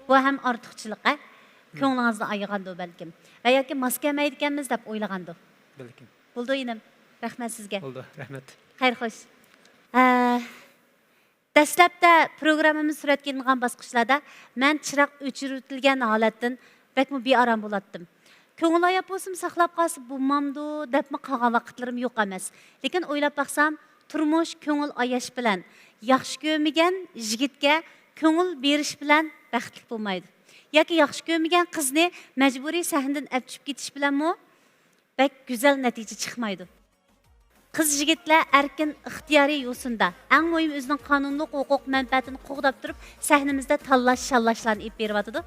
بۇ ھەم ئارتۇقچىلىق، ھە؟ مم. كۆڭلىڭىزنى ئايىغاندۇ بەلكىم. ۋە ياكى ماس كەلمەيدىكەنمىز دەپ ئويلىغاندۇ. بەلكىم. بولدى ئىنىم. رەھمەت سىزگە. بولدى، رەھمەت. خەير خوش. ئە، دەسلەپتە پروگراممىمىز سۈرەتكە ئېلىنغان باسقۇچلاردا مەن چىراغ ئۆچۈرۈۋېتىلگەن ھالەتتىن بەكمۇ بىئارام بولاتتىم. كۆڭۈل ئاياپ بولسىمۇ ساقلاپ قالسا بولمامدۇ دەپمۇ قالغان ۋاقىتلىرىم يوق ئەمەس. لېكىن ئويلاپ باقسام، تۇرمۇش كۆڭۈل ئاياش بىلەن ياخشى كۆرمىگەن يىگىتكە كۆڭۈل بېرىش بىلەن بەختلىك بولمايدۇ. ياكى ياخشى كۆرمىگەن قىزنى مەجبۇرىي سەھنىدىن ئەپ چۈشۈپ كېتىش بىلەنمۇ بەك گۈزەل نەتىجە چىقمايدۇ. قىز يىگىتلەر ئەركىن ئىختىيارىي يوسۇندا، ئەڭ مۇھىمى ئۆزىنىڭ قانۇنلۇق ھوقۇق مەنپەئەتىنى قوغداپ تۇرۇپ، سەھنىمىزدە تاللاش، شاللاشلارنى ئېلىپ بېرىۋاتىدۇ.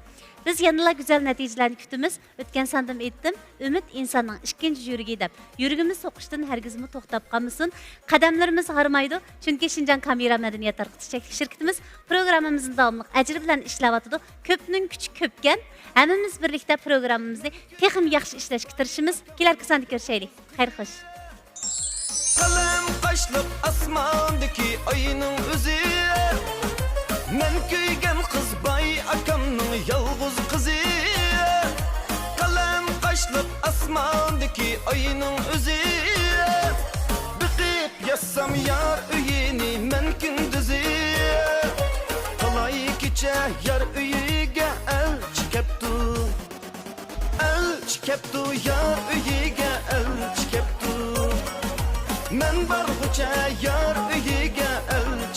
بىز يەنىلا گۈزەل نەتىجىلەرنى كۈتىمىز. ئۆتكەن ساندىمۇ ئېيتتىم، ئۈمىد ئىنساننىڭ ئىككىنچى يۈرىكى دەپ. يۈرىكىمىز سوقۇشتىن ھەرگىزمۇ توختاپ قالمىسۇن. قەدەملىرىمىز ھارمايدۇ، چۈنكى شىنجاڭ كامېرا مەدەنىيەت تارقىتىش چەكلىك شىركىتىمىز پروگراممىمىزنى داۋاملىق ئەجىر بىلەن ئىشلەۋاتىدۇ. كۆپنىڭ كۈچى كۆپكەن، ھەممىمىز بىرلىكتە پروگراممىمىزنى تېخىمۇ ياخشى ئىشلەشكە تىرىشىمىز. كېلەركى ساندا كۆرۈشەيلى. خەير خوش. قەلەم قاشلىق ئاسماندىكى ئاينىڭ ئۆزى. مەن كۆيگەن قىز باي ئاكامنىڭ يالغۇز قىزى. قەلەم قاشلىق ئاسماندىكى ئاينىڭ ئۆزى. بېقىپ ياسام يار ئۆيىنى مەن كۈندۈزى. كېچە يار ئۆيىگە ئەلچى كەپتۇ. ئەلچى كەپتۇ، يار ئۆيىگە ئەلچى كەپتۇ. مەن بارغۇچە يار ئۆيىگە ئەلچى